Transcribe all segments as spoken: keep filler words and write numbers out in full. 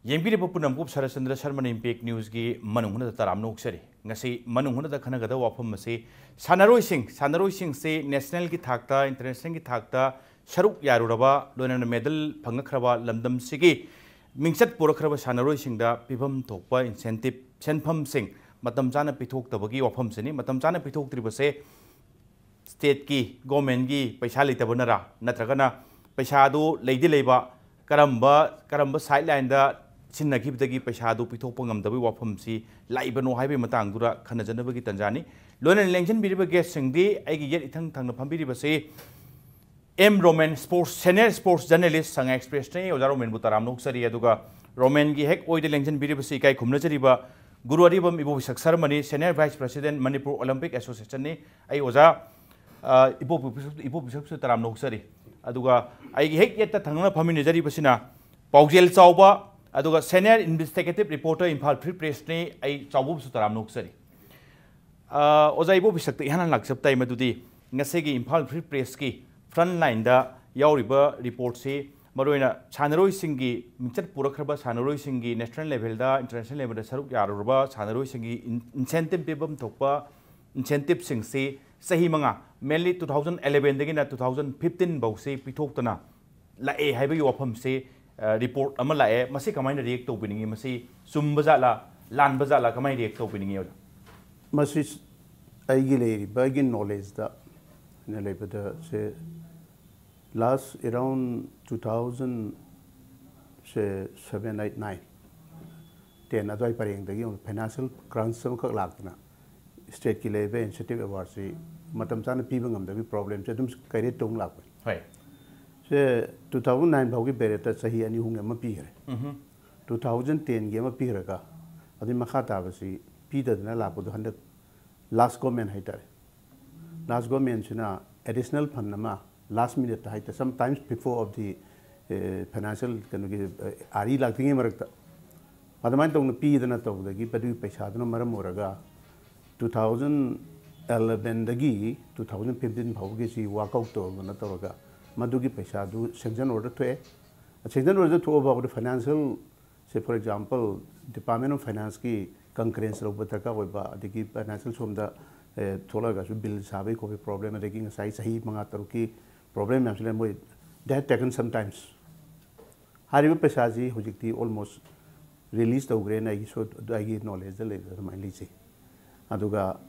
ꯌꯦꯡꯕꯤꯔꯤꯕ ꯄꯨꯝꯅꯃꯛꯄꯨ ꯁꯔꯠꯆꯟꯗ꯭ꯔ ꯁꯔꯃꯅ ꯏꯝꯄꯦꯛ ꯅ꯭ꯌꯨꯁꯀꯤ ꯃꯅꯨꯡ ꯍꯨꯠꯅꯗ ꯇꯔꯥꯝꯅ ꯑꯣꯛꯆꯔꯤ꯫ ꯉꯁꯤ ꯃꯅꯨꯡ ꯍꯨꯠꯅꯗ ꯈꯟꯅꯒꯗꯕ ꯋꯥꯐꯝ ꯑꯁꯤ ꯁꯥꯟꯅꯔꯣꯏꯁꯤꯡ, ꯁꯥꯟꯅꯔꯣꯏꯁꯤꯡꯁꯤ ꯅꯦꯁꯅꯦꯜꯒꯤ ꯊꯥꯛꯇ, ꯏꯟꯇꯔꯅꯦꯁꯅꯦꯜꯒꯤ ꯊꯥꯛꯇ ꯁꯔꯨꯛ ꯌꯥꯔꯨꯔꯕ, ꯂꯣꯏꯅꯅ ꯃꯦꯗꯜ ꯐꯪꯉꯛꯈ꯭ꯔꯕ ꯂꯝꯗꯝꯁꯤꯒꯤ ꯃꯤꯡꯆꯠ ꯄꯨꯔꯛꯈ꯭ꯔꯕ ꯁꯥꯟꯅꯔꯣꯏꯁꯤꯡꯗ ꯄꯤꯐꯝ ꯊꯣꯛꯄ ꯏꯟꯁꯦꯟꯇꯤꯞ, ꯁꯦꯟꯐꯝꯁꯤꯡ ꯃꯇꯝ ꯆꯥꯅ ꯄꯤꯊꯣꯛꯇꯕꯒꯤ ꯋꯥꯐꯝꯁꯤꯅꯤ꯫ ꯃꯇꯝ ꯆꯥꯅ ꯄꯤꯊꯣꯛꯇ꯭ꯔꯤꯕꯁꯦ ꯁ꯭ꯇꯦꯠꯀꯤ, ꯒꯣꯔꯃꯦꯟꯒꯤ ꯄꯩꯁꯥ ꯂꯩꯇꯕꯅꯔꯥ, ꯅꯠꯇ꯭ꯔꯒꯅ ꯄꯩꯁꯥꯗꯨ ꯂꯩꯗꯤ ꯂꯩꯕ, ꯀꯔꯝꯕ, ꯀꯔꯝꯕ ꯁꯥꯏꯠ ꯂꯥꯏꯟꯗ ꯁꯤꯖꯤꯟꯅꯈꯤꯕꯗꯒꯤ ꯄꯩꯁꯥꯗꯨ ꯄꯤꯊꯣꯛꯄ ꯉꯝꯗꯕꯒꯤ ꯋꯥꯐꯝꯁꯤ ꯂꯥꯛꯏꯕꯅꯣ ꯍꯥꯏꯕꯒꯤ ꯃꯇꯥꯡꯗꯨꯗ ꯈꯟꯅꯖꯅꯕꯒꯤ ꯇꯥꯟꯖꯥꯅꯤ꯫ ꯂꯣꯏꯅꯅ ꯂꯦꯡꯁꯤꯟꯕꯤꯔꯤꯕ ꯒꯦꯁꯁꯤꯡꯗꯤ ꯑꯩꯒꯤ ꯌꯦꯠ ꯏꯊꯪ ꯊꯪꯅ ꯐꯝꯕꯤꯔꯤꯕꯁꯤ M Romen, sports, senior sports journalist, ꯁꯉꯥꯏ ꯑꯦꯛꯁꯄ꯭ꯔꯦꯁꯅꯤ꯫ ꯑꯣꯖꯥ ꯔꯣꯃꯦꯟꯕꯨ ꯇꯔꯥꯝꯅ ꯑꯣꯛꯆꯔꯤ꯫ ꯑꯗꯨꯒ ꯔꯣꯃꯦꯟꯒꯤ ꯍꯦꯛ ꯑꯣꯏꯗ ꯂꯦꯡꯁꯤꯟꯕꯤꯔꯤꯕꯁꯤ ꯏꯀꯥꯏ ꯈꯨꯝꯅꯖꯔꯤꯕ ꯒꯨꯔꯨ ꯑꯔꯤꯕꯝ ꯏꯕꯣꯕꯤꯁꯛ ꯁꯔꯃꯅꯤ, senior vice president, Manipur Olympic ꯑꯦꯁꯣꯁꯤꯌꯦꯁꯟꯅꯤ꯫ ꯑꯩ ꯑꯣꯖꯥ, ꯑ, ꯏꯕꯣꯕꯤꯁꯛ, ꯏꯕꯣꯕꯤꯁꯛꯁꯨ ꯇꯔꯥꯝꯅ ꯑꯣꯛꯆꯔꯤ꯫ ꯑꯗꯨꯒ ꯑꯩꯒꯤ ꯍꯦꯛ ꯌꯦꯠꯇ ꯊꯪꯅꯅ ꯐꯝꯃꯤꯟꯅꯖꯔꯤꯕꯁꯤꯅ ꯄꯥꯎꯖꯦꯜ ꯆꯥꯎꯕ, ꯑꯗꯨꯒ ꯁꯦꯅꯤꯌꯔ ꯏꯟꯚꯦꯁꯇꯤꯒꯦꯇꯤꯚ ꯔꯤꯄꯣꯔꯇꯔ, ꯏꯝꯐꯥꯜ ꯐ꯭ꯔꯤ ꯄ꯭ꯔꯦꯁꯅꯤ꯫ ꯑꯩ ꯆꯥꯎꯕꯕꯨꯁꯨ ꯇꯔꯥꯝꯅ ꯑꯣꯛꯆꯔꯤ꯫ ꯑ, ꯑꯣꯖꯥ ꯏꯕꯣꯕꯤꯁꯛꯇ ꯏꯍꯥꯟ ꯍꯥꯟꯅ ꯂꯥꯛꯆꯕ ꯇꯥꯏ, ꯃꯗꯨꯗꯤ ꯉꯁꯤꯒꯤ ꯏꯝꯐꯥꯜ ꯐ꯭ꯔꯤ ꯄ꯭ꯔꯦꯁꯀꯤ ꯐ꯭ꯔꯟꯠ ꯂꯥꯏꯟꯗ ꯌꯥꯎꯔꯤꯕ ꯔꯤꯄꯣꯔꯠꯁꯤ, ꯃꯔꯨꯑꯣꯏꯅ ꯁꯥꯟꯅꯔꯣꯏꯁꯤꯡꯒꯤ, ꯃꯤꯡꯆꯠ ꯄꯨꯔꯛꯈ꯭ꯔꯕ ꯁꯥꯟꯅꯔꯣꯏꯁꯤꯡꯒꯤ, ꯅꯦꯁꯅꯦꯜ ꯂꯦꯚꯦꯜꯗ, ꯏꯟꯇꯔꯅꯦꯁꯅꯦꯜ ꯂꯦꯚꯦꯜꯗ ꯁꯔꯨꯛ ꯌꯥꯔꯨꯔꯕ ꯁꯥꯟꯅꯔꯣꯏꯁꯤꯡꯒꯤ ꯏꯟ-, ꯏꯟꯁꯦꯟꯇꯤꯞ ꯄꯤꯐꯝ ꯊꯣꯛꯄ ꯏꯟꯁꯦꯟꯇꯤꯞꯁꯤꯡꯁꯤ ꯆꯍꯤ ꯃꯉꯥ, ꯃꯦꯟꯂꯤ ꯇꯨ ꯊꯥꯎꯖꯟ ꯑꯦꯂꯦꯚꯦꯟꯗꯒꯤꯅ ꯇꯨ ꯊꯥꯎꯖꯟ ꯐꯤꯐꯇꯤꯟ ꯐꯥꯎꯁꯤ ꯄꯤꯊꯣꯛꯇꯅ ꯂꯥꯛꯑꯦ ꯍꯥꯏꯕꯒꯤ ꯋꯥꯐꯝꯁꯤ, ꯑ, ꯔꯤꯄꯣꯔꯠ ꯑꯃ ꯂꯥꯛꯑꯦ꯫ ꯃꯁꯤ ꯀꯃꯥꯏꯅ ꯔꯤꯌꯦꯛ ꯇꯧꯕꯤꯅꯤꯡꯉꯤ? ꯃꯁꯤ ꯆꯨꯝꯕ ꯖꯥꯠꯂꯥ, ꯂꯥꯟꯕ ꯖꯥꯠꯂꯥ, ꯀꯃꯥꯏꯅ ꯔꯤꯌꯦꯛ ꯇꯧꯕꯤꯅꯤꯡꯉꯤ, ꯑꯣꯖꯥ? ꯃꯁꯤ ꯑꯩꯒꯤ ꯂꯩꯔꯤꯕ, ꯑꯩꯒꯤ ꯅꯣꯂꯦꯖꯇ ꯑꯩꯅ ꯂꯩꯕꯗ ꯁꯦ ꯂꯥꯁ ꯑꯦꯔꯥꯎꯟ ꯇꯨ ꯊꯥꯎꯖꯟ ꯁꯦ ꯁꯚꯦꯟ, ꯑꯩꯠ, ꯅꯥꯏꯟ, ꯇꯦꯟ ꯑꯗꯨꯋꯥꯏ ꯄꯔꯦꯡꯗꯒꯤ ꯑꯃꯨꯛ ꯐꯥꯏꯅꯥꯟꯁꯤꯌꯦꯜ ꯀ꯭ꯔꯟꯆ ꯑꯃꯈꯛ ꯂꯥꯛꯇꯅ ꯁ꯭ꯇꯦꯠꯀꯤ ꯂꯩꯔꯤꯕ ꯏꯟꯁꯦꯟꯇꯤꯞ ꯑꯦꯋꯥꯔꯗꯁꯤ ꯃꯇꯝ ꯆꯥꯅ ꯄꯤꯕ ꯉꯝꯗꯕꯒꯤ ꯄ꯭ꯔꯣꯕ꯭ꯂꯦꯝꯁꯦ ꯑꯗꯨꯝ ꯀ꯭ꯔꯤꯌꯦꯠ ꯇꯧꯅ ꯂꯥꯛꯄꯅꯤ꯫ ꯍꯣꯏ꯫ ꯁꯦ ꯇꯨ ꯊꯥꯎꯖꯟ ꯅꯥꯏꯟ ꯐꯥꯎꯒꯤ ꯄꯦꯔꯦꯠꯇ ꯆꯍꯤ ꯑꯅꯤ ꯑꯍꯨꯝꯒꯤ ꯑꯃ ꯄꯤꯈ꯭ꯔꯦ꯫ ꯎꯝꯍꯨꯝ꯫ ꯇꯨ ꯊꯥꯎꯖꯟ ꯇꯦꯟꯒꯤ ꯑꯃ ꯄꯤꯈ꯭ꯔꯒ ꯑꯗꯨꯒꯤ ꯃꯈꯥ ꯇꯥꯕꯁꯤ ꯄꯤꯗꯗꯅ ꯂꯥꯛꯄꯗꯣ ꯍꯟꯗꯛ ꯂꯥꯁ ꯒꯣꯔꯃꯦꯟ ꯍꯥꯏꯇꯥꯔꯦ, ꯂꯥꯁ ꯒꯣꯔꯃꯦꯟꯁꯤꯅ ꯑꯦꯗꯤꯁꯅꯦꯜ ꯐꯟ ꯑꯃ ꯂꯥꯁ ꯃꯤꯅꯤꯠꯇ ꯍꯥꯏꯇꯥꯔꯦ, some times before of the financial ꯀꯩꯅꯣꯒꯤ, ꯑ, ꯑꯥꯔꯤ ꯂꯥꯛꯇ꯭ꯔꯤꯉꯩ ꯃꯔꯛꯇ ꯑꯗꯨꯃꯥꯏꯅ ꯇꯧꯅ ꯄꯤꯗꯅ ꯇꯧꯕꯗꯒꯤ ꯃꯗꯨꯒꯤ ꯄꯩꯁꯥꯗꯨꯅ ꯃꯔꯝ ꯑꯣꯏꯔꯒ ꯇꯨ ꯊꯥꯎꯖꯟ ꯑꯦꯂꯦꯚꯦꯟꯗꯒꯤ ꯇꯨ ꯊꯥꯎꯖꯟ ꯐꯤꯐꯇꯤꯟ ꯐꯥꯎꯕꯒꯤꯁꯤ ꯋꯥꯛ ꯑꯥꯎꯠ ꯇꯧꯗꯅ ꯇꯧꯔꯒ ꯃꯗꯨꯒꯤ ꯄꯩꯁꯥꯗꯨ ꯁꯦꯡꯁꯟ ꯑꯣꯔꯗꯔ ꯊꯣꯛꯑꯦ꯫ ꯁꯦꯡꯁꯟ ꯑꯣꯔꯗꯔ ꯊꯣꯛꯑ ꯐꯥꯎꯕꯗ ꯐꯥꯏꯅꯥꯟꯁꯤꯌꯦꯜ ꯁꯦ, for example, Department of Finance ꯀꯤ concurrence ꯂꯧꯕ ꯗꯔꯀꯥꯔ ꯑꯣꯏꯕ, ꯑꯗꯒꯤ ꯐꯥꯏꯅꯥꯟꯁꯤꯌꯦꯜ ꯁꯣꯝꯗ, ꯑꯦ, ꯊꯣꯛꯂꯛꯑꯒꯁꯨ ꯕꯤꯜ ꯁꯥꯕꯒꯤ ꯈꯣꯠꯄꯒꯤ ꯄ꯭ꯔꯣꯕ꯭ꯂꯦꯝ, ꯑꯗꯒꯤ ꯉꯁꯥꯏ ꯆꯍꯤ ꯃꯉꯥ ꯇꯔꯨꯛꯀꯤ ꯄ꯭ꯔꯣꯕ꯭ꯂꯦꯝ ꯃꯌꯥꯝꯁꯤ ꯂꯩ꯫ ꯃꯣꯏ, they have taken some times꯫ ꯍꯥꯏꯔꯤꯕ ꯄꯩꯁꯥꯁꯤ ꯍꯧꯖꯤꯛꯇꯤ almost release ꯇꯧꯈ꯭ꯔꯦꯅ ꯑꯩꯒꯤ ꯁꯣ-, ꯑꯩꯒꯤ ꯅꯣꯂꯦꯖꯇ ꯂꯩꯕꯗ ꯑꯗꯨꯃꯥꯏꯅ ꯂꯩꯖꯩ꯫ ꯑꯗꯨꯒ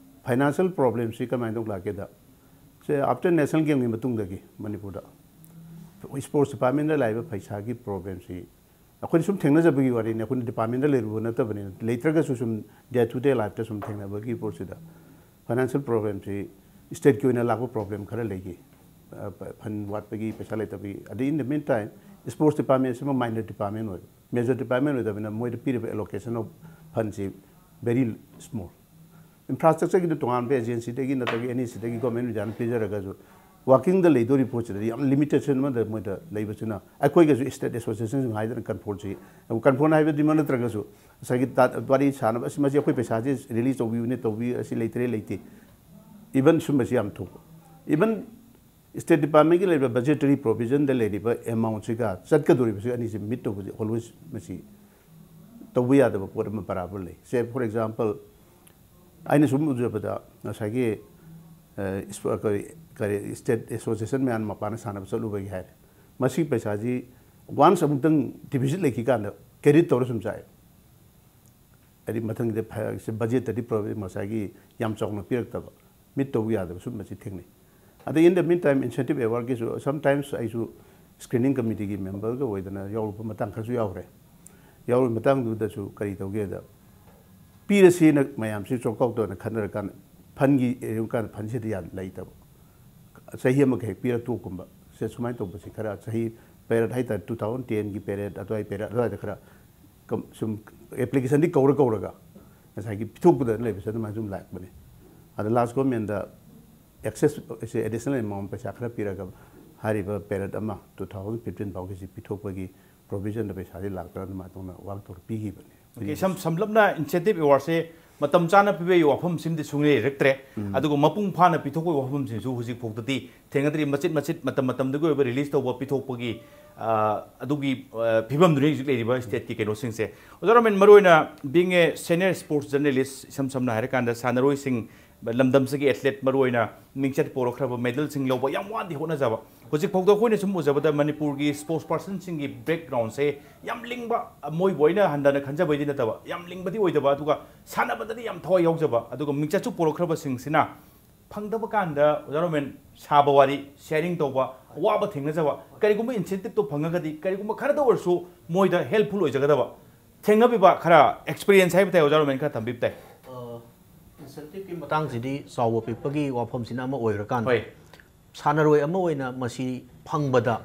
ꯐꯥꯏꯅꯥꯟꯁꯤꯌꯦꯜ ꯄ꯭ꯔꯣꯕ꯭ꯂꯦꯝꯁꯤ ꯀꯃꯥꯏꯅ ꯇꯧ ꯂꯥꯛꯀꯦꯗ, ꯁꯦ, after national game ꯒꯤ ꯃꯇꯨꯡꯗꯒꯤ ꯃꯅꯤꯄꯨꯔꯗ ꯁ꯭ꯄꯣꯔꯠꯁ ꯗꯤꯄꯥꯔꯠꯃꯦꯟꯗ ꯂꯥꯛꯏꯕ ꯄꯩꯁꯥꯒꯤ ꯄ꯭ꯔꯣꯕ꯭ꯂꯦꯝꯁꯤ ꯑꯩꯈꯣꯏꯅ ꯁꯨꯝ ꯊꯦꯡꯅꯖꯕꯒꯤ ꯋꯥꯔꯤꯅꯤ, ꯑꯩꯈꯣꯏꯅ ꯗꯤꯄꯥꯔꯠꯃꯦꯟꯗ ꯂꯩꯔꯨꯕ ꯅꯠꯇꯕꯅꯤꯅ, ꯂꯩꯇ꯭ꯔꯒꯁꯨ ꯁꯨꯝ day to day life ꯇ ꯁꯨꯝ ꯊꯦꯡꯅꯕꯒꯤ ꯄꯣꯠꯁꯤꯗ ꯐꯥꯏꯅꯥꯟꯁꯤꯌꯦꯜ ꯄ꯭ꯔꯣꯕ꯭ꯂꯦꯝꯁꯤ ꯁ꯭ꯇꯦꯠꯀꯤ ꯑꯣꯏꯅ ꯂꯥꯛꯄ ꯄ꯭ꯔꯣꯕ꯭ꯂꯦꯝ ꯈꯔ ꯂꯩꯈꯤ꯫ ꯑ, ꯐ-, ꯐꯟ ꯋꯥꯠꯄꯒꯤ, ꯄꯩꯁꯥ ꯂꯩꯇꯕꯒꯤ꯫ ꯑꯗꯩ in the meantime, ꯁ꯭ꯄꯣꯔꯠꯁ ꯗꯤꯄꯥꯔꯠꯃꯦꯟꯁꯤꯃ ꯃꯥꯏꯅꯔ ꯗꯤꯄꯥꯔꯠꯃꯦꯟ ꯑꯣꯏꯕ, ꯃꯦꯖꯔ ꯗꯤꯄꯥꯔꯠꯃꯦꯟ ꯑꯣꯏꯗꯕꯅꯤꯅ ꯃꯣꯏꯗ ꯄꯤꯔꯤꯕ allocation of fund ꯁꯤ very small꯫ ꯏꯟꯐ꯭ꯔꯥꯁ꯭ꯇ꯭ꯔꯛꯆꯔꯒꯤꯗꯤ ꯇꯣꯉꯥꯟꯕ ꯑꯦꯖꯦꯟꯁꯤꯗꯒꯤ ꯅꯠꯇ꯭ꯔꯒ ꯑꯦꯟ ꯏ ꯁꯤꯗꯒꯤ ꯒꯣꯔꯃꯦꯟ ꯑꯣꯐ ꯏꯟꯗꯤꯌꯥꯅ ꯄꯤꯖꯔꯒꯁꯨ, ꯋꯥꯔꯀꯤꯡꯗ ꯂꯩꯗꯣꯔꯤ ꯄꯣꯠꯁꯤꯗꯗꯤ ꯌꯥꯝ ꯂꯤꯃꯤꯇꯦꯁꯟ ꯑꯃꯗ ꯃꯣꯏꯗ ꯂꯩꯕꯁꯤꯅ, ꯑꯩꯈꯣꯏꯒꯁꯨ ꯁ꯭ꯇꯦꯠ ꯑꯦꯁꯣꯁꯤꯌꯦꯁꯟꯁꯤꯡ ꯍꯥꯏꯗꯅ ꯀꯟꯐꯣꯔꯠꯁꯤ, ꯀꯟꯐꯣꯔꯠ ꯍꯥꯏꯕꯗꯤ ꯅꯠꯇ꯭ꯔꯒꯁꯨ, ꯉꯁꯥꯏꯒꯤ ꯇꯥ-, ꯋꯥꯔꯤ ꯁꯥꯟꯅꯕ, "ꯑꯁꯤ, ꯃꯁꯤ ꯑꯩꯈꯣꯏ ꯄꯩꯁꯥꯁꯤ ꯔꯤꯂꯤꯖ ꯇꯧꯕꯤꯌꯨꯅꯦ, ꯇꯧꯕꯤꯌꯨ, ꯑꯁꯤ ꯂꯩꯇ꯭ꯔꯦ, ꯂꯩꯇꯦ", ꯏꯚꯟ ꯁꯨꯝꯕꯁꯤ ꯌꯥꯝ ꯊꯣꯛꯄ꯫ ꯏꯚꯟ ꯁ꯭ꯇꯦꯠ ꯗꯤꯄꯥꯔꯠꯃꯦꯟꯒꯤ ꯂꯩꯔꯤꯕ ꯕꯖꯦꯇꯔꯤ ꯄ꯭ꯔꯣꯕꯤꯖꯟꯗ ꯂꯩꯔꯤꯕ ꯑꯦꯃꯥꯎꯟꯁꯤꯒ ꯆꯠꯀꯗꯧꯔꯤꯕꯁꯤ ꯑꯅꯤꯁꯤ ꯃꯤꯠ ꯇꯧꯕꯁꯤ always ꯃꯁꯤ ꯇꯧꯕ ꯌꯥꯗꯕ ꯄꯣꯠ ꯑꯃ ꯕꯔꯥꯕꯔ ꯂꯩ꯫ ꯁꯦ, for example, ꯑꯩꯅ ꯁꯨꯝ ꯎꯖꯕꯗ ꯉꯁꯥꯏꯒꯤ, ꯑ, ꯏꯁꯄ-, ꯀꯔꯤ, ꯀꯔꯤ, ꯁ꯭ꯇꯦꯠ ꯑꯦꯁꯣꯁꯤꯌꯦꯁꯟ ꯃꯌꯥꯝ ꯃꯄꯥꯟꯗ ꯁꯥꯟꯅꯕ ꯆꯠꯂꯨꯕꯒꯤ ꯍꯥꯏꯔꯦ, ꯃꯁꯤꯒꯤ ꯄꯩꯁꯥꯁꯤ ꯋꯥꯟꯁ ꯑꯃꯨꯛꯇꯪ ꯗꯤꯐꯤꯁꯤꯠ ꯂꯩꯈꯤꯀꯥꯟꯗ ꯀ꯭ꯔꯦꯗꯤꯠ ꯇꯧꯔ ꯁꯨꯝ ꯆꯥꯏ꯫ ꯍꯥꯏꯗꯤ ꯃꯊꯪꯒꯤꯗ ꯐ-, ꯁꯤ ꯕꯖꯦꯠꯇꯗꯤ ꯄ꯭ꯔꯣ-, ꯉꯁꯥꯏꯒꯤ ꯌꯥꯝ ꯆꯥꯎꯅ ꯄꯤꯔꯛꯇꯕ, ꯃꯤꯠ ꯇꯧꯕ ꯌꯥꯗꯕ ꯁꯨꯝꯕꯁꯤ ꯊꯦꯡꯅꯩ꯫ ꯑꯗꯩ in the meantime incentive award ꯀꯤꯁꯨ sometimes ꯑꯩꯁꯨ ꯁ꯭ꯀ꯭ꯔꯤꯅꯤꯡ ꯀꯃꯤꯇꯤꯒꯤ ꯃꯦꯝꯕꯔꯒ ꯑꯣꯏꯗꯅ ꯌꯥꯎꯔꯨꯕ ꯃꯇꯥꯡ ꯈꯔꯁꯨ ꯌꯥꯎꯈ꯭ꯔꯦ꯫ ꯌꯥꯎꯔꯨꯕ ꯃꯇꯥꯡꯗꯨꯗꯁꯨ ꯀꯔꯤ ꯇꯧꯒꯦꯗ, ꯄꯤꯔꯁꯤꯅ ꯃꯌꯥꯝꯁꯤ ꯆꯣꯛꯀꯥꯎ ꯇꯧꯅ ꯈꯟꯅꯔꯀꯥꯟꯗ ꯐꯟꯒꯤ ꯌꯦꯡꯉꯀꯥꯟꯗ ꯐꯟꯁꯤꯗꯤ ꯌꯥꯝ ꯂꯩꯇꯕ꯫ ꯆꯍꯤ ꯑꯃꯒ ꯍꯦꯛ ꯄꯤꯔ ꯇꯣꯛꯀꯨꯝꯕ꯫ ꯁꯦ, ꯁꯨꯃꯥꯏꯅ ꯇꯧꯕꯁꯤ ꯈꯔ ꯆꯍꯤ ꯄꯦꯔꯠ ꯍꯥꯏꯇꯥꯔꯦ, two thousand ten ꯒꯤ ꯄꯦꯔꯠ ꯑꯗꯨꯋꯥꯏ, ꯄꯦꯔꯠ ꯑꯗꯨꯋꯥꯏꯗ ꯈꯔ ꯀꯝ-, ꯁꯨꯝ ꯑꯦꯄ꯭ꯂꯤꯀꯦꯁꯟꯗꯤ ꯀꯧꯔ ꯀꯧꯔꯒ ꯉꯁꯥꯏꯒꯤ ꯄꯤꯊꯣꯛꯄꯗ ꯂꯩꯕꯁꯦ ꯑꯗꯨꯃꯥꯏꯅ ꯁꯨꯝ ꯂꯥꯛꯄꯅꯦ꯫ ꯑꯗ ꯂꯥꯁ ꯒꯣꯔꯃꯦꯟꯗ ꯑꯦꯛꯁꯦꯁ, ꯁꯦ, ꯑꯦꯗꯤꯁꯅꯦꯜ ꯑꯦꯃꯥꯎꯟ ꯄꯩꯁꯥ ꯈꯔ ꯄꯤꯔꯒ ꯍꯥꯏꯔꯤꯕ ꯄꯦꯔꯠ ꯑꯃ two thousand fifteen ꯐꯥꯎꯒꯤꯁꯤ ꯄꯤꯊꯣꯛꯄꯒꯤ ꯄ꯭ꯔꯣꯕꯤꯖꯟꯗ ꯄꯩꯁꯥꯁꯤ ꯂꯥꯛꯇꯅ ꯑꯗꯨꯃꯥꯏꯅ ꯇꯧꯅ ꯋꯥꯛ ꯇꯧꯔ ꯄꯤꯈꯤꯕꯅꯤ꯫ Okay, ꯁꯝ-, ꯁꯝꯂꯞꯅ ꯏꯟꯁꯦꯟꯇꯤꯞ ꯑꯦꯋꯥꯔꯗꯁꯦ ꯃꯇꯝ ꯆꯥꯅ ꯄꯤꯕꯒꯤ ꯋꯥꯐꯝꯁꯤꯃꯗꯤ ꯁꯨꯡꯂꯩ ꯂꯩꯔꯛꯇ꯭ꯔꯦ꯫ ꯑꯗꯨꯒ ꯃꯄꯨꯡ ꯐꯥꯅ ꯄꯤꯊꯣꯛꯄꯒꯤ ꯋꯥꯐꯝꯁꯤꯁꯨ ꯍꯧꯖꯤꯛ ꯐꯥꯎꯗꯗꯤ ꯊꯦꯡꯅꯗ꯭ꯔꯤ꯫ ꯃꯆꯤꯠ ꯃꯆꯤꯠ, ꯃꯇꯝ ꯃꯇꯝꯗꯨꯒꯤ ꯑꯣꯏꯕ ꯔꯤꯂꯤꯁ ꯇꯧꯕ, ꯄꯤꯊꯣꯛꯄꯒꯤ, ꯑ, ꯑꯗꯨꯒꯤ, ꯑ, ꯐꯤꯕꯝꯗꯨꯅꯤ ꯍꯧꯖꯤꯛ ꯂꯩꯔꯤꯕ ꯁ꯭ꯇꯦꯠꯀꯤ ꯀꯩꯅꯣꯁꯤꯡꯁꯦ꯫ ꯑꯣꯖꯥ ꯔꯣꯃꯦꯟ, ꯃꯔꯨꯑꯣꯏꯅ being a senior sports journalist, ꯏꯁꯝ ꯁꯝꯅ ꯍꯥꯏꯔꯀꯥꯟꯗ ꯁꯥꯟꯅꯔꯣꯏꯁꯤꯡ, ꯂꯝꯗꯝꯁꯤꯒꯤ ꯑꯦꯊꯂꯦꯠ, ꯃꯔꯨꯑꯣꯏꯅ ꯃꯤꯡꯆꯠ ꯄꯨꯔꯛꯈ꯭ꯔꯕ, ꯃꯦꯗꯜꯁꯤꯡ ꯂꯧꯕ, ꯌꯥꯝ ꯋꯥꯅꯗꯤ ꯍꯣꯠꯅꯖꯕ꯫ ꯍꯧꯖꯤꯛ ꯐꯥꯎꯗ ꯑꯩꯈꯣꯏꯅ ꯁꯨꯝ ꯎꯖꯕꯗ ꯃꯅꯤꯄꯨꯔꯒꯤ ꯁ꯭ꯄꯣꯔꯠꯁ ꯄꯥꯔꯁꯟꯁꯤꯡꯒꯤ ꯕꯦꯛꯒ꯭ꯔꯥꯎꯟꯁꯦ ꯌꯥꯝ ꯂꯤꯡꯕ, ꯃꯣꯏꯕꯨ ꯑꯩꯅ ꯍꯟꯊꯅ ꯈꯟꯖꯕꯩꯗꯤ ꯅꯠꯇꯕ, ꯌꯥꯝ ꯂꯤꯡꯕꯗꯤ ꯑꯣꯏꯗꯕ, ꯑꯗꯨꯒ ꯁꯥꯟꯅꯕꯗꯗꯤ ꯌꯥꯝ ꯊꯋꯥꯏ ꯌꯥꯎꯖꯕ, ꯑꯗꯨꯒ ꯃꯤꯡꯆꯠꯁꯨ ꯄꯨꯔꯛꯈ꯭ꯔꯕꯁꯤꯡꯁꯤꯅ ꯐꯪꯗꯕ ꯀꯥꯟꯗ, ꯑꯣꯖꯥ ꯔꯣꯃꯦꯟ, ꯁꯥꯕ ꯋꯥꯔꯤ, ꯁꯤꯌꯥꯔꯤꯡ ꯇꯧꯕ, ꯑꯋꯥꯕ ꯊꯦꯡꯅꯖꯕ, ꯀꯔꯤꯒꯨꯝꯕ ꯏꯟꯁꯦꯟꯇꯤꯞꯇꯣ ꯐꯪꯉꯒꯗꯤ, ꯀꯔꯤꯒꯨꯝꯕ ꯈꯔꯗ ꯑꯣꯏꯔꯁꯨ ꯃꯣꯏꯗ ꯍꯦꯜꯞꯐꯨꯜ ꯑꯣꯏꯖꯒꯗꯕ, ꯊꯦꯡꯅꯕꯤꯕ ꯈꯔ ꯑꯦꯛꯁꯄꯤꯔꯤꯌꯦꯟꯁ ꯍꯥꯏꯕ ꯇꯥꯏ, ꯑꯣꯖꯥ ꯔꯣꯃꯦꯟ, ꯈꯔ ꯊꯝꯕꯤꯕ ꯇꯥꯏ꯫ ꯑ, ꯏꯟꯁꯦꯟꯇꯤꯞꯀꯤ ꯃꯇꯥꯡꯁꯤꯗꯤ ꯆꯥꯎꯕ ꯄꯤꯛꯄꯒꯤ ꯋꯥꯐꯝꯁꯤꯅ ꯑꯃ ꯑꯣꯏꯈ꯭ꯔꯀꯥꯟꯗ, ꯍꯣꯏ꯫ ꯁꯥꯟꯅꯔꯣꯏ ꯑꯃ ꯑꯣꯏꯅ ꯃꯁꯤ ꯐꯪꯕꯗ,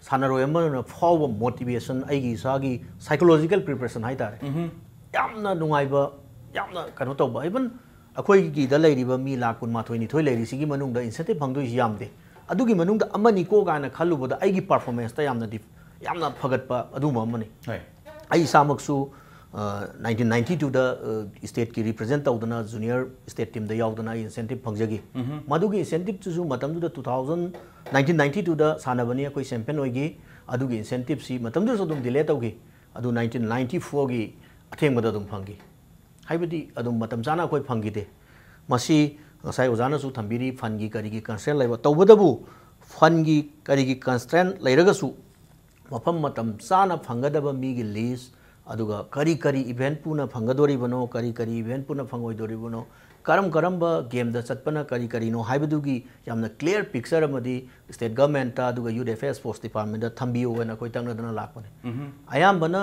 ꯁꯥꯟꯅꯔꯣꯏ ꯑꯃꯅ ꯐꯥꯎꯕ ꯃꯣꯇꯤꯚꯦꯁꯟ, ꯑꯩꯒꯤ ꯏꯁꯥꯒꯤ ꯁꯥꯏꯀꯣꯂꯣꯖꯤꯀꯦꯜ ꯄ꯭ꯔꯤꯄꯦꯔꯦꯁꯟ ꯍꯥꯏꯇꯥꯔꯦ, ꯎꯝꯍꯨꯝ꯫ ꯌꯥꯝꯅ ꯅꯨꯡꯉꯥꯏꯕ, ꯌꯥꯝꯅ ꯀꯩꯅꯣ ꯇꯧꯕ, ꯏꯚꯟ ꯑꯩꯈꯣꯏꯒꯤꯗ ꯂꯩꯔꯤꯕ ꯃꯤ ꯂꯥꯈ ꯀꯨꯟꯃꯥꯊꯣꯏ ꯅꯤꯊꯣꯏ ꯂꯩꯔꯤꯁꯤꯒꯤ ꯃꯅꯨꯡꯗ ꯏꯟꯁꯦꯟꯇꯤꯞ ꯐꯪꯗꯣꯏꯁꯤ ꯌꯥꯝꯗꯦ, ꯑꯗꯨꯒꯤ ꯃꯅꯨꯡꯗ ꯑꯃꯅꯤꯀꯣ ꯀꯥꯏꯅ ꯈꯜꯂꯨꯕꯗ ꯑꯩꯒꯤ ꯄꯔꯐꯣꯔꯃꯦꯟꯁꯇ ꯌꯥꯝꯅ ꯗꯤꯐ-, ꯌꯥꯝꯅ ꯐꯒꯠꯄ ꯑꯗꯨꯒꯨꯝꯕ ꯑꯃꯅꯤ꯫ ꯍꯣꯏ꯫ ꯑꯩ ꯏꯁꯥꯃꯛꯁꯨ, ꯑ, ꯅꯥꯏꯟꯇꯤꯟ ꯅꯥꯏꯟꯇꯤ ꯇꯨꯗ, ꯑ, ꯁ꯭ꯇꯦꯠꯀꯤ ꯔꯤꯄ꯭ꯔꯖꯦꯟ ꯇꯧꯗꯅ ꯖꯨꯅꯤꯌꯔ ꯁ꯭ꯇꯦꯠ ꯇꯤꯝꯗ ꯌꯥꯎꯗꯅ ꯑꯩ ꯏꯟꯁꯦꯟꯇꯤꯞ ꯐꯪꯖꯈꯤ꯫ ꯎꯝꯍꯨꯝ꯫ ꯃꯗꯨꯒꯤ ꯏꯟꯁꯦꯟꯇꯤꯞꯇꯨꯁꯨ ꯃꯇꯝꯗꯨꯗ two thousand, nineteen ninety twoꯗ ꯁꯥꯟꯅꯕꯅꯤ, ꯑꯩꯈꯣꯏ ꯆꯦꯝꯄꯤꯌꯟ ꯑꯣꯏꯈꯤ꯫ ꯑꯗꯨꯒꯤ ꯏꯟꯁꯦꯟꯇꯤꯞꯁꯤ ꯃꯇꯝꯗꯨꯗꯁꯨ ꯑꯗꯨꯝ ꯗꯤꯂꯦ ꯇꯧꯈꯤ꯫ ꯑꯗꯨ nineteen ninety fourꯒꯤ ꯑꯊꯦꯡꯕꯗ ꯑꯗꯨꯝ ꯐꯪꯈꯤ꯫ ꯍꯥꯏꯕꯗꯤ ꯑꯗꯨꯝ ꯃꯇꯝ ꯆꯥꯅ ꯑꯩꯈꯣꯏ ꯐꯪꯈꯤꯗꯦ꯫ ꯃꯁꯤ ꯉꯁꯥꯏ ꯑꯣꯖꯥꯅꯁꯨ ꯊꯝꯕꯤꯔꯤ, ꯐꯟꯒꯤ ꯀꯔꯤꯒꯤ ꯀꯟꯁꯇ꯭ꯔꯦꯟ ꯂꯩꯕ꯫ ꯇꯧꯕꯇꯕꯨ ꯐꯟꯒꯤ ꯀꯔꯤꯒꯤ ꯀꯟꯁꯇ꯭ꯔꯦꯟ ꯂꯩꯔꯒꯁꯨ ꯃꯐꯝ ꯃꯇꯝ ꯆꯥꯅ ꯐꯪꯒꯗꯕ ꯃꯤꯒꯤ ꯂꯤꯁ, ꯑꯗꯨꯒ ꯀꯔꯤ ꯀꯔꯤ ꯏꯚꯦꯟꯠ ꯄꯨꯅ ꯐꯪꯒꯗꯣꯔꯤꯕꯅꯣ, ꯀꯔꯤ ꯀꯔꯤ ꯏꯚꯦꯟꯠ ꯄꯨꯅ ꯐꯪꯉꯣꯏꯗꯣꯔꯤꯕꯅꯣ, ꯀꯔꯝ ꯀꯔꯝꯕ ꯒꯦꯝꯗ ꯆꯠꯄꯅ ꯀꯔꯤ ꯀꯔꯤꯅꯣ ꯍꯥꯏꯕꯗꯨꯒꯤ ꯌꯥꯝꯅ ꯀ꯭ꯂꯤꯌꯥꯔ ꯄꯤꯛꯆꯔ ꯑꯃꯗꯤ ꯁ꯭ꯇꯦꯠ ꯒꯃꯦꯟꯠꯇ ꯑꯗꯨꯒ ꯌꯨꯠ ꯑꯦꯐꯤꯌꯔ ꯁ꯭ꯄꯣꯔꯠꯁ ꯗꯤꯄꯥꯔꯠꯃꯦꯟꯠꯇ ꯊꯝꯕꯤꯌꯨ ꯍꯥꯏꯅ ꯑꯩꯈꯣꯏ ꯇꯛꯅꯗꯅ ꯂꯥꯛꯄꯅꯤ꯫ ꯎꯝꯍꯨꯝ꯫ ꯑꯌꯥꯝꯕꯅ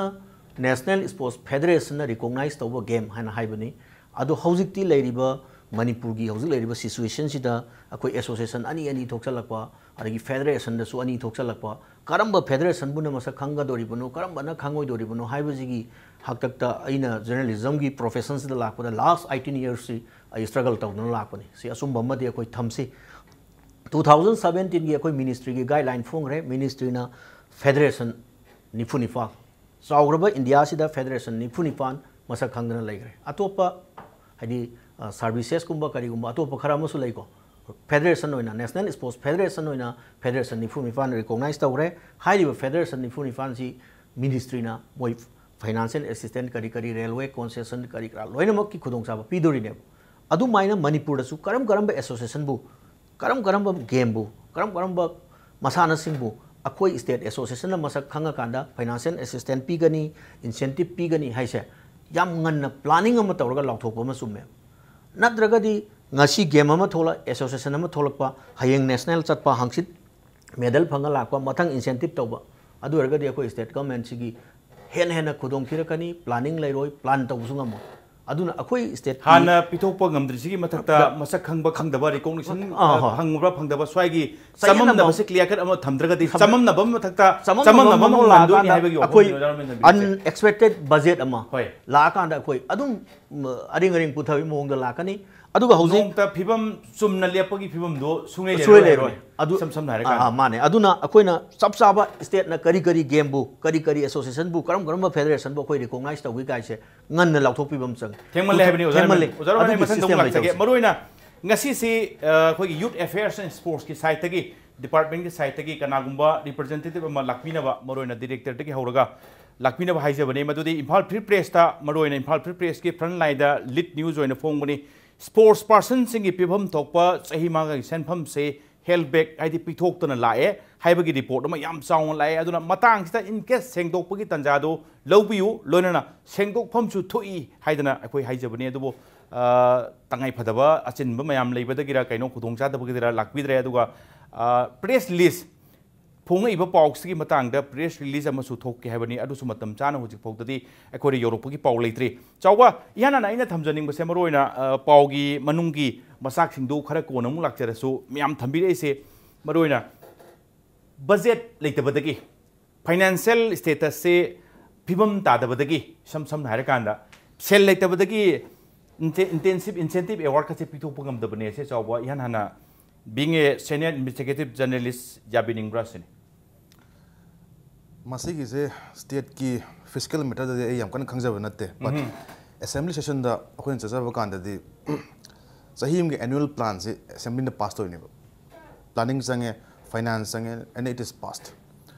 ꯅꯦꯁꯅꯦꯜ ꯁ꯭ꯄꯣꯔꯠꯁ ꯐꯦꯗꯔꯦꯁꯟꯅ ꯔꯤꯀꯣꯛꯅꯥꯏꯖ ꯇꯧꯕ ꯒꯦꯝ ꯍꯥꯏꯅ ꯍꯥꯏꯕꯅꯤ꯫ ꯑꯗꯣ ꯍꯧꯖꯤꯛꯇꯤ ꯂꯩꯔꯤꯕ ꯃꯅꯤꯄꯨꯔꯒꯤ ꯍꯧꯖꯤꯛ ꯂꯩꯔꯤꯕ ꯁꯤꯆꯨꯋꯦꯁꯟꯁꯤꯗ ꯑꯩꯈꯣꯏ ꯑꯦꯁꯣꯁꯤꯌꯦꯁꯟ ꯑꯅꯤ ꯑꯅꯤ ꯊꯣꯛꯆꯜꯂꯛꯄ, ꯑꯗꯒꯤ ꯐꯦꯗꯔꯦꯁꯟꯗꯁꯨ ꯑꯅꯤ ꯊꯣꯛꯆꯜꯂꯛꯄ, ꯀꯔꯝꯕ ꯐꯦꯗꯔꯦꯁꯟꯕꯨꯅ ꯃꯁꯛ ꯈꯪꯒꯗꯣꯔꯤꯕꯅꯣ, ꯀꯔꯝꯕꯅ ꯈꯪꯉꯣꯏꯗꯣꯔꯤꯕꯅꯣ ꯍꯥꯏꯕꯁꯤꯒꯤ ꯍꯥꯛꯇꯛꯇ ꯑꯩꯅ ꯖꯔꯅꯦꯂꯤꯖꯝꯒꯤ ꯄ꯭ꯔꯣꯐꯦꯁꯟꯁꯤꯗ ꯂꯥꯛꯄꯗ ꯂꯥꯁ ꯑꯩꯠꯇꯤꯟ ꯌꯔꯁꯁꯤ ꯑꯩ ꯁ꯭ꯇ꯭ꯔꯒꯜ ꯇꯧꯗꯨꯅ ꯂꯥꯛꯄꯅꯤ꯫ ꯁꯤ ꯑꯆꯨꯝꯕ ꯑꯃꯗꯤ ꯑꯩꯈꯣꯏ ꯊꯝꯁꯤ꯫ Two thousand seventeenꯒꯤ ꯑꯩꯈꯣꯏ ꯃꯤꯅꯤꯁꯇ꯭ꯔꯤꯒꯤ ꯒꯥꯏꯗꯂꯥꯏꯟ ꯐꯣꯡꯈ꯭ꯔꯦ꯫ ꯃꯤꯅꯤꯁꯇ꯭ꯔꯤꯅ ꯐꯦꯗꯔꯦꯁꯟ ꯅꯤꯐꯨ ꯅꯤꯄꯥꯜ, ꯆꯥꯎꯈ꯭ꯔꯕ ꯏꯟꯗꯤꯌꯥꯁꯤꯗ ꯐꯦꯗꯔꯦꯁꯟ ꯅꯤꯐꯨ ꯅꯤꯄꯥꯜ ꯃꯁꯛ ꯈꯪꯗꯅ ꯂꯩꯈ꯭ꯔꯦ꯫ ꯑꯇꯣꯞꯄ ꯍꯥꯏꯗꯤ ꯁꯥꯔꯚꯤꯁꯦꯁꯀꯨꯝꯕ ꯀꯔꯤꯒꯨꯝꯕ ꯑꯇꯣꯞꯄ ꯈꯔ ꯑꯃꯁꯨ ꯂꯩꯀꯣ꯫ ꯐꯦꯗꯔꯦꯁꯟ ꯑꯣꯏꯅ, ꯅꯦꯁꯅꯦꯜ ꯁ꯭ꯄꯣꯔꯠꯁ ꯐꯦꯗꯔꯦꯁꯟ ꯑꯣꯏꯅ ꯐꯦꯗꯔꯦꯁꯟ ꯅꯤꯐꯨ ꯅꯤꯄꯥꯟ ꯔꯤꯀꯣꯛꯅꯥꯏꯁ ꯇꯧꯈ꯭ꯔꯦ꯫ ꯍꯥꯏꯔꯤꯕ ꯐꯦꯗꯔꯦꯁꯟ ꯅꯤꯐꯨ ꯅꯤꯄꯥꯟꯁꯤ ꯃꯤꯅꯤꯁꯇ꯭ꯔꯤꯅ ꯃꯣꯏ ꯐꯥꯏꯅꯥꯟꯁꯤꯌꯦꯜ ꯑꯦꯁꯤꯁꯇꯦꯟ ꯀꯔꯤ ꯀꯔꯤ, ꯔꯦꯜꯋꯦ ꯀꯣꯟꯁꯦꯁꯟ ꯀꯔꯤ ꯀꯔꯥ ꯂꯣꯏꯅꯃꯛꯀꯤ ꯈꯨꯗꯣꯡꯆꯥꯕ ꯄꯤꯗꯣꯔꯤꯅꯦꯕ꯫ ꯑꯗꯨꯃꯥꯏꯅ ꯃꯅꯤꯄꯨꯔꯗꯁꯨ ꯀꯔꯝ ꯀꯔꯝꯕ ꯑꯦꯁꯣꯁꯤꯌꯦꯁꯟꯕꯨ, ꯀꯔꯝ ꯀꯔꯝꯕ ꯒꯦꯝꯕꯨ, ꯀꯔꯝ ꯀꯔꯝꯕ ꯃꯁꯥꯟꯅꯁꯤꯡꯕꯨ ꯑꯩꯈꯣꯏ ꯁ꯭ꯇꯦꯠ ꯑꯦꯁꯣꯁꯤꯌꯦꯁꯟꯅ ꯃꯁꯛ ꯈꯪꯉꯀꯥꯟꯗ ꯐꯥꯏꯅꯥꯟꯁꯤꯌꯦꯜ ꯑꯦꯁꯤꯁꯇꯦꯟ ꯄꯤꯒꯅꯤ, ꯏꯟꯁꯦꯟꯇꯤꯞ ꯄꯤꯒꯅꯤ ꯍꯥꯏꯁꯦ ꯌꯥꯝ ꯉꯟꯅ ꯄ꯭ꯂꯥꯅꯤꯡ ꯑꯃ ꯇꯧꯔꯒ ꯂꯥꯎꯊꯣꯛꯄ ꯑꯃ ꯆꯨꯝꯃꯦ꯫ ꯅꯠꯇ꯭ꯔꯒꯗꯤ ꯉꯁꯤ ꯒꯦꯝ ꯑꯃ ꯊꯣꯛꯂꯛ, ꯑꯦꯁꯣꯁꯤꯌꯦꯁꯟ ꯑꯃ ꯊꯣꯛꯂꯛꯄ, ꯍꯌꯦꯡ ꯅꯦꯁꯅꯦꯜ ꯆꯠꯄ, ꯍꯪꯆꯤꯠ ꯃꯦꯗꯜ ꯐꯪꯉ ꯂꯥꯛꯄ, ꯃꯊꯪ ꯏꯟꯁꯦꯟꯇꯤꯞ ꯇꯧꯕ, ꯑꯗꯨ ꯑꯣꯏꯔꯒꯗꯤ ꯑꯩꯈꯣꯏ ꯁ꯭ꯇꯦꯠ ꯒꯚꯔꯟꯃꯦꯟꯁꯤꯒꯤ ꯍꯦꯟꯅ ꯍꯦꯟꯅ ꯈꯨꯗꯣꯡ ꯊꯤꯔꯛꯀꯅꯤ, ꯄ꯭ꯂꯥꯅꯤꯡ ꯂꯩꯔꯣꯏ, ꯄ꯭ꯂꯥꯟ ꯇꯧꯕꯁꯨ ꯉꯝꯃꯣꯏ꯫ ꯑꯗꯨꯅ ꯑꯩꯈꯣꯏ ꯁ꯭ꯇꯦꯠꯀꯤ ꯍꯥꯟꯅ ꯄꯤꯊꯣꯛꯄ ꯉꯝꯗ꯭ꯔꯤꯁꯤꯒꯤ ꯃꯊꯛꯇ ꯃꯁꯛ ꯈꯪꯕ ꯈꯪꯗꯕ, ꯔꯤꯀꯣꯛꯅꯤꯁꯟ ꯑꯥ, ꯍꯣꯏ꯫ ꯐꯪꯕ꯭ꯔꯥ ꯐꯪꯗꯕ, ꯁ꯭ꯋꯥꯏꯒꯤ ꯆꯌꯦꯠꯅꯕ ꯆꯃꯝꯅꯕꯁꯦ ꯀ꯭ꯂꯤꯌꯥꯔ ꯀꯠ ꯑꯃ ꯊꯝꯗ꯭ꯔꯒꯗꯤ ꯊꯝ-, ꯆꯃꯝꯅꯕ ꯑꯃ ꯃꯊꯛꯇ ꯆꯃꯝꯅꯕ ꯆꯃꯝꯅꯕ ꯑꯃ ꯑꯃ ꯂꯥꯛꯑꯀꯥꯟꯗ ꯂꯥꯟꯗꯣꯏꯅꯤ ꯍꯥꯏꯕꯒꯤ ꯋꯥꯐꯝ ꯑꯩꯈꯣꯏ ꯅꯠꯇ꯭ꯔꯣ, ꯗꯥ ꯔꯣꯃꯦꯟ ꯊꯝꯕꯤꯔꯤꯁꯦ? Unexpected budget ꯑꯃ ꯍꯣꯏ꯫ ꯂꯥꯛꯑꯀꯥꯟꯗ ꯑꯩꯈꯣꯏ ꯑꯗꯨꯝ, ꯎꯝ, ꯑꯔꯦꯡ ꯑꯔꯦꯡ ꯄꯨꯊꯕꯒꯤ ꯃꯑꯣꯡꯗ ꯂꯥꯛꯀꯅꯤ꯫ ꯑꯗꯨꯒ ꯍꯧꯖꯤꯛ ꯅꯣꯡꯃꯇ ꯐꯤꯕꯝ ꯆꯨꯝꯅ ꯂꯦꯞꯄꯒꯤ ꯐꯤꯕꯝꯗꯣ ꯁꯨꯡꯂꯩ ꯁꯨꯡꯂꯩ ꯂꯩꯔꯣꯏ꯫ ꯂꯩꯔꯣꯏ꯫ ꯑꯗꯨ, ꯏꯁꯝ ꯁꯝꯅ ꯍꯥꯏꯔꯀꯥꯟꯗ꯫ ꯑꯥ, ꯃꯥꯅꯦ꯫ ꯑꯗꯨꯅ ꯑꯩꯈꯣꯏꯅ ꯆꯞ ꯆꯥꯕ ꯁ꯭ꯇꯦꯠꯅ ꯀꯔꯤ ꯀꯔꯤ ꯒꯦꯝꯕꯨ, ꯀꯔꯤ ꯀꯔꯤ ꯑꯦꯁꯣꯁꯤꯌꯦꯁꯟꯕꯨ, ꯀꯔꯝ ꯀꯔꯝꯕ ꯐꯦꯗꯔꯦꯁꯟꯕꯨ ꯑꯩꯈꯣꯏ ꯔꯤꯀꯣꯛꯅꯥꯏꯁ ꯇꯧꯒꯦ ꯀꯥꯏꯁꯦ ꯉꯟꯅ ꯂꯥꯎꯊꯣꯛꯄꯤꯕ ꯑꯃ ꯆꯪꯉꯤ꯫ ꯊꯦꯡꯃꯜꯂꯦ ꯍꯥꯏꯕꯅꯤ ꯑꯣꯖꯥ ꯊꯦꯡꯃꯜꯂꯦ꯫ ꯔꯣꯃꯦꯟ꯫ ꯑꯣꯖꯥ ꯔꯣꯃꯦꯟ, ꯑꯗꯨꯒꯤ ꯃꯊꯪꯗ ꯑꯃꯨꯛ ꯁꯤꯁꯇꯦꯝ ꯂꯥꯛꯆꯒꯦ꯫ ꯂꯩꯇꯕꯁꯦ꯫ ꯃꯔꯨꯑꯣꯏꯅ ꯉꯁꯤꯁꯤ, ꯑ, ꯑꯩꯈꯣꯏꯒꯤ ꯌꯨꯠ ꯑꯦꯐꯦꯌꯔꯁ ꯑꯦꯟ ꯁ꯭ꯄꯣꯔꯠꯁꯀꯤ ꯁꯥꯏꯠꯇꯒꯤ, ꯗꯤꯄꯥꯔꯠꯃꯦꯟꯒꯤ ꯁꯥꯏꯠꯇꯒꯤ ꯀꯅꯥꯒꯨꯝꯕ ꯔꯤꯄ꯭ꯔꯖꯦꯟꯇꯦꯇꯤꯚ ꯑꯃ ꯂꯥꯛꯄꯤꯅꯕ, ꯃꯔꯨꯑꯣꯏꯅ ꯗꯤꯔꯦꯛꯇꯔꯗꯒꯤ ꯍꯧꯔꯒ ꯂꯥꯛꯄꯤꯅꯕ ꯍꯥꯏꯖꯕꯅꯤ꯫ ꯃꯗꯨꯗꯤ ꯏꯝꯐꯥꯜ ꯐ꯭ꯔꯤ ꯄ꯭ꯔꯦꯁꯇ, ꯃꯔꯨꯑꯣꯏꯅ ꯏꯝꯐꯥꯜ ꯐ꯭ꯔꯤ ꯄ꯭ꯔꯦꯁꯀꯤ ꯐ꯭ꯔꯟ ꯂꯥꯏꯟꯗ ꯂꯤꯗ ꯅ꯭ꯌꯨꯁ ꯑꯣꯏꯅ ꯐꯣꯡꯕꯅꯤ꯫ ꯁ꯭ꯄꯣꯔꯠꯁ ꯄꯥꯔꯁꯟꯁꯤꯡꯒꯤ ꯄꯤꯐꯝ ꯊꯣꯛꯄ ꯆꯍꯤ ꯃꯉꯥꯒꯤ ꯁꯦꯟꯐꯝꯁꯦ ꯍꯦꯜ ꯕꯦꯛ, ꯍꯥꯏꯗꯤ ꯄꯤꯊꯣꯛꯇꯅ ꯂꯥꯛꯑꯦ ꯍꯥꯏꯕꯒꯤ ꯔꯤꯄꯣꯔꯠ ꯑꯃ ꯌꯥꯝ ꯆꯥꯎꯅ ꯂꯥꯛꯑꯦ꯫ ꯑꯗꯨꯅ ꯃꯇꯥꯡꯁꯤꯗ in case ꯁꯦꯡꯗꯣꯛꯄꯒꯤ ꯇꯥꯟꯖꯥꯗꯨ ꯂꯧꯕꯤꯌꯨ, ꯂꯣꯏꯅꯅ ꯁꯦꯡꯗꯣꯛꯐꯝꯁꯨ ꯊꯣꯛꯏ ꯍꯥꯏꯗꯅ ꯑꯩꯈꯣꯏ ꯍꯥꯏꯖꯕꯅꯤ꯫ ꯑꯗꯨꯕꯨ, ꯑ, ꯇꯉꯥꯏ ꯐꯗꯕ ꯑꯆꯤꯟꯕ ꯃꯌꯥꯝ ꯂꯩꯕꯗꯒꯤꯔ ꯀꯩꯅꯣ, ꯈꯨꯗꯣꯡꯆꯥꯗꯕꯒꯤꯗꯔ ꯂꯥꯛꯄꯤꯗ꯭ꯔꯦ꯫ ꯑꯗꯨꯒ, ꯑ, ꯄ꯭ꯔꯦꯁ ꯔꯤꯂꯤꯖ ꯐꯣꯡꯉꯛꯏꯕ ꯄꯥꯎꯁꯤꯒꯤ ꯃꯇꯥꯡꯗ ꯄ꯭ꯔꯦꯁ ꯔꯤꯂꯤꯖ ꯑꯃꯁꯨ ꯊꯣꯛꯀꯦ ꯍꯥꯏꯕꯅꯤ꯫ ꯑꯗꯨꯁꯨ ꯃꯇꯝ ꯆꯥꯅ ꯍꯧꯖꯤꯛ ꯐꯥꯎꯗꯗꯤ ꯑꯩꯈꯣꯏꯗ ꯌꯧꯔꯛꯄꯒꯤ ꯄꯥꯎ ꯂꯩꯇ꯭ꯔꯤ꯫ ꯆꯥꯎꯕ, ꯏꯍꯥꯟ ꯍꯥꯟꯅ ꯑꯩꯅ ꯊꯝꯖꯅꯤꯡꯕꯁꯦ, ꯃꯔꯨꯑꯣꯏꯅ, ꯑ, ꯄꯥꯎꯒꯤ ꯃꯅꯨꯡꯒꯤ ꯃꯆꯥꯛꯁꯤꯡꯗꯨ ꯈꯔ ꯀꯣꯟꯅ ꯑꯃꯨꯛ ꯂꯥꯛꯆꯔꯁꯨ, ꯃꯌꯥꯝ ꯊꯝꯕꯤꯔꯛꯏꯁꯦ, ꯃꯔꯨꯑꯣꯏꯅ ꯕꯖꯦꯠ ꯂꯩꯇꯕꯗꯒꯤ, ꯐꯥꯏꯅꯥꯟꯁꯤꯌꯦꯜ ꯁ꯭ꯇꯦꯇꯁꯁꯦ ꯐꯤꯕꯝ ꯇꯥꯗꯕꯗꯒꯤ, ꯏꯁꯝ ꯁꯝꯅ ꯍꯥꯏꯔꯀꯥꯟꯗ, ꯁꯦꯜ ꯂꯩꯇꯕꯗꯒꯤ ꯏꯟꯇꯦ-, ꯏꯟꯇꯦꯟꯁꯤꯞ ꯏꯟꯁꯦꯟꯇꯤꯞ ꯑꯦꯋꯥꯔꯗꯀꯁꯦ ꯄꯤꯊꯣꯛꯄ ꯉꯝꯗꯕꯅꯦ꯫ ꯁꯦ ꯆꯥꯎꯕ, ꯏꯍꯥꯟ ꯍꯥꯟꯅ being a senior investigative journalist ꯌꯥꯕꯤꯅꯤꯡꯕ꯭ꯔꯥ ꯁꯤꯅꯤ꯫ ꯃꯁꯤꯒꯤꯁꯦ ꯁ꯭ꯇꯦꯠꯀꯤ ꯐꯤꯁꯀꯦꯜ ꯃꯦꯇꯔꯗꯗꯤ ꯑꯩ ꯌꯥꯝ ꯀꯟꯅ ꯈꯪꯖꯕ ꯅꯠꯇꯦ, but ꯎꯝ꯫ ꯑꯦꯁꯦꯝꯕ꯭ꯂꯤ ꯁꯦꯁꯟꯗ ꯑꯩꯈꯣꯏꯅ ꯆꯠꯆꯕ ꯀꯥꯟꯗꯗꯤ ꯆꯍꯤ ꯑꯃꯒꯤ ꯑꯦꯅꯨꯋꯦꯜ ꯄ꯭ꯂꯥꯟꯁꯤ ꯑꯦꯁꯦꯝꯕ꯭ꯂꯤꯅ ꯄꯥꯁ ꯇꯧꯔꯤꯅꯦꯕ꯫ ꯄ꯭ꯂꯥꯅꯤꯡ ꯆꯪꯉꯦ, ꯐꯥꯏꯅꯥꯟꯁ ꯆꯪꯉꯦ, and it is passed.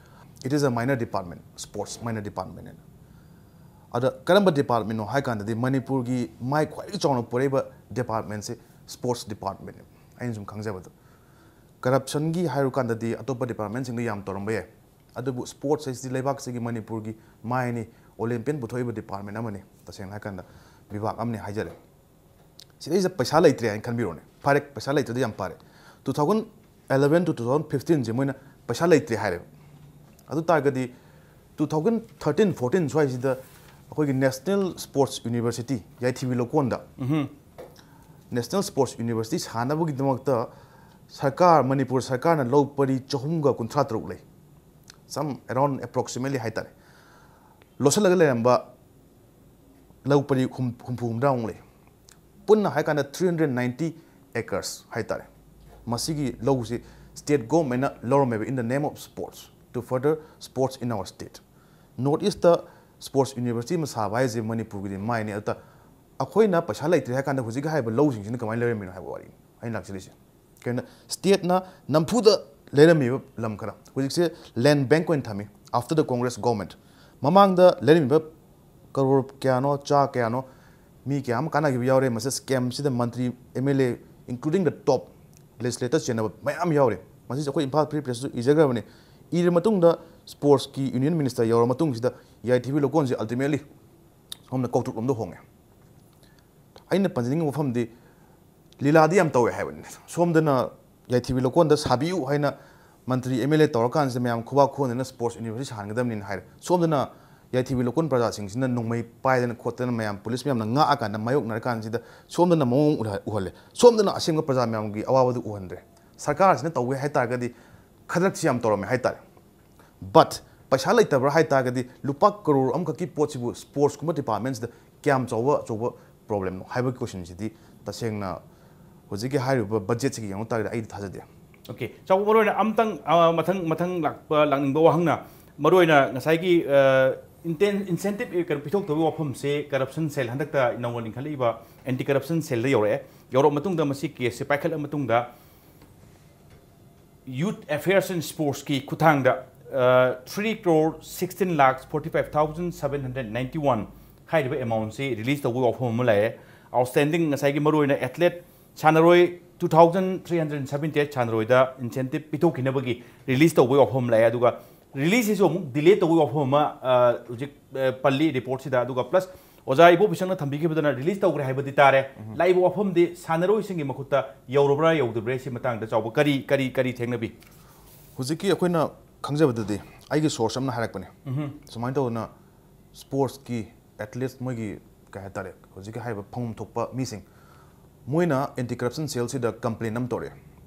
It is a minor department, sports minor department ꯍꯥꯏꯅ꯫ ꯑꯗ ꯀꯔꯝꯕ ꯗꯤꯄꯥꯔꯠꯃꯦꯟꯅꯣ ꯍꯥꯏ ꯀꯥꯟꯗꯗꯤ ꯃꯅꯤꯄꯨꯔꯒꯤ ꯃꯥꯏ ꯈ꯭ꯋꯥꯏꯗꯒꯤ ꯆꯥꯎꯅ ꯄꯣꯔꯛꯏꯕ ꯗꯤꯄꯥꯔꯠꯃꯦꯟꯁꯤ ꯁ꯭ꯄꯣꯔꯠꯁ ꯗꯤꯄꯥꯔꯠꯃꯦꯟꯅꯦ꯫ ꯑꯩꯅ ꯁꯨꯝ ꯈꯪꯖꯕꯗ ꯀꯔꯞꯁꯟꯒꯤ ꯍꯥꯏꯔꯨ ꯀꯥꯟꯗꯗꯤ ꯑꯇꯣꯞꯄ ꯗꯤꯄꯥꯔꯠꯃꯦꯟꯁꯤꯡꯗ ꯌꯥꯝ ꯇꯧꯔꯝꯕ ꯌꯥꯏ, ꯑꯗꯨꯕꯨ ꯁ꯭ꯄꯣꯔꯠꯁ ꯍꯥꯏꯁꯤꯗꯤ ꯂꯩꯕꯥꯛꯁꯤꯒꯤ ꯃꯅꯤꯄꯨꯔꯒꯤ ꯃꯥꯏꯅꯤ, ꯑꯣꯂꯦꯝꯄꯤꯌꯟ ꯄꯨꯊꯣꯛꯏꯕ ꯗꯤꯄꯥꯔꯠꯃꯦꯟ ꯑꯃꯅꯤ꯫ ꯇꯁꯦꯡꯅ ꯍꯥꯏ ꯀꯥꯟꯗ ꯕꯤꯚꯥꯒ ꯑꯃꯅꯤ ꯍꯥꯏꯖꯔꯦ꯫ ꯁꯤꯗꯩꯁꯤꯗ ꯄꯩꯁꯥ ꯂꯩꯇ꯭ꯔꯦ ꯍꯥꯏꯅ ꯈꯟꯕꯤꯔꯣꯅꯦ, ꯐꯔꯦ, ꯄꯩꯁꯥ ꯂꯩꯇ꯭ꯔꯗꯤ ꯌꯥꯝ ꯐꯔꯦ꯫ Two thousand eleven to two thousand fifteen ꯁꯦ ꯃꯣꯏꯅ ꯄꯩꯁꯥ ꯂꯩꯇ꯭ꯔꯦ ꯍꯥꯏꯔꯦꯕ꯫ ꯑꯗꯨ ꯇꯥꯔꯒꯗꯤ two thousand thirteen fourteen ꯁ꯭ꯋꯥꯏꯁꯤꯗ ꯑꯩꯈꯣꯏꯒꯤ ꯅꯦꯁꯅꯦꯜ ꯁ꯭ꯄꯣꯔꯠꯁ ꯌꯨꯅꯤꯚꯔꯁꯤꯇꯤ ꯌꯥꯏꯊꯤꯕꯤ ꯂꯧꯀꯣꯟꯗ ꯅꯦꯁꯅꯦꯜ ꯁ꯭ꯄꯣꯔꯠꯁ ꯌꯨꯅꯤꯚꯔꯁꯤꯇꯤ ꯁꯥꯅꯕꯒꯤꯗꯃꯛꯇ ꯁꯔꯀꯥꯔ, ꯃꯅꯤꯄꯨꯔ ꯁꯔꯀꯥꯔꯅ ꯂꯧ ꯄꯔꯤ ꯆꯍꯨꯝꯒ ꯀꯨꯟꯊ꯭ꯔꯥ ꯇꯔꯨꯛ ꯂꯩ, some around approximately ꯍꯥꯏꯇꯥꯔꯦ, ꯂꯣꯠꯁꯤꯜꯂꯒ ꯂꯩꯔꯝꯕ ꯂꯧ ꯄꯔꯤ ꯍꯨꯝ-, ꯍꯨꯝꯐꯨ ꯍꯨꯝꯗ꯭ꯔꯥꯃꯨꯛ ꯂꯩ꯫ ꯄꯨꯟꯅ ꯍꯥꯏ ꯀꯥꯟꯗ three hundred ninety acres ꯍꯥꯏꯇꯥꯔꯦ꯫ ꯃꯁꯤꯒꯤ ꯂꯧꯁꯤ ꯁ꯭ꯇꯦꯠ ꯒꯣꯔꯃꯦꯟꯅ ꯂꯧꯔꯝꯃꯦꯕ, in the name of sports, to further sports in our state. North east sports university ꯑꯃ ꯁꯥꯕ ꯍꯥꯏꯁꯦ ꯃꯅꯤꯄꯨꯔꯒꯤꯗꯤ ꯃꯥꯏꯅꯦ꯫ ꯑꯗꯨꯗ ꯑꯩꯈꯣꯏꯅ ꯄꯩꯁꯥ ꯂꯩꯇ꯭ꯔꯦ ꯍꯥꯏ ꯀꯥꯟꯗ ꯍꯧꯖꯤꯛ ꯍꯥꯏꯔꯤꯕ ꯂꯧꯁꯤꯡꯁꯤꯅ ꯀꯃꯥꯏꯅ ꯂꯩꯔꯝꯃꯤꯅꯣ ꯍꯥꯏꯕ ꯋꯥꯔꯤꯅꯤ ꯑꯩꯅ ꯂꯥꯛꯆꯔꯤꯁꯦ꯫ ꯀꯩꯅꯣ, ꯁ꯭ꯇꯦꯠꯅ ꯅꯝꯐꯨꯗ ꯂꯩꯔꯝꯃꯤꯕ ꯂꯝ ꯈꯔ ꯍꯧꯖꯤꯛꯁꯦ ꯂꯦꯟ ꯕꯦꯡꯛ ꯑꯣꯏꯅ ꯊꯝꯃꯤ, after the Congress government꯫ ꯃꯃꯥꯡꯗ ꯂꯩꯔꯝꯃꯤꯕ ꯀꯔꯣꯔ ꯀꯌꯥꯅꯣ, ꯆꯥ ꯀꯌꯥꯅꯣ, ꯃꯤ ꯀꯌꯥ ꯑꯃ ꯀꯥꯟꯅꯈꯤꯕ ꯌꯥꯎꯔꯦ꯫ ꯃꯁꯤ ꯁ꯭ꯀꯦꯝꯁꯤꯗ ꯃꯟꯇ꯭ꯔꯤ, M L A, including the top legislator ꯆꯦꯟꯅꯕ ꯃꯌꯥꯝ ꯌꯥꯎꯔꯦ꯫ ꯃꯁꯤꯁꯦ ꯑꯩꯈꯣꯏ ꯏꯝꯐꯥꯜ ꯐ꯭ꯔꯤ ꯄ꯭ꯔꯦꯁꯇꯁꯨ ꯏꯖꯈ꯭ꯔꯕꯅꯤ꯫ ꯏꯔꯕ ꯃꯇꯨꯡꯗ ꯁ꯭ꯄꯣꯔꯠꯁꯀꯤ ꯌꯨꯅꯤꯌꯟ ꯃꯤꯅꯤꯁꯇꯔ ꯌꯧꯔꯕ ꯃꯇꯨꯡꯁꯤꯗ ꯌꯥꯏꯊꯤꯕꯤ ꯂꯧꯀꯣꯟꯁꯦ ultimately ꯁꯣꯝꯅ ꯀꯧꯇ꯭ꯔꯨꯛꯂꯣꯝꯗ ꯍꯣꯡꯉꯦ꯫ ꯑꯩꯅ ꯄꯟꯖꯅꯤꯡꯉꯤꯕ ꯋꯥꯐꯝꯗꯤ ꯂꯤꯂꯥꯗꯤ ꯌꯥꯝ ꯇꯧꯋꯦ ꯍꯥꯏꯕꯅꯤ꯫ ꯁꯣꯝꯗꯅ ꯌꯥꯏꯊꯤꯕꯤ ꯂꯧꯀꯣꯟꯗ ꯁꯥꯕꯤꯌꯨ ꯍꯥꯏꯅ ꯃꯟꯇ꯭ꯔꯤ, ꯑꯦꯝ ꯑꯦꯜ ꯑꯦ ꯇꯧꯔꯀꯥꯟꯁꯤꯗ ꯃꯌꯥꯝ ꯈꯨꯕꯥꯛ ꯈꯨꯍꯟꯗꯅ ꯁ꯭ꯄꯣꯔꯠꯁ ꯌꯨꯅꯤꯚꯔꯁꯤꯇꯤ ꯁꯥꯍꯟꯒꯗꯕꯅꯤꯅ ꯍꯥꯏꯔꯦ꯫ ꯁꯣꯝꯗꯅ ꯌꯥꯏꯊꯤꯕꯤ ꯂꯧꯀꯣꯟ ꯄ꯭ꯔꯖꯥꯁꯤꯡꯁꯤꯅ ꯅꯣꯡꯃꯩ ꯄꯥꯏꯗꯅ ꯈꯣꯠꯇꯅ ꯃꯌꯥꯝ ꯄꯨꯂꯤꯁ ꯃꯌꯥꯝꯅ ꯉꯥꯛꯑꯀꯥꯟꯗ ꯃꯥꯌꯣꯛꯅꯔꯀꯥꯟꯁꯤꯗ ꯁꯣꯝꯗꯅ ꯃꯑꯣꯡ ꯎꯍꯜꯂꯦ꯫ ꯁꯣꯝꯗꯅ ꯑꯁꯦꯡꯕ ꯄ꯭ꯔꯖꯥ ꯃꯌꯥꯝꯒꯤ ꯑꯋꯥꯕꯗꯨ ꯎꯍꯟꯗ꯭ꯔꯦ꯫ ꯁꯔꯀꯥꯔꯁꯤꯅ ꯇꯧꯒꯦ ꯍꯥꯏ ꯇꯥꯔꯒꯗꯤ ꯈꯗ꯭ꯔꯛꯁꯤ ꯌꯥꯝ ꯇꯧꯔꯝꯃꯦ ꯍꯥꯏ ꯇꯥꯔꯦ꯫ But ꯄꯩꯁꯥ ꯂꯩꯇꯕ꯭ꯔꯥ ꯍꯥꯏ ꯇꯥꯔꯒꯗꯤ ꯂꯨꯄꯥ ꯀꯔꯣꯔ ꯑꯃꯈꯛꯀꯤ ꯄꯣꯠꯁꯤꯕꯨ ꯁ꯭ꯄꯣꯔꯠꯁꯀꯨꯝꯕ ꯗꯤꯄꯥꯔꯠꯃꯦꯟꯁꯤꯗ ꯀꯌꯥꯝ ꯆꯥꯎꯕ ꯑꯆꯧꯕ ꯄ꯭ꯔꯣꯕ꯭ꯂꯦꯝꯅꯣ ꯍꯥꯏꯕꯒꯤ ꯀꯣꯏꯁꯟꯁꯤꯗꯤ ꯇꯁꯦꯡꯅ ꯍꯧꯖꯤꯛꯀꯤ ꯍꯥꯏꯔꯤꯕ ꯕꯖꯦꯠꯁꯤꯒ ꯌꯦꯡꯉꯨ ꯇꯥꯔꯒꯗꯤ ꯑꯩꯗꯤ ꯊꯥꯖꯗꯦ꯫ ꯑꯣꯀꯦ, ꯆꯥꯎꯕ ꯃꯔꯨꯑꯣꯏꯅ ꯑꯝꯇꯪ, ꯑ, ꯃꯊꯪ, ꯃꯊꯪ ꯂꯥꯛꯄ, ꯂꯥꯛꯅꯤꯡꯕ ꯋꯥꯍꯪꯅ ꯃꯔꯨꯑꯣꯏꯅ ꯉꯁꯥꯏꯒꯤ, ꯑ, ꯏꯟꯇꯦꯟ ꯏꯟꯁꯦꯟꯇꯤꯞ ꯀꯩꯅꯣ ꯄꯤꯊꯣꯛꯇꯕꯒꯤ ꯋꯥꯐꯝꯁꯦ ꯀꯔꯞꯁꯟ ꯁꯦꯜ ꯍꯟꯗꯛꯇ ꯅꯧꯅ ꯂꯤꯡꯈꯠꯂꯛꯏꯕ ꯑꯦꯟꯇꯤ ꯀꯔꯞꯁꯟ ꯁꯦꯜꯗ ꯌꯧꯔꯛꯑꯦ꯫ ꯌꯧꯔꯛꯑ ꯃꯇꯨꯡꯗ ꯃꯁꯤ ꯀꯦꯁꯁꯦ ꯄꯥꯏꯈꯠꯂ ꯃꯇꯨꯡꯗ Youth Affairs and Sportsꯀꯤ ꯈꯨꯠꯊꯥꯡꯗ three crore sixteen lakh forty five thousand seven hundred ninety one ꯍꯥꯏꯔꯤꯕ ꯑꯦꯃꯥꯎꯟꯁꯤ ꯔꯤꯂꯤꯁ ꯇꯧꯕꯒꯤ ꯋꯥꯐꯝ ꯑꯃ ꯂꯩꯔꯦ꯫ ꯑꯥꯎꯠꯁ꯭ꯇꯦꯟꯗꯤꯡ ꯉꯁꯥꯏꯒꯤ ꯃꯔꯨꯑꯣꯏꯅ ꯑꯦꯊꯂꯦꯠ ꯁꯥꯟꯅꯔꯣꯏ two thousand three hundred seventy eight ꯁꯥꯟꯅꯔꯣꯏꯗ ꯏꯟꯁꯦꯟꯇꯤꯞ ꯄꯤꯊꯣꯛꯈꯤꯅꯕꯒꯤ ꯔꯤꯂꯤꯁ ꯇꯧꯕꯒꯤ ꯋꯥꯐꯝ ꯑꯃ ꯂꯩꯔꯦ꯫ ꯑꯗꯨꯒ ꯔꯤꯂꯤꯁꯁꯤꯁꯨ ꯑꯃꯨꯛ ꯗꯤꯂꯦ ꯇꯧꯕꯒꯤ ꯋꯥꯐꯝ ꯑꯃ ꯍꯧꯖꯤꯛ ꯄꯜꯂꯤ ꯔꯤꯄꯣꯔꯠꯁꯤꯗ꯫ ꯑꯗꯨꯒ ꯄ꯭ꯂꯁ ꯑꯣꯖꯥ ꯏꯕꯣꯕꯤꯁꯪꯅ ꯊꯝꯕꯤꯈꯤꯕꯗꯅ ꯔꯤꯂꯤꯁ ꯇꯧꯈ꯭ꯔꯦ ꯍꯥꯏꯕꯗꯤ ꯇꯥꯔꯦ꯫ ꯂꯥꯛꯏꯕ ꯋꯥꯐꯝꯗꯤ ꯁꯥꯟꯅꯔꯣꯏꯁꯤꯡꯒꯤ ꯃꯈꯨꯠꯇ ꯌꯧꯔꯕ꯭ꯔꯥ ꯌꯧꯗꯕ꯭ꯔꯥ ꯁꯤ ꯃꯇꯥꯡꯗ ꯆꯥꯎꯕ ꯀꯔꯤ ꯀꯔꯤ ꯀꯔꯤ ꯊꯦꯡꯅꯕꯤ? ꯍꯧꯖꯤꯛꯀꯤ ꯑꯩꯈꯣꯏꯅ ꯈꯪꯖꯕꯗꯗꯤ ꯑꯩꯒꯤ ꯁꯣꯔꯁ ꯑꯃꯅ ꯍꯥꯏꯔꯛꯄꯅꯦ꯫ ꯁꯨꯃꯥꯏꯅ ꯇꯧꯗꯅ ꯁ꯭ꯄꯣꯔꯠꯁꯀꯤ ꯑꯦꯊꯂꯤꯠꯁ ꯃꯣꯏꯒꯤ ꯀꯩ ꯍꯥꯏꯇꯥꯔꯦ, ꯍꯧꯖꯤꯛꯀꯤ ꯍꯥꯏꯔꯤꯕ ꯐꯪꯐꯝ ꯊꯣꯛꯄ ꯃꯤꯁꯤꯡ ꯃꯣꯏꯅ ꯑꯦꯟꯇꯤ ꯀꯔꯞꯁꯟ ꯁꯦꯜꯁꯤꯗ ꯀꯝꯄ꯭ꯂꯦꯟ ꯑꯃ ꯇꯧꯔꯛꯑꯦ꯫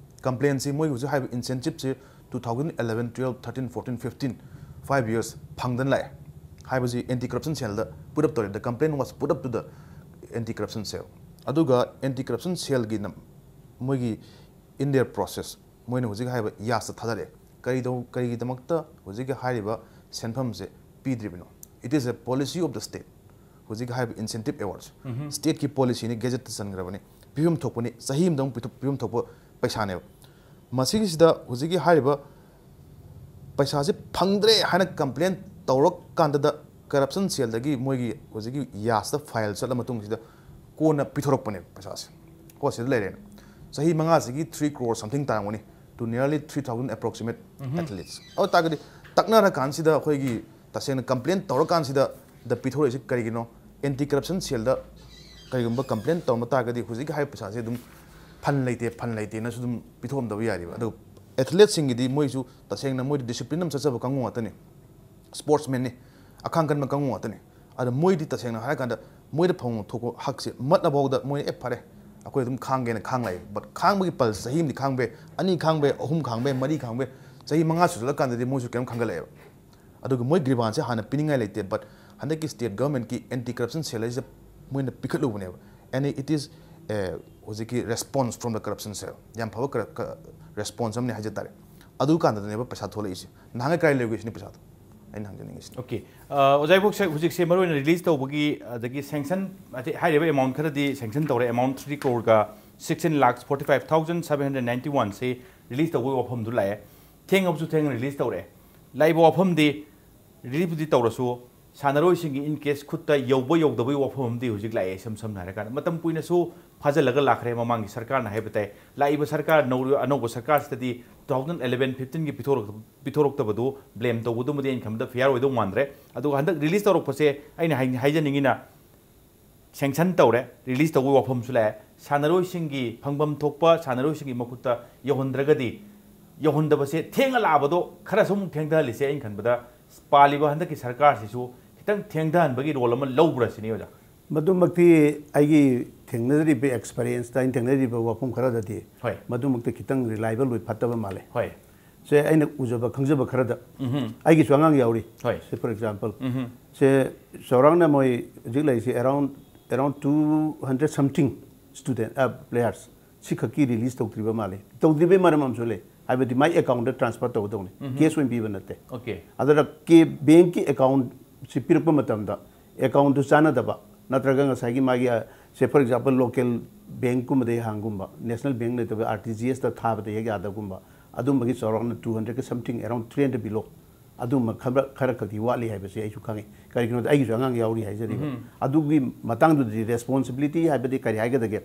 ꯀꯝꯄ꯭ꯂꯦꯟꯁꯤ ꯃꯣꯏꯒꯤ ꯍꯧꯖꯤꯛ ꯍꯥꯏꯔꯤꯕ ꯏꯟꯁꯦꯟꯇꯤꯞꯁꯤ two thousand eleven, twelve, thirteen, fourteen, fifteen five years ꯐꯪꯗꯅ ꯂꯥꯛꯑꯦ꯫ ꯍꯥꯏꯕꯁꯤ ꯑꯦꯟꯇꯤ ꯀꯔꯞꯁꯟ ꯁꯦꯜꯗ put up ꯇꯧꯔꯦ꯫ The complaint was put up to the anti corruption cell. ꯑꯗꯨꯒ ꯑꯦꯟꯇꯤ ꯀꯔꯞꯁꯟ ꯁꯦꯜꯒꯤꯅ ꯃꯣꯏꯒꯤ in their process ꯃꯣꯏꯅ ꯍꯧꯖꯤꯛ ꯍꯥꯏꯔꯤꯕ ꯌꯥꯁꯇ ꯊꯥꯗꯔꯛꯑꯦ꯫ ꯀꯔꯤꯗꯧ ꯀꯔꯤꯒꯤꯗꯃꯛꯇ ꯍꯧꯖꯤꯛꯀꯤ ꯍꯥꯏꯔꯤꯕ ꯁꯦꯟꯐꯝꯁꯦ ꯄꯤꯗ꯭ꯔꯤꯕꯅꯣ? It is a policy of the state. ꯍꯧꯖꯤꯛ ꯍꯥꯏꯔꯤꯕ ꯏꯟꯁꯦꯟꯇꯤꯞ ꯑꯦꯋꯥꯔꯗꯁꯦ ꯁ꯭ꯇꯦꯠꯀꯤ ꯄꯣꯂꯤꯁꯤꯅꯤ, ꯒꯦꯖꯦꯠꯇ ꯆꯟꯈ꯭ꯔꯕꯅꯤ, ꯄꯤꯐꯝ ꯊꯣꯛꯄꯅꯤ, ꯆꯍꯤ ꯑꯃꯗ ꯑꯃꯨꯛ ꯄꯤꯊꯣꯛ- ꯄꯤꯐꯝ ꯊꯣꯛꯄ ꯄꯩꯁꯥꯅꯦꯕ꯫ ꯃꯁꯤꯒꯤꯁꯤꯗ ꯍꯧꯖꯤꯛꯀꯤ ꯍꯥꯏꯔꯤꯕ ꯄꯩꯁꯥꯁꯦ ꯐꯪꯗ꯭ꯔꯦ ꯍꯥꯏꯅ ꯀꯝꯄ꯭ꯂꯦꯟ ꯇꯧꯔꯀꯥꯟꯗꯗ ꯀꯔꯞꯁꯟ ꯁꯦꯜꯗꯒꯤ ꯃꯣꯏꯒꯤ ꯍꯧꯖꯤꯛꯀꯤ ꯌꯥꯁꯇ ꯐꯥꯏꯜ ꯆꯠꯂ ꯃꯇꯨꯡꯁꯤꯗ ꯀꯣꯟꯅ ꯄꯤꯊꯣꯔꯛꯄꯅꯦꯕ ꯄꯩꯁꯥꯁꯦ꯫ ꯀꯣ ꯁꯤꯗ ꯂꯩꯔꯦꯅ꯫ ꯆꯍꯤ ꯃꯉꯥꯁꯤꯒꯤ three crore something ꯇꯥꯔꯝꯒꯅꯤ, to nearly three thousand approximate athletes. ꯑꯗꯨ ꯇꯥꯔꯒꯗꯤ ꯇꯛꯅꯔꯀꯥꯟꯁꯤꯗ ꯑꯩꯈꯣꯏꯒꯤ ꯇꯁꯦꯡꯅ ꯀꯝꯄ꯭ꯂꯦꯟ ꯇꯧꯔꯀꯥꯟꯁꯤꯗ ꯗ ꯄꯤꯊꯣꯔꯛꯏꯁꯤ ꯀꯔꯤꯒꯤꯅꯣ? ꯑꯦꯟꯇꯤ ꯀꯔꯞꯁꯟ ꯁꯦꯜꯗ ꯀꯔꯤꯒꯨꯝꯕ ꯀꯝꯄ꯭ꯂꯦꯟ ꯇꯧꯔꯝꯕ ꯇꯥꯔꯒꯗꯤ ꯍꯧꯖꯤꯛꯀꯤ ꯍꯥꯏꯔꯤꯕ ꯄꯩꯁꯥꯁꯦ ꯑꯗꯨꯝ ꯐꯟ ꯂꯩꯇꯦ, ꯐꯟ ꯂꯩꯇꯦꯅꯁꯨ ꯑꯗꯨꯝ ꯄꯤꯊꯣꯛꯑꯝꯗꯕ ꯌꯥꯔꯤꯕ꯫ ꯑꯗꯨ ꯑꯦꯊꯂꯦꯠꯁꯤꯡꯒꯤꯗꯤ ꯃꯣꯏꯁꯨ ꯇꯁꯦꯡꯅ ꯃꯣꯏꯗꯤ ꯗꯤꯁꯤꯄ꯭ꯂꯤꯟ ꯑꯃ ꯆꯠꯆꯕ ꯀꯥꯡꯕꯨ ꯉꯥꯛꯇꯅꯤ, ꯁ꯭ꯄꯣꯔꯠꯁꯃꯦꯟꯅꯤ, ꯑꯈꯥꯡ ꯀꯟꯕ ꯀꯥꯡꯕꯨ ꯉꯥꯛꯇꯅꯤ꯫ ꯑꯗ ꯃꯣꯏꯗꯤ ꯇꯁꯦꯡꯅ ꯍꯥꯏꯔꯀꯥꯟꯗ ꯃꯣꯏꯗ ꯐꯪꯐꯝ ꯊꯣꯛꯄ ꯍꯛꯁꯦ ꯃꯠꯂꯐꯥꯎꯗ ꯃꯣꯏꯅ ꯑꯦ ꯐꯔꯦ ꯑꯩꯈꯣꯏ ꯑꯗꯨꯝ ꯈꯥꯡꯒꯦꯅ ꯈꯥꯡ ꯂꯥꯛꯏ꯫ ꯕꯠ ꯈꯥꯡꯕꯒꯤ ꯄꯜ ꯆꯍꯤ ꯑꯃꯗꯤ ꯈꯥꯡꯕ ꯌꯥꯏ, ꯑꯅꯤ ꯈꯥꯡꯕ ꯌꯥꯏ, ꯑꯍꯨꯝ ꯈꯥꯡꯕ ꯌꯥꯏ, ꯃꯔꯤ ꯈꯥꯡꯕ ꯌꯥꯏ, ꯆꯍꯤ ꯃꯉꯥ ꯁꯨꯖꯜꯂꯀꯥꯟꯗꯗꯤ ꯃꯣꯏꯁꯨ ꯀꯩꯝ ꯈꯪꯒꯠꯂꯛꯑꯦꯕ꯫ ꯑꯗꯨꯒ ꯃꯣꯏ ꯒ꯭ꯔꯤꯚꯥꯟꯁꯁꯦ ꯍꯥꯟꯅ ꯄꯤꯅꯤꯡꯉꯥꯏ ꯂꯩꯇꯦ, ꯕꯠ ꯍꯟꯗꯛꯀꯤ ꯁ꯭ꯇꯦꯠ ꯒꯚꯔꯟꯃꯦꯟꯠꯀꯤ ꯑꯦꯟꯇꯤ ꯀꯔꯞꯁꯟ ꯁꯦꯜ ꯍꯥꯏꯁꯤꯗ ꯃꯣꯏꯅ ꯄꯤꯈꯠꯂꯨꯕꯅꯦꯕ꯫ And it is, ꯑꯦ, ꯍꯧꯖꯤꯛꯀꯤ response from the corruption cell, ꯌꯥꯝ ꯐꯕ ꯀꯔ- ꯀ- ꯔꯦꯁꯄꯣꯟꯁ ꯑꯃꯅꯤ ꯍꯥꯏꯖ ꯇꯥꯔꯦ꯫ ꯑꯗꯨ ꯀꯥꯟꯗꯅꯦꯕ ꯄꯩꯁꯥ ꯊꯣꯛꯂꯛꯏꯁꯦ꯫ ꯅꯍꯥꯟꯒꯩ ꯀꯥꯏ ꯂꯩꯔꯨꯒꯦ ꯁꯤꯅꯤ ꯄꯩꯁꯥꯗꯣ? ꯑꯩꯅ ꯍꯪꯖꯅꯤꯡꯉꯤꯁꯤꯅ꯫ ꯑꯣꯀꯦ꯫ ꯑꯣꯖꯥ ꯏꯕꯣꯛꯁꯦ ꯍꯧꯖꯤꯛꯁꯦ ꯃꯔꯨꯑꯣꯏꯅ ꯔꯤꯂꯤꯁ ꯇꯧꯕꯒꯤ ꯑꯗꯒꯤ ꯁꯦꯡꯁꯟ, ꯍꯥꯏꯔꯤꯕ ꯑꯦꯃꯥꯎꯟ ꯈꯔꯗꯤ ꯁꯦꯡꯁꯟ ꯇꯧꯔꯦ꯫ ꯑꯦꯃꯥꯎꯟ ꯊ꯭ꯔꯤ ꯀ꯭ꯔꯣꯔꯒ sixteen lakh forty five thousand seven hundred ninety ꯋꯥꯟꯁꯤ ꯔꯤꯂꯤꯁ ꯇꯧꯕꯒꯤ ꯋꯥꯐꯝꯗꯨ ꯂꯥꯛꯑꯦ꯫ ꯊꯦꯡꯉꯕꯁꯨ ꯊꯦꯡꯅ ꯔꯤꯂꯤꯁ ꯇꯧꯔꯛꯑꯦ꯫ ꯂꯥꯛꯏꯕ ꯋꯥꯐꯝꯗꯤ ꯔꯤꯂꯤꯐꯇꯤ ꯇꯧꯔꯁꯨ ꯁꯥꯟꯅꯔꯣꯏꯁꯤꯡꯒꯤ ꯏꯟ ꯀꯦꯁ ꯈꯨꯠꯇ ꯌꯧꯕ ꯌꯧꯗꯕꯒꯤ ꯋꯥꯐꯝ ꯑꯃꯗꯤ ꯍꯧꯖꯤꯛ ꯂꯥꯛꯑꯦ꯫ ꯏꯁꯝ ꯁꯝꯅ ꯍꯥꯏꯔꯀꯥꯟꯗ ꯃꯇꯝ ꯀꯨꯏꯅꯁꯨ ꯐꯥꯖꯤꯜꯂꯒ ꯂꯥꯛꯈ꯭ꯔꯦ ꯃꯃꯥꯡꯒꯤ ꯁꯔꯀꯥꯔꯅ ꯍꯥꯏꯕ ꯇꯥꯏ꯫ ꯂꯥꯛꯏꯕ ꯁꯔꯀꯥꯔ ꯅꯧꯔꯤꯕ ꯑꯅꯧꯕ ꯁꯔꯀꯥꯔꯁꯤꯗꯗꯤ ꯇꯨ ꯊꯥꯎꯖꯟ ꯑꯦꯂꯦꯚꯦꯟ ꯐꯤꯐꯇꯤꯟꯒꯤ ꯄꯤꯊꯣꯔꯛ ꯄꯤꯊꯣꯔꯛꯇꯕꯗꯨ ꯕ꯭ꯂꯦꯝ ꯇꯧꯕꯗꯨꯃꯗꯤ ꯑꯩꯅ ꯈꯟꯕꯗ ꯐꯤꯌꯥꯔ ꯑꯣꯏꯗꯧ ꯃꯥꯟꯗ꯭ꯔꯦ꯫ ꯑꯗꯨꯒ ꯍꯟꯗꯛ ꯔꯤꯂꯤꯁ ꯇꯧꯔꯛꯄꯁꯦ ꯑꯩꯅ ꯍꯥꯏ- ꯍꯥꯏꯖꯅꯤꯡꯉꯤꯅ ꯁꯦꯡꯁꯟ ꯇꯧꯔꯦ, ꯔꯤꯂꯤꯁ ꯇꯧꯕꯒꯤ ꯋꯥꯐꯝꯁꯨ ꯂꯥꯛꯑꯦ꯫ ꯁꯥꯟꯅꯔꯣꯏꯁꯤꯡꯒꯤ ꯐꯪꯐꯝ ꯊꯣꯛꯄ ꯁꯥꯟꯅꯔꯣꯏꯁꯤꯡꯒꯤ ꯃꯈꯨꯠꯇ ꯌꯧꯍꯟꯗ꯭ꯔꯒꯗꯤ, ꯌꯧꯍꯟꯗꯕꯁꯦ ꯊꯦꯡꯅ ꯂꯥꯛꯑꯕꯗꯣ ꯈꯔꯁꯨ ꯑꯃꯨꯛ ꯊꯦꯡꯊꯍꯜꯂꯤꯁꯦ ꯑꯩꯅ ꯈꯟꯕꯗ ꯄꯥꯜꯂꯤꯕ ꯍꯟꯗꯛꯀꯤ ꯁꯔꯀꯥꯔꯁꯤꯁꯨ ꯈꯤꯇꯪ ꯊꯦꯡꯊꯍꯟꯕꯒꯤ ꯔꯣꯜ ꯑꯃ ꯂꯧꯕ꯭ꯔꯥ ꯁꯤꯅꯤ ꯑꯣꯖꯥ꯫ ꯃꯗꯨꯃꯛꯇꯤ ꯑꯩꯒꯤ ꯊꯦꯡꯅꯖꯔꯤꯕ ꯑꯦꯛꯁꯄꯔꯤꯌꯦꯟꯁꯇ ꯑꯩꯅ ꯊꯦꯡꯅꯖꯔꯤꯕ ꯋꯥꯐꯝ ꯈꯔꯗꯗꯤ ꯍꯣꯏ꯫ ꯃꯗꯨꯃꯛꯇꯤ ꯈꯤꯇꯪ ꯔꯤꯂꯥꯏꯕꯜ ꯑꯣꯏ ꯐꯠꯇꯕ ꯃꯥꯜꯂꯦ꯫ ꯍꯣꯏ꯫ ꯁꯦ ꯑꯩꯅ ꯎꯖꯕ ꯈꯪꯖꯕ ꯈꯔꯗ ꯎꯝꯍꯨꯝ꯫ ꯑꯩꯒꯤꯁꯨ ꯑꯉꯥꯡ ꯌꯥꯎꯔꯤ꯫ ꯍꯣꯏ꯫ ꯁꯦ ꯐꯣꯔ ꯑꯦꯛꯖꯥꯝꯄꯜ ꯎꯝꯍꯨꯝ꯫ ꯁꯦ ꯆꯥꯎꯔꯥꯛꯅ ꯃꯣꯏ ꯍꯧꯖꯤꯛ ꯂꯩꯔꯤꯁꯦ around around two hundred something student players ꯁꯤ ꯈꯛꯀꯤ ꯔꯤꯂꯤꯁ ꯇꯧꯗ꯭ꯔꯤꯕ ꯃꯥꯜꯂꯦ꯫ ꯇꯧꯗ꯭ꯔꯤꯕꯩ ꯃꯔꯝ ꯑꯃꯁꯨ ꯂꯩ, ꯍꯥꯏꯕꯗꯤ ꯃꯥꯏ ꯑꯦꯀꯥꯎꯟꯗ ꯇ꯭ꯔꯥꯟꯁꯐꯔ ꯇꯧꯒꯗꯧꯅꯤ, ꯀꯦꯁ ꯑꯣꯏꯅ ꯄꯤꯕ ꯅꯠꯇꯦ꯫ ꯑꯣꯀꯦ꯫ ꯑꯗꯨꯅ ꯀꯦ ꯕꯦꯡꯀꯤ ꯑꯦꯀꯥꯎꯟꯁꯤ ꯄꯤꯔꯛꯄ ꯃꯇꯝꯗ ꯑꯦꯀꯥꯎꯟꯗꯨ ꯆꯥꯟꯅꯗꯕ ꯅꯠꯇ꯭ꯔꯒ ꯉꯁꯥꯏꯒꯤ ꯃꯥꯒꯤ ꯁꯦ ꯐꯣꯔ ꯑꯦꯛꯖꯥꯝꯄꯜ ꯂꯣꯀꯦꯜ ꯕꯦꯡꯀꯨꯝꯕꯗꯒꯤ ꯍꯥꯡꯒꯨꯝꯕ, ꯅꯦꯁꯅꯦꯜ ꯕꯦꯡ ꯅꯠꯇꯕ ꯑꯥꯔ ꯇꯤ ꯖꯤ ꯑꯦꯁꯇ ꯊꯥꯕꯗ ꯍꯦꯛ ꯌꯥꯗꯕꯒꯨꯝꯕ, ꯑꯗꯨꯝꯕꯒꯤ ꯆꯥꯎꯔꯥꯛꯅ two hundred something, around three hundred below ꯑꯗꯨꯝꯕ ꯈꯔ ꯈꯔ ꯈꯛꯇꯤ ꯋꯥꯠꯂꯤ ꯍꯥꯏꯕꯁꯤ ꯑꯩꯁꯨ ꯈꯪꯉꯤ꯫ ꯀꯔꯤꯒꯤꯅꯣꯗ ꯑꯩꯒꯤꯁꯨ ꯑꯉꯥꯡ ꯌꯥꯎꯔꯤ ꯍꯥꯏꯖꯔꯤꯕ꯫ ꯑꯗꯨꯒꯤ ꯃꯇꯥꯡꯗꯨꯗꯗꯤ ꯔꯦꯁꯄꯣꯟꯁꯤꯕꯤꯂꯤꯇꯤ ꯍꯥꯏꯕꯗꯤ ꯀꯔꯤ ꯍꯥꯏꯒꯗꯒꯦ?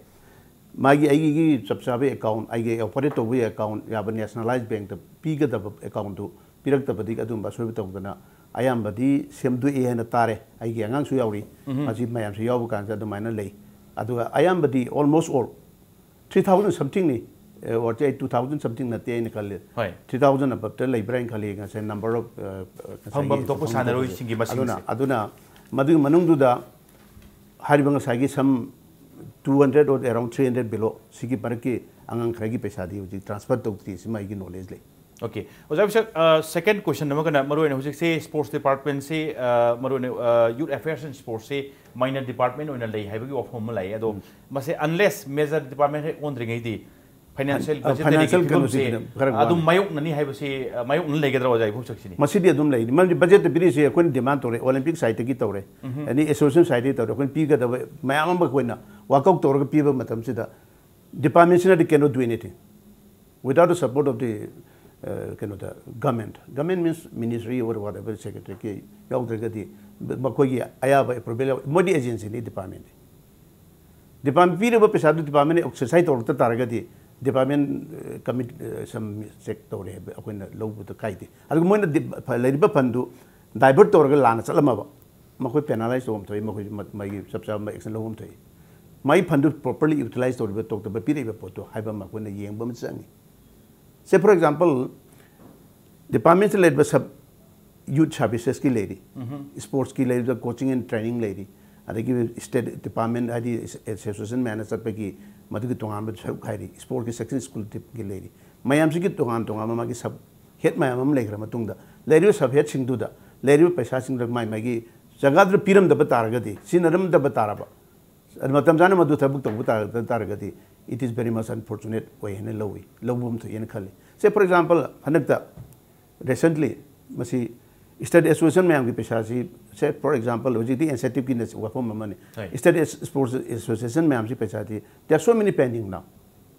ꯃꯥꯒꯤ ꯑꯩꯒꯤ ꯆꯞ ꯆꯥꯕ ꯑꯦꯀꯥꯎꯟ, ꯑꯩꯒꯤ ꯑꯣꯄꯔꯦꯠ ꯇꯧꯕꯒꯤ ꯑꯦꯀꯥꯎꯟ ꯌꯥꯕ ꯅꯦꯁꯅꯦꯂꯥꯏꯖ ꯕꯦꯡꯛꯇ ꯄꯤꯒꯗꯕ ꯑꯦꯀꯥꯎꯟꯗꯨ ꯄꯤꯔꯛꯇꯕꯗꯒꯤ ꯑꯗꯨꯝꯕ ꯑꯁꯣꯏꯕ ꯇꯧꯗꯅ ꯑꯌꯥꯝꯕꯗꯤ ꯁꯦꯝꯗꯣꯛꯑꯦ ꯍꯥꯏꯅ ꯇꯥꯔꯦ꯫ ꯑꯩꯒꯤ ꯑꯉꯥꯡꯁꯨ ꯌꯥꯎꯔꯤ꯫ ꯃꯁꯤ ꯃꯌꯥꯝꯁꯨ ꯌꯥꯎꯕ ꯀꯥꯟꯁꯤꯗ ꯑꯗꯨꯃꯥꯏꯅ ꯂꯩ꯫ ꯑꯗꯨꯒ ꯑꯌꯥꯝꯕꯗꯤ almost all three thousand somethingꯅꯤ꯫ ꯑꯣꯔ ꯑꯩ two thousand something ꯅꯠꯇꯦ ꯑꯩꯅ ꯈꯜꯂꯤ꯫ ꯍꯣꯏ꯫ Three thousand above ꯂꯩꯕ꯭ꯔꯥ ꯍꯥꯏꯅ ꯈꯜꯂꯤ ꯉꯁꯥꯏ number of ꯐꯪꯐꯝ ꯊꯣꯛꯄ ꯁꯥꯟꯅꯔꯣꯏꯁꯤꯡꯒꯤ ꯃꯁꯤꯡꯁꯦ꯫ ꯑꯗꯨꯅ ꯑꯗꯨꯅ ꯃꯗꯨꯒꯤ ꯃꯅꯨꯡꯗꯨꯗ ꯍꯥꯏꯔꯤꯕ ꯉꯁꯥꯏꯒꯤ some two hundred or around three hundred below ꯁꯤꯒꯤ ꯃꯔꯛꯀꯤ ꯑꯉꯥꯡ ꯈꯔꯒꯤ ꯄꯩꯁꯥꯗꯤ ꯍꯧꯖꯤꯛ ꯇ꯭ꯔꯥꯟꯁꯐꯔ ꯇꯧꯗ꯭ꯔꯤ꯫ ꯁꯤꯃ ꯑꯩꯒꯤ ꯅꯣꯂꯦꯖ ꯂꯩ꯫ ꯑꯣꯀꯦ꯫ ꯑꯣꯖꯥ ꯕꯤꯁꯛ, ꯁꯦꯀꯦꯟ ꯀꯣꯏꯁꯟ ꯑꯃꯒꯅ ꯃꯔꯨꯑꯣꯏꯅ ꯍꯧꯖꯤꯛꯁꯦ ꯁ꯭ꯄꯣꯔꯠꯁ ꯗꯤꯄꯥꯔꯠꯃꯦꯟꯁꯤ, ꯃꯔꯨꯑꯣꯏꯅ ꯌꯨꯠ ꯑꯦꯐꯤꯌꯔꯁ ꯑꯦꯟ ꯁ꯭ꯄꯣꯔꯠꯁꯁꯤ ꯃꯥꯏꯅꯔ ꯗꯤꯄꯥꯔꯠꯃꯦꯟ ꯑꯣꯏꯅ ꯂꯩ ꯍꯥꯏꯕꯒꯤ ꯋꯥꯐꯝ ꯑꯃ ꯂꯥꯛꯏ꯫ ꯑꯗꯣ ꯃꯁꯦ ꯑꯟꯂꯦꯁ ꯃꯦꯖꯔ ꯗꯤꯄꯥꯔꯠꯃꯦꯟ ꯍꯦꯛ ꯑꯣꯟꯗ꯭ꯔꯤꯉꯩꯗꯤ ꯐꯥꯏꯅꯥꯟꯁꯤꯌꯦꯜ ꯐꯥꯏꯅꯥꯟꯁꯤꯌꯦꯜ ꯀꯩꯅꯣꯁꯤ ꯈꯤꯇꯪ ꯈꯔ ꯑꯗꯨꯝ ꯋꯥꯠꯂꯤ꯫ ꯃꯥꯌꯣꯛꯅꯅꯤ ꯍꯥꯏꯕꯁꯤ, ꯃꯥꯌꯣꯛꯅ ꯂꯩꯒꯗ꯭ꯔꯥ ꯑꯣꯖꯥ, ꯏꯐꯨꯛ ꯁꯛꯁꯤꯅꯤ? ꯃꯁꯤꯗꯤ ꯑꯗꯨꯝ ꯂꯩꯅꯤ꯫ ꯃꯔꯝꯗꯤ ꯕꯖꯦꯠꯇ ꯄꯤꯔꯤꯁꯦ ꯑꯩꯈꯣꯏꯅ ꯗꯤꯃꯥꯟ ꯇꯧꯔꯦ, ꯑꯣꯂꯤꯝꯄꯤꯛ ꯁꯥꯏꯠꯇꯒꯤ ꯇꯧꯔꯦ, ꯑꯦꯅꯤ ꯑꯦꯁꯣꯁꯤꯌꯦꯁꯟ ꯁꯥꯏꯠꯇꯒꯤ ꯇꯧꯔꯦ, ꯑꯩꯈꯣꯏꯅ ꯄꯤꯒꯗꯕ ꯃꯌꯥꯝ ꯑꯃ ꯑꯩꯈꯣꯏꯅ ꯋꯥꯛꯑꯥꯎꯠ ꯇꯧꯔꯒ ꯄꯤꯕ ꯃꯇꯝꯁꯤꯗ, ꯗꯤꯄꯥꯔꯠꯃꯦꯟꯁꯤꯅꯗꯤ cannot do anything without the support of the, uh, ꯀꯩꯅꯣꯗ, government. Government means ministry or whatever, secretary ꯀꯤ ꯌꯥꯎꯗ꯭ꯔꯒꯗꯤ ꯃꯈꯣꯏꯒꯤ ꯑꯌꯥꯕ ꯑꯦꯄ꯭ꯔꯨꯕꯦꯜ ꯌꯥꯎ-, ꯃꯣꯏꯗꯤ ꯑꯦꯖꯦꯟꯁꯤꯅꯤ ꯗꯤꯄꯥꯔꯠꯃꯦꯟꯗꯤ꯫ ꯗꯤꯄꯥꯔꯠꯃꯦꯟ ꯄꯤꯔꯤꯕ ꯄꯩꯁꯥꯗꯨ ꯗꯤꯄꯥꯔꯠꯃꯦꯟꯅ ꯑꯦꯛꯁꯔꯁꯥꯏꯁ ꯇꯧꯔꯛꯇ ꯇꯥꯔꯒꯗꯤ ꯗꯤꯄꯥꯔꯠꯃꯦꯟ ꯀꯃꯤꯠ ꯁꯝ ꯆꯦꯛ ꯇꯧꯔꯦ ꯍꯥꯏꯕ ꯑꯩꯈꯣꯏꯅ ꯂꯧꯕꯗ ꯀꯥꯏꯗꯦ꯫ ꯑꯗꯨꯒ ꯃꯣꯏꯅ ꯗꯤ-, ꯐ-, ꯂꯩꯔꯤꯕ ꯐꯟꯗꯨ ꯗꯥꯏꯚꯔꯠ ꯇꯧꯔꯒ ꯂꯥꯟꯅ ꯆꯠꯂꯝꯃꯕ ꯃꯈꯣꯏ ꯄꯦꯅꯥꯂꯥꯏꯁ ꯇꯧꯐꯝ ꯊꯣꯛꯏ, ꯃꯈꯣꯏ ꯃ-, ꯃꯥꯒꯤ ꯆꯞ ꯆꯥꯕ ꯑꯦꯛꯁꯟ ꯂꯧꯐꯝ ꯊꯣꯛꯏ꯫ ꯃꯥꯏ ꯐꯟꯗꯨ ꯄ꯭ꯔꯣꯄꯔꯂꯤ ꯌꯨꯇꯤꯂꯥꯏꯁ ꯇꯧꯔꯤꯕ ꯇꯧꯗꯕ ꯄꯤꯔꯛꯏꯕ ꯄꯣꯠꯇꯣ ꯍꯥꯏꯕ ꯑꯃ ꯑꯩꯈꯣꯏꯅ ꯌꯦꯡꯕ ꯑꯃ ꯆꯪꯉꯤ꯫ Say for example, ꯗꯤꯄꯥꯔꯠꯃꯦꯟꯁꯤꯗ ꯂꯩꯔꯤꯕ ꯁꯕ ꯌꯨꯠ ꯁꯥꯔꯚꯤꯁꯦꯁꯀꯤ ꯂꯩꯔꯤ, ꯁ꯭ꯄꯣꯔꯠꯁꯀꯤ ꯂꯩꯔꯤꯕ ꯀꯣꯆꯤꯡ ꯑꯦꯟ ꯇ꯭ꯔꯦꯅꯤꯡ ꯂꯩꯔꯤ, ꯑꯗꯒꯤ ꯁ꯭ꯇꯦꯠ ꯗꯤꯄꯥꯔꯠꯃꯦꯟ ꯍꯥꯏꯗꯤ ꯑꯦꯁꯣꯁꯤꯌꯦꯁꯟ ꯃꯌꯥꯝꯅ ꯆꯠꯄꯒꯤ ꯃꯗꯨꯒꯤ ꯇꯣꯉꯥꯟꯕ ꯁꯔꯨꯛ ꯍꯥꯏꯔꯤ, ꯁ꯭ꯄꯣꯔꯠꯀꯤ ꯁꯦꯛꯁꯟ ꯁ꯭ꯀꯨꯜ ꯇꯤꯞꯀꯤ ꯂꯩꯔꯤ꯫ ꯃꯌꯥꯝꯁꯤꯒꯤ ꯇꯣꯉꯥꯟ ꯇꯣꯉꯥꯟꯕ ꯃꯥꯒꯤ ꯁꯕ ꯍꯦꯗ ꯃꯌꯥꯝ ꯑꯃ ꯂꯩꯈ꯭ꯔ ꯃꯇꯨꯡꯗ ꯂꯩꯔꯤꯕ ꯁꯕ ꯍꯦꯗꯁꯤꯡꯗꯨꯗ ꯂꯩꯔꯤꯕ ꯄꯩꯁꯥꯁꯤꯡꯗꯨ ꯃꯥꯏ ꯃꯥꯒꯤ ꯖꯒꯥꯗꯨꯗ ꯄꯤꯔꯝꯗꯕ ꯇꯥꯔꯒꯗꯤ, ꯁꯤꯖꯤꯟꯅꯔꯝꯗꯕ ꯇꯥꯔꯕ, ꯑꯗꯨ ꯃꯇꯝ ꯆꯥꯅ ꯃꯗꯨ ꯊꯕꯛ ꯇꯧꯕ ꯇꯥꯔ-, ꯇꯥꯔꯒꯗꯤ it is very much unfortunate ꯑꯣꯏ ꯍꯥꯏꯅ ꯂꯧꯏ, ꯂꯧꯕ ꯑꯃ ꯊꯣꯛꯑꯦꯅ ꯈꯜꯂꯤ꯫ Say for example, ꯍꯟꯗꯛꯇ recently ꯃꯁꯤ ꯁ꯭ꯇꯦꯠ ꯑꯦꯁꯣꯁꯤꯌꯦꯁꯟ ꯃꯌꯥꯝꯒꯤ ꯄꯩꯁꯥꯁꯤ, say for example, ꯍꯧꯖꯤꯛꯇꯤ ꯏꯟꯁꯦꯟꯇꯤꯞꯀꯤꯅ ꯋꯥꯐꯝ ꯑꯃꯅꯤ꯫ ꯍꯣꯏ꯫ ꯁ꯭ꯇꯦꯠ ꯑꯦꯁ-, ꯁ꯭ꯄꯣꯔꯠꯁ ꯑꯦꯁꯣꯁꯤꯌꯦꯁꯟ ꯃꯌꯥꯝꯁꯤ ꯄꯩꯁꯥꯗꯤ, there are so many pending now,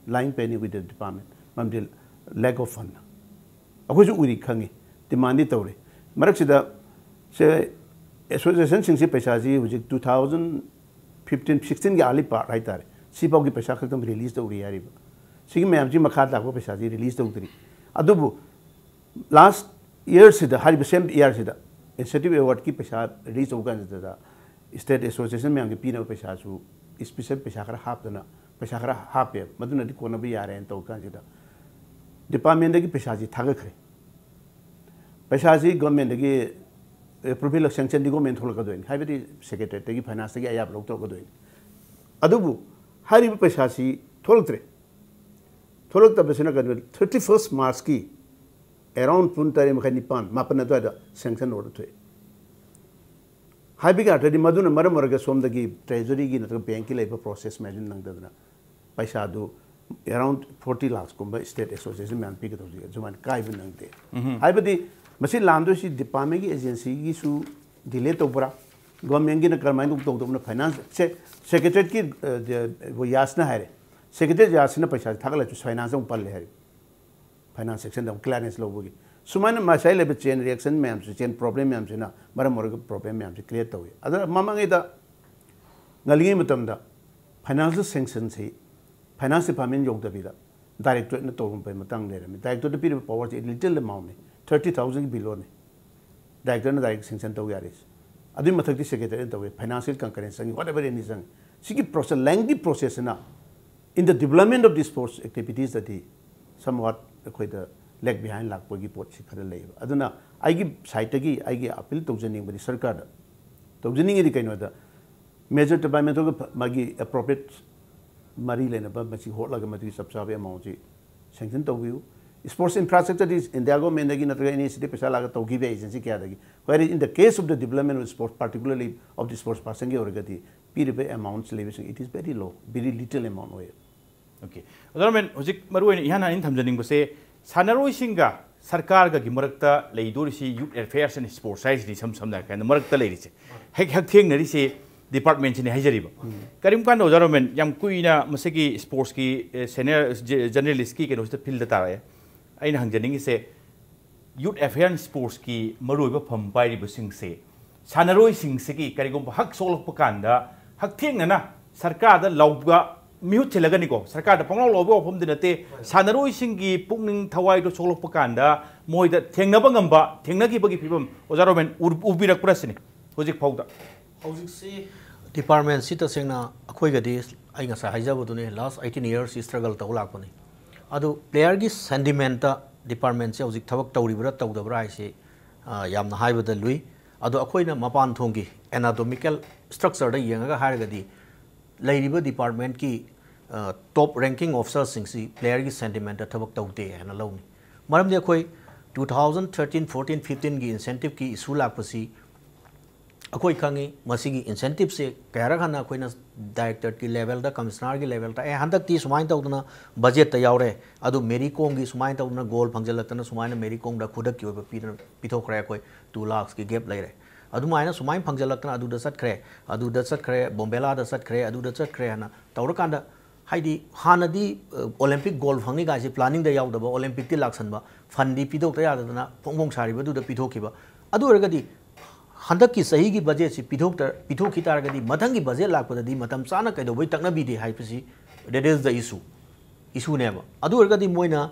lying pending with the department, ꯃꯔꯝꯗꯤ lack of fund꯫ ꯑꯩꯈꯣꯏꯁꯨ ꯎꯔꯤ ꯈꯪꯉꯤ, ꯗꯤꯃꯥꯟꯗꯤ ꯇꯧꯔꯤ꯫ ꯃꯔꯛꯁꯤꯗ ꯁꯦ ꯑꯦꯁꯣꯁꯤꯌꯦꯁꯟꯁꯤꯡꯁꯤ ꯄꯩꯁꯥꯁꯤ ꯍꯧꯖꯤꯛ two thousand fifteen sixteenꯒꯤ early part ꯍꯥꯏꯇꯥꯔꯦ, ꯁꯤꯐꯥꯎꯒꯤ ꯄꯩꯁꯥ ꯈꯛꯇꯪ ꯔꯤꯂꯤꯁ ꯇꯧꯔꯤ ꯍꯥꯏꯔꯤꯕ꯫ ꯁꯤꯒꯤ ꯃꯌꯥꯝꯁꯤ ꯃꯈꯥ ꯇꯥꯛꯄ ꯄꯩꯁꯥꯁꯤ ꯔꯤꯂꯤꯁ ꯇꯧꯗ꯭ꯔꯤ꯫ ꯑꯗꯨꯕꯨ ꯂꯥꯁ ꯏꯌꯔꯁꯤꯗ, ꯍꯥꯏꯔꯤꯕ ꯁꯦꯝ ꯏꯌꯔꯁꯤꯗ ꯏꯟꯁꯦꯟꯇꯤꯞ ꯑꯦꯋꯥꯔꯗꯀꯤ ꯄꯩꯁꯥ ꯔꯤꯂꯤꯁ ꯇꯧꯕ ꯀꯥꯟꯁꯤꯗ ꯁ꯭ꯇꯦꯠ ꯑꯦꯁꯣꯁꯤꯌꯦꯁꯟ ꯃꯌꯥꯝꯒꯤ ꯄꯤꯅꯕ ꯄꯩꯁꯥꯁꯨ ꯏꯁꯄꯤꯁꯦꯜ ꯄꯩꯁꯥ ꯈꯔ ꯍꯥꯞꯇꯅ, ꯄꯩꯁꯥ ꯈꯔ ꯍꯥꯞꯄꯦ, ꯃꯗꯨꯅꯗꯤ ꯀꯣꯟꯅꯕ ꯌꯥꯔꯦꯅ ꯇꯧꯕ ꯀꯥꯟꯁꯤꯗ ꯗꯤꯄꯥꯔꯠꯃꯦꯟꯗꯒꯤ ꯄꯩꯁꯥꯁꯤ ꯊꯥꯒꯠꯈ꯭ꯔꯦ꯫ ꯄꯩꯁꯥꯁꯤ ꯒꯣꯔꯃꯦꯟꯗꯒꯤ ꯑꯦꯄ꯭ꯔꯨꯚꯦꯜ ꯁꯦꯡꯁꯟꯗꯤ ꯒꯣꯔꯃꯦꯟ ꯊꯣꯛꯂꯛꯀꯗꯣꯏꯅꯤ, ꯍꯥꯏꯕꯗꯤ ꯁꯦꯀ꯭ꯔꯦꯇꯔꯤꯗꯒꯤ ꯐꯥꯏꯅꯥꯟꯁꯇꯒꯤ ꯑꯌꯥꯕ ꯂꯧꯊꯣꯔꯛꯀꯗꯣꯏꯅꯤ꯫ ꯑꯗꯨꯕꯨ ꯍꯥꯏꯔꯤꯕ ꯄꯩꯁꯥꯁꯤ ꯊꯣꯛꯂꯛꯇ꯭ꯔꯦ꯫ ꯊꯣꯛꯂꯛꯇꯕꯁꯤꯅ ꯀꯩꯅꯣ, thirty first Marchꯀꯤ around ꯄꯨꯡ ꯇꯔꯦꯠ ꯃꯈꯥꯏ, ꯅꯤꯄꯥꯟ, ꯃꯥꯄꯟ ꯑꯗꯨꯋꯥꯏꯗ ꯁꯦꯡꯁꯟ ꯑꯣꯔꯗꯔ ꯊꯣꯛꯑꯦ꯫ ꯍꯥꯏꯕꯒꯤ ꯑꯥꯔꯊꯗꯤ ꯃꯗꯨꯅ ꯃꯔꯝ ꯑꯣꯏꯔꯒ ꯁꯣꯝꯗꯒꯤ ꯇ꯭ꯔꯦꯖꯔꯤꯒꯤ ꯅꯠꯇ꯭ꯔꯒ ꯕꯦꯡꯀꯤ ꯂꯩꯕ ꯄ꯭ꯔꯣꯁꯦꯁ ꯃꯌꯥꯝꯁꯤ ꯅꯪꯗꯗꯅ ꯄꯩꯁꯥꯗꯨ Around forty lakhs ꯀꯨꯝꯕ state association ꯃꯌꯥꯝ ꯄꯤꯒꯗꯧꯁꯦ ꯑꯗꯨꯃꯥꯏꯅ ꯀꯥꯏꯕ ꯅꯪꯗꯦ꯫ ꯍꯥꯏꯕꯗꯤ ꯃꯁꯤ ꯂꯥꯟꯗꯣꯏꯁꯤ department ꯀꯤ agency ꯒꯤꯁꯨ delay ꯇꯧꯕ꯭ꯔꯥ, government ꯒꯤꯅ ꯀꯔꯝꯍꯥꯏꯅ ꯇꯧꯗꯧꯕꯅ? Finance ꯁꯦ secretariat ꯀꯤ, ꯑ, ꯌꯥꯁꯅ ꯍꯥꯏꯔꯦ, secretariat ꯌꯥꯁꯅ ꯄꯩꯁꯥꯁꯦ ꯊꯥꯒꯠꯂꯁꯨ finance ꯑꯃꯨꯛ ꯄꯜꯂꯦ ꯍꯥꯏꯔꯦ꯫ Finance section ꯗ ꯑꯃꯨꯛ clearance ꯂꯧꯕꯒꯤ꯫ ꯁꯨꯃꯥꯏꯅ ꯉꯁꯥꯏ ꯂꯩꯕ chain reaction ꯃꯌꯥꯝꯁꯦ, chain problem ꯃꯌꯥꯝꯁꯤꯅ ꯃꯔꯝ ꯑꯣꯏꯔꯒ problem ꯃꯌꯥꯝꯁꯦ create ꯇꯧꯏ꯫ ꯑꯗꯨꯅ ꯃꯃꯥꯡꯉꯩꯗ ꯉꯜꯂꯤꯉꯩ ꯃꯇꯝꯗ financial sanction ꯁꯤ finance department ꯌꯧꯗꯕꯤꯗ directorate ꯅ ꯇꯧꯔꯝꯕꯒꯤ ꯃꯇꯥꯡ ꯂꯩꯔꯝꯃꯤ꯫ Directorate ꯇ ꯄꯤꯔꯤꯕ power ꯁꯤ little amount ꯅꯤ, thirty thousand ꯒꯤ below ꯅꯤ꯫ Director ꯅ direct sanction ꯇꯧ ꯌꯥꯔꯤꯁꯦ꯫ ꯑꯗꯨꯒꯤ ꯃꯊꯛꯇꯤ secretary ꯅ ꯇꯧꯋꯤ, financial concurrence ꯆꯪꯉꯤ, whatever any ꯆꯪꯉꯤ꯫ ꯁꯤꯒꯤ process, lengthy process ꯁꯤꯅ in the development of the sports activities ꯗꯗꯤ somewhat ꯑꯩꯈꯣꯏꯗ lag behind ꯂꯥꯛꯄꯒꯤ ꯄꯣꯠꯁꯤ ꯈꯔ ꯂꯩꯌꯦꯕ꯫ ꯑꯗꯨꯅ ꯑꯩꯒꯤ side ꯇꯒꯤ ꯑꯩꯒꯤ appeal ꯇꯧꯖꯅꯤꯡꯕꯗꯤ ꯁꯔꯀꯥꯔꯗ, ꯇꯧꯖꯅꯤꯡꯉꯤꯗꯤ ꯀꯩꯅꯣꯗ, major department ꯒ ꯃꯥꯒꯤ appropriate ꯃꯔꯤ ꯂꯩꯅꯕ ꯃꯁꯤ ꯍꯣꯠꯂꯒ ꯃꯗꯨꯒꯤ ꯆꯞ ꯆꯥꯕ amount ꯁꯤ sanction ꯇꯧꯕꯤꯌꯨ꯫ Sports infrastructure ꯗꯤ India government ꯗꯒꯤ ꯅꯠꯇ꯭ꯔꯒ any city ꯄꯩꯁꯥ ꯂꯥꯛꯑꯒ ꯇꯧꯈꯤꯕ agency ꯀꯌꯥꯗꯒꯤ꯫ Whereas in the case of the development of sports, particularly of the sports person ꯒꯤ ꯑꯣꯏꯔꯒꯗꯤ ꯄꯤꯔꯤꯕ amounts ꯂꯩꯕꯁꯤꯡ, it is very low, very little amount ꯑꯣꯏꯌꯦ꯫ Okay. ꯑꯣꯖꯥ ꯔꯣꯃꯦꯟ, ꯍꯧꯖꯤꯛ ꯃꯔꯨ ꯑꯣꯏꯅ ꯏꯍꯥꯟ ꯍꯥꯟꯅ ꯑꯩꯅ ꯊꯝꯖꯅꯤꯡꯕꯁꯦ ꯁꯥꯟꯅꯔꯣꯏꯁꯤꯡꯒ ꯁꯔꯀꯥꯔꯒꯒꯤ ꯃꯔꯛꯇ ꯂꯩꯗꯣꯔꯤꯁꯤ youth affairs and sports ꯍꯥꯏꯁꯤꯅꯤ, ꯏꯁꯝ ꯁꯝꯅ ꯍꯥꯏꯔꯀꯥꯟꯗ ꯃꯔꯛꯇ ꯂꯩꯔꯤꯁꯦ, ꯍꯦꯛ ꯍꯛꯊꯦꯡꯅꯔꯤꯁꯦ department ꯁꯤꯅꯤ ꯍꯥꯏꯖꯔꯤꯕ꯫ ꯀꯔꯤꯒꯨꯝꯕ ꯀꯥꯟꯗ ꯑꯣꯖꯥ ꯔꯣꯃꯦꯟ, ꯌꯥꯝ ꯀꯨꯏꯅ ꯃꯁꯤꯒꯤ sports ꯀꯤ, ꯑꯦ, senior ꯖꯦ-, journalist ꯀꯤ ꯀꯩꯅꯣꯁꯤꯗ field ꯇꯥꯔꯛꯑꯦ꯫ ꯑꯩꯅ ꯍꯪꯖꯅꯤꯡꯉꯤꯁꯦ youth affairs and sports ꯀꯤ ꯃꯔꯨꯑꯣꯏꯕ ꯐꯝ ꯄꯥꯏꯔꯤꯕꯁꯤꯡꯁꯦ ꯁꯥꯟꯅꯔꯣꯏꯁꯤꯡꯁꯤꯒꯤ ꯀꯔꯤꯒꯨꯝꯕ ꯍꯛ ꯁꯣꯛꯂꯛꯄ ꯀꯥꯟꯗ ꯍꯛꯊꯦꯡꯅꯅ ꯁꯔꯀꯥꯔꯗ ꯂꯥꯎꯕ ꯃꯤꯍꯨꯠ ꯊꯤꯜꯂꯒꯅꯤꯀꯣ, ꯁꯔꯀꯥꯔꯗ ꯄꯪꯂꯥꯎ ꯂꯥꯎꯕ ꯋꯥꯐꯝꯗꯤ ꯅꯠꯇꯦ, ꯁꯥꯟꯅꯔꯣꯏꯁꯤꯡꯒꯤ ꯄꯨꯛꯅꯤꯡ ꯊꯋꯥꯏꯗꯣ ꯁꯣꯛꯂꯛꯄ ꯀꯥꯟꯗ ꯃꯣꯏꯗ ꯊꯦꯡꯅꯕ ꯉꯝꯕ, ꯊꯦꯡꯅꯈꯤꯕꯒꯤ ꯐꯤꯕꯝ ꯑꯣꯖꯥ ꯔꯣꯃꯦꯟ ꯎ-, ꯎꯕꯤꯔꯛꯄ꯭ꯔꯥ ꯁꯤꯅꯤ ꯍꯧꯖꯤꯛ ꯐꯥꯎꯗ? ꯍꯧꯖꯤꯛꯁꯤ department ꯁꯤ ꯇꯁꯦꯡꯅ ꯑꯩꯈꯣꯏꯒꯗꯤ, ꯑꯩ ꯉꯁꯥꯏ ꯍꯥꯏꯖꯕꯗꯨꯅꯤ, last eighteen years ꯁꯤ struggle ꯇꯧ ꯂꯥꯛꯄꯅꯤ꯫ ꯑꯗꯨ player ꯒꯤ sentiment ꯇ department ꯁꯦ ꯍꯧꯖꯤꯛ ꯊꯕꯛ ꯇꯧꯔꯤꯕ꯭ꯔꯥ ꯇꯧꯗꯕ꯭ꯔꯥ ꯍꯥꯏꯁꯤ, ꯑ, ꯌꯥꯝꯅ ꯍꯥꯏꯕꯗ ꯂꯨꯏ꯫ ꯑꯗꯣ ꯑꯩꯈꯣꯏꯅ ꯃꯄꯥꯟ ꯊꯣꯡꯒꯤ anatomical structure ꯗ ꯌꯦꯡꯉꯒ ꯍꯥꯏꯔꯒꯗꯤ ꯂꯩꯔꯤꯕ department ꯀꯤ, ꯑ, top ranking officer ꯁꯤꯡꯁꯤ player ꯒꯤ sentiment ꯇ ꯊꯕꯛ ꯇꯧꯗꯦ ꯍꯥꯏꯅ ꯂꯧꯅꯤ꯫ ꯃꯔꯝꯗꯤ ꯑꯩꯈꯣꯏ two thousand thirteen, fourteen, fifteen ꯒꯤ incentive ꯀꯤ issue ꯂꯥꯛꯄꯁꯤ ꯑꯩꯈꯣꯏ ꯈꯪꯉꯤ ꯃꯁꯤꯒꯤ ꯏꯟꯁꯦꯟꯇꯤꯞꯁꯦ ꯀꯌꯥꯔꯛ ꯍꯟꯅ ꯑꯩꯈꯣꯏꯅ ꯗꯥꯏꯔꯦꯛꯇꯔꯒꯤ ꯂꯦꯚꯦꯜꯗ, ꯀꯃꯤꯁꯅꯔꯒꯤ ꯂꯦꯚꯦꯜꯗ, "ꯑꯦ, ꯍꯟꯗꯛꯇꯤ ꯁꯨꯃꯥꯏꯅ ꯇꯧꯗꯅ ꯕꯖꯦꯠꯇ ꯌꯥꯎꯔꯦ, ꯑꯗꯨ ꯃꯦꯔꯤ ꯀꯣꯝꯒꯤ ꯁꯨꯃꯥꯏꯅ ꯇꯧꯗꯅ ꯒꯣꯜ ꯐꯪꯖꯜꯂꯛꯇꯅ ꯁꯨꯃꯥꯏꯅ ꯃꯦꯔꯤ ꯀꯣꯝꯗ ꯈꯨꯗꯛꯀꯤ ꯑꯣꯏꯕ ꯄꯤꯗꯅ ꯄꯤꯊꯣꯛꯈ꯭ꯔꯦ, ꯑꯩꯈꯣꯏ ꯇꯨ ꯂꯥꯛꯁꯀꯤ ꯒꯦꯞ ꯂꯩꯔꯦ, ꯑꯗꯨꯃꯥꯏꯅ ꯁꯨꯃꯥꯏꯅ ꯐꯪꯖꯜꯂꯛꯇꯅ ꯑꯗꯨꯗ ꯆꯠꯈ꯭ꯔꯦ, ꯑꯗꯨꯗ ꯆꯠꯈ꯭ꯔꯦ, ꯕꯣꯝꯕꯦꯂꯥꯗ ꯆꯠꯈ꯭ꯔꯦ, ꯑꯗꯨꯗ ꯆꯠꯈ꯭ꯔꯦ" ꯍꯥꯏꯅ ꯇꯧꯔꯀꯥꯟꯗ, ꯍꯥꯏꯗꯤ ꯍꯥꯟꯅꯗꯤ, ꯑ, ꯑꯣꯂꯦꯝꯄꯤꯛ ꯒꯣꯜ ꯐꯪꯅꯤ ꯀꯥꯏꯁꯦ ꯄ꯭ꯂꯥꯅꯤꯡꯗ ꯌꯥꯎꯗꯕ, ꯑꯣꯂꯦꯝꯄꯤꯛꯇꯤ ꯂꯥꯛꯁꯟꯕ, ꯐꯟꯗꯤ ꯄꯤꯊꯣꯛꯇ ꯌꯥꯗꯗꯅ ꯐꯣꯡ ꯐꯣꯡ ꯁꯥꯔꯤꯕꯗꯨꯗ ꯄꯤꯊꯣꯛꯈꯤꯕ꯫ ꯑꯗꯨ ꯑꯣꯏꯔꯒꯗꯤ ꯍꯟꯗꯛꯀꯤ ꯆꯍꯤꯒꯤ ꯕꯖꯦꯠꯁꯤ ꯄꯤꯊꯣꯛꯇ-, ꯄꯤꯊꯣꯛꯈꯤ ꯇꯥꯔꯒꯗꯤ ꯃꯊꯪꯒꯤ ꯕꯖꯦꯠ ꯂꯥꯛꯄꯗꯗꯤ ꯃꯇꯝ ꯆꯥꯅ ꯀꯩꯗꯧꯕꯩ ꯇꯛꯅꯕꯤꯗꯦ ꯍꯥꯏꯕꯁꯤ, that is the issue, ꯏꯁꯨꯅꯦꯕ꯫ ꯑꯗꯨ ꯑꯣꯏꯔꯒꯗꯤ ꯃꯣꯏꯅ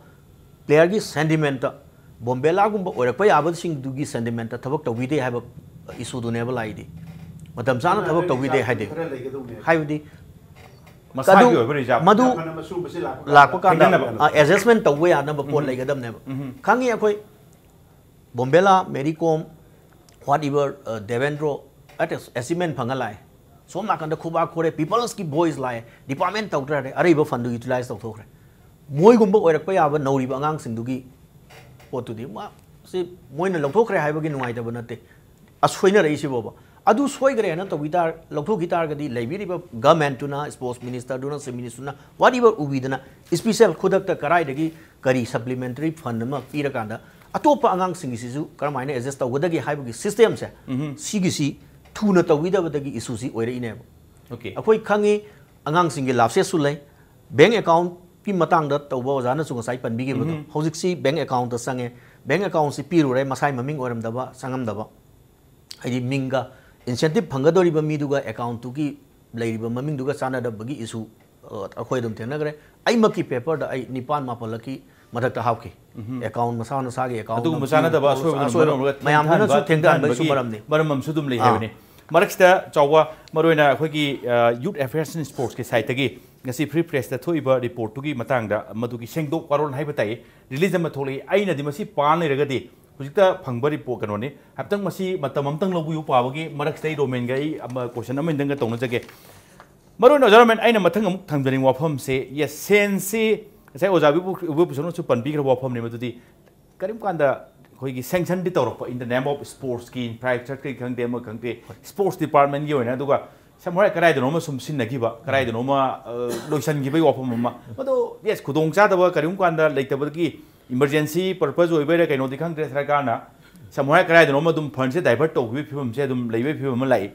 ꯄ꯭ꯂꯦꯌꯔꯒꯤ ꯁꯦꯟꯇꯤꯃꯦꯟꯇ, ꯕꯣꯝꯕꯦꯂꯥꯒꯨꯝꯕ ꯑꯣꯏꯔꯛꯄ ꯌꯥꯕꯁꯤꯡꯗꯨꯒꯤ ꯁꯦꯟꯇꯤꯃꯦꯟꯇ ꯊꯕꯛ ꯇꯧꯕꯤꯗꯦ ꯍꯥꯏꯕ ꯏꯁꯨꯗꯨꯅꯦꯕ ꯂꯥꯛꯏꯗꯤ꯫ ꯃꯇꯝ ꯆꯥꯅ ꯊꯕꯛ ꯇꯧꯕꯤꯗꯦ ꯍꯥꯏꯗꯤ, ꯈꯔ ꯂꯩꯒꯗꯧꯅꯦꯕ꯫ ꯍꯥꯏꯕꯗꯤ ꯃꯁꯥꯒꯤ ꯀꯗꯨ-, ꯑꯣꯏꯕ ꯔꯤꯖꯥꯔꯚ꯫ ꯃꯗꯨ ꯌꯥꯝ ꯐꯅ ꯃꯁꯨꯝꯕꯁꯤ ꯂꯥꯛꯄ ꯂꯥꯛꯄ ꯀꯥꯟꯗ, ꯀꯥꯟꯗ, ꯊꯦꯡꯅꯅꯕ꯫ ꯑ, ꯑꯦꯗꯖꯁꯃꯦꯟ ꯇꯧꯕ ꯌꯥꯅꯕ ꯄꯣꯠ ꯎꯝ꯫ ꯂꯩꯒꯗꯕꯅꯦꯕ꯫ ꯎꯝ꯫ ꯈꯪꯉꯤ ꯑꯩꯈꯣꯏ ꯕꯣꯝꯕꯦꯂꯥ, ꯃꯦꯔꯤ ꯀꯣꯝ, what ever, ꯑ, ꯗꯦꯕꯦꯟꯗ꯭ꯔꯣ, ꯑꯦꯆꯤꯞꯃꯦꯟ ꯐꯪꯉ ꯂꯥꯛꯑꯦ꯫ ꯁꯣꯝ ꯅꯥꯀꯟꯗ ꯈꯨꯕꯥꯛ ꯈꯣꯔꯦ, ꯄꯤꯄꯜꯁꯀꯤ ꯚꯣꯏꯁ ꯂꯥꯛꯑꯦ, ꯗꯤꯄꯥꯔꯠꯃꯦꯟ ꯇꯧꯗ꯭ꯔꯦ, ꯑꯔꯩꯕ ꯐꯟꯗꯨ ꯌꯨꯇꯤꯂꯥꯏꯁ ꯇꯧꯊꯣꯛꯈ꯭ꯔꯦ꯫ ꯃꯣꯏꯒꯨꯝꯕ ꯑꯣꯏꯔꯛꯄ ꯌꯥꯕ ꯅꯧꯔꯤꯕ ꯑꯉꯥꯡꯁꯤꯡꯗꯨꯒꯤ ꯄꯣꯠꯇꯨꯗꯤ ꯃꯥ-, ꯁꯤ ꯃꯣꯏꯅ ꯂꯧꯊꯣꯛꯈ꯭ꯔꯦ ꯍꯥꯏꯕꯒꯤ ꯅꯨꯡꯉꯥꯏꯇꯕ ꯅꯠꯇꯦ, ꯑꯁꯣꯏꯅꯔꯛꯏꯁꯤꯕꯣꯕ꯫ ꯑꯗꯨ ꯁꯣꯏꯈ꯭ꯔꯦꯅ ꯇꯧꯈꯤ ꯇꯥꯔ-, ꯂꯧꯊꯣꯛꯈꯤ ꯇꯥꯔꯒꯗꯤ ꯂꯩꯕꯤꯔꯤꯕ ꯒꯃꯦꯟꯠꯇꯨꯅ, ꯁ꯭ꯄꯣꯔꯠꯁ ꯃꯤꯅꯤꯁꯇꯔꯗꯨꯅ, ꯆꯤꯐ ꯃꯤꯅꯤꯁꯇꯔꯅ, what ever ꯎꯕꯤꯗꯅ ꯏꯁꯄꯤꯁꯦꯜ ꯈꯨꯗꯛꯇ ꯀꯔꯥꯏꯗꯒꯤ ꯀꯔꯤ ꯁꯄ꯭ꯂꯤꯃꯦꯟꯇꯔꯤ ꯐꯟ ꯑꯃ ꯄꯤꯔꯀꯥꯟꯗ ꯑꯇꯣꯞꯄ ꯑꯉꯥꯡꯁꯤꯡꯒꯤꯁꯤꯁꯨ ꯀꯔꯝꯍꯥꯏꯅ ꯑꯦꯗꯖꯁ ꯇꯧꯒꯗꯒꯦ ꯍꯥꯏꯕꯒꯤ ꯁꯤꯁꯇꯦꯝꯁꯦ, ꯎꯝꯍꯨꯝ꯫ ꯁꯤꯒꯤꯁꯤ ꯊꯨꯅ ꯇꯧꯕꯤꯗꯕꯗꯒꯤ ꯏꯁꯨꯁꯤ ꯑꯣꯏꯔꯛꯏꯅꯦꯕ꯫ ꯑꯣꯀꯦ꯫ ꯑꯩꯈꯣꯏ ꯈꯪꯉꯤ ꯑꯉꯥꯡꯁꯤꯡꯒꯤ ꯂꯥꯞꯁꯦꯁꯁꯨ ꯂꯩ, ꯕꯦꯡ ꯑꯦꯀꯥꯎꯟꯠꯀꯤ ꯃꯇꯥꯡꯗ ꯇꯧꯕ ꯑꯣꯖꯥꯅꯁꯨ ꯉꯁꯥꯏ ꯄꯟꯕꯤꯈꯤꯕꯗꯣ, ꯎꯝꯍꯨꯝ꯫ ꯍꯧꯖꯤꯛꯁꯤ ꯕꯦꯡ ꯑꯦꯀꯥꯎꯟꯠꯇ ꯆꯪꯉꯦ, ꯕꯦꯡ ꯑꯦꯀꯥꯎꯟꯠꯁꯤ ꯄꯤꯔꯨꯔꯦ, ꯃꯁꯥꯏ ꯃꯃꯤꯡ ꯑꯣꯏꯔꯝꯗꯕ, ꯆꯪꯉꯝꯗꯕ, ꯍꯥꯏꯗꯤ ꯃꯤꯡꯒ ꯏꯟꯁꯦꯟꯇꯤꯞ ꯐꯪꯒꯗꯧꯔꯤꯕ ꯃꯤꯗꯨꯒ ꯑꯦꯀꯥꯎꯟꯠꯇꯨꯒꯤ ꯂꯩꯔꯤꯕ ꯃꯃꯤꯡꯗꯨꯒ ꯆꯥꯟꯅꯗꯕꯒꯤ ꯏꯁꯨ, ꯑ, ꯑꯩꯈꯣꯏ ꯑꯗꯨꯝ ꯊꯦꯡꯅꯈ꯭ꯔꯦ꯫ ꯑꯩꯃꯛꯀꯤ ꯄꯦꯄꯔꯗ ꯑꯩ ꯅꯤꯄꯥꯟ ꯃꯥꯄꯜꯂꯛꯀꯤ ꯃꯊꯛꯇ ꯍꯥꯞꯈꯤ꯫ ꯎꯝꯍꯨꯝ꯫ ꯑꯦꯀꯥꯎꯟꯠ ꯃꯁꯥ ꯃꯁꯥꯒꯤ ꯑꯦꯀꯥꯎꯟꯠ ꯑꯗꯨꯒꯨꯝꯕ ꯆꯥꯟꯅꯗꯕ ꯑꯁꯣꯏꯕ ꯑꯗꯨꯝ ꯑꯁꯣꯏꯕ ꯃꯔꯝ ꯑꯣꯏꯔꯒ ꯃꯌꯥꯝꯗꯨꯅꯁꯨ ꯊꯦꯡꯊꯍꯟꯕꯒꯤ ꯊꯦꯡꯊꯍꯟꯕꯒꯤꯁꯨ ꯃꯔꯝꯅꯤ꯫ ꯃꯔꯝ ꯑꯃꯁꯨ ꯑꯗꯨꯝ ꯂꯩ ꯑꯥ꯫ ꯍꯥꯏꯕꯅꯤ꯫ ꯃꯔꯛꯁꯤꯗ ꯆꯥꯎꯕ, ꯃꯔꯨꯑꯣꯏꯅ ꯑꯩꯈꯣꯏꯒꯤ, ꯑ, Youth Affairs and Sportsꯀꯤ ꯁꯥꯏꯠꯇꯒꯤ ꯉꯁꯤ Free Pressꯇ ꯊꯣꯛꯏꯕ ꯔꯤꯄꯣꯔꯠꯇꯨꯒꯤ ꯃꯇꯥꯡꯗ ꯃꯗꯨꯒꯤ ꯁꯦꯡꯗꯣꯛ ꯋꯥꯔꯣꯜ ꯍꯥꯏꯕ ꯇꯥꯏ, ꯔꯤꯂꯤꯖ ꯑꯃ ꯊꯣꯛꯂꯛꯏ꯫ ꯑꯩꯅꯗꯤ ꯃꯁꯤ ꯄꯥ ꯂꯩꯔꯒꯗꯤ ꯍꯧꯖꯤꯛꯇ ꯐꯪꯕ ꯔꯤꯄꯣꯔꯠ ꯀꯩꯅꯣꯅꯤ꯫ ꯍꯥꯏꯐꯦꯠꯇꯪ ꯃꯁꯤ ꯃꯇꯝ ꯑꯃꯇꯪ ꯂꯧꯕꯤꯌꯨ ꯄꯥꯕꯒꯤ꯫ ꯃꯔꯛꯁꯤꯗ ꯑꯩ ꯔꯣꯃꯦꯟꯒ ꯑꯩ ꯑꯃ ꯀꯣꯏꯁꯟ ꯑꯃꯅꯤꯗꯪꯒ ꯇꯧꯅꯖꯒꯦ꯫ ꯃꯔꯨꯑꯣꯏꯅ ꯑꯣꯖꯥ ꯔꯣꯃꯦꯟ, ꯑꯩꯅ ꯃꯊꯪ ꯑꯃꯨꯛ ꯊꯝꯖꯅꯤꯡꯕ ꯋꯥꯐꯝꯁꯦ, ꯌꯦꯁ, ꯁꯦꯟꯁꯤ ꯉꯁꯥꯏ ꯑꯣꯖꯥ ꯏꯕꯣ-, ꯏꯕꯣꯕꯤꯁꯅꯁꯨ ꯄꯟꯕꯤꯈ꯭ꯔꯕ ꯋꯥꯐꯝꯅꯤ, ꯃꯗꯨꯗꯤ ꯀꯔꯤꯒꯨꯝꯕ ꯀꯥꯟꯗ ꯑꯩꯈꯣꯏꯒꯤ ꯁꯦꯡꯁꯟꯗꯤ ꯇꯧꯔꯛꯄ, in the name of sportsꯀꯤ ꯏꯟꯐ꯭ꯔꯥꯁ꯭ꯇ꯭ꯔꯛꯆꯔꯒꯤ ꯈꯪꯗꯦ, ꯑꯃ ꯈꯪꯗꯦ, ꯁ꯭ꯄꯣꯔꯠꯁ ꯗꯤꯄꯥꯔꯠꯃꯦꯟꯒꯤ ꯑꯣꯏꯅ, ꯑꯗꯨꯒ ꯁꯝꯍꯥꯏ ꯀꯗꯥꯏꯗꯅꯣꯃ ꯁꯨꯝ ꯁꯤꯟꯅꯈꯤꯕ, ꯀꯗꯥꯏꯗꯅꯣꯃ ꯑ, ꯂꯣꯏꯁꯤꯟꯈꯤꯕꯒꯤ ꯋꯥꯐꯝ ꯑꯃ, ꯃꯗꯣ ꯌꯦꯁ, ꯈꯨꯗꯣꯡ ꯆꯥꯗꯕ ꯀꯔꯤꯒꯨꯝꯕ ꯀꯥꯟꯗ ꯂꯩꯇꯕꯗꯒꯤ, ꯏꯃꯔꯖꯦꯟꯁꯤ ꯄꯔꯄꯁ ꯑꯣꯏꯕꯩꯔꯥ ꯀꯩꯅꯣꯗꯤ ꯈꯪꯗ꯭ꯔꯦ, ꯁꯔꯀꯥꯔꯅ ꯁꯝꯍꯥꯏ ꯀꯗꯥꯏꯗꯅꯣꯃ ꯑꯗꯨꯝ ꯐꯟꯁꯦ ꯗꯥꯏꯚꯔꯠ ꯇꯧꯈꯤꯕꯒꯤ ꯐꯤꯕꯝꯁꯦ ꯑꯗꯨꯝ ꯂꯩꯕꯒꯤ ꯐꯤꯕꯝ ꯑꯃ ꯂꯥꯛꯏ꯫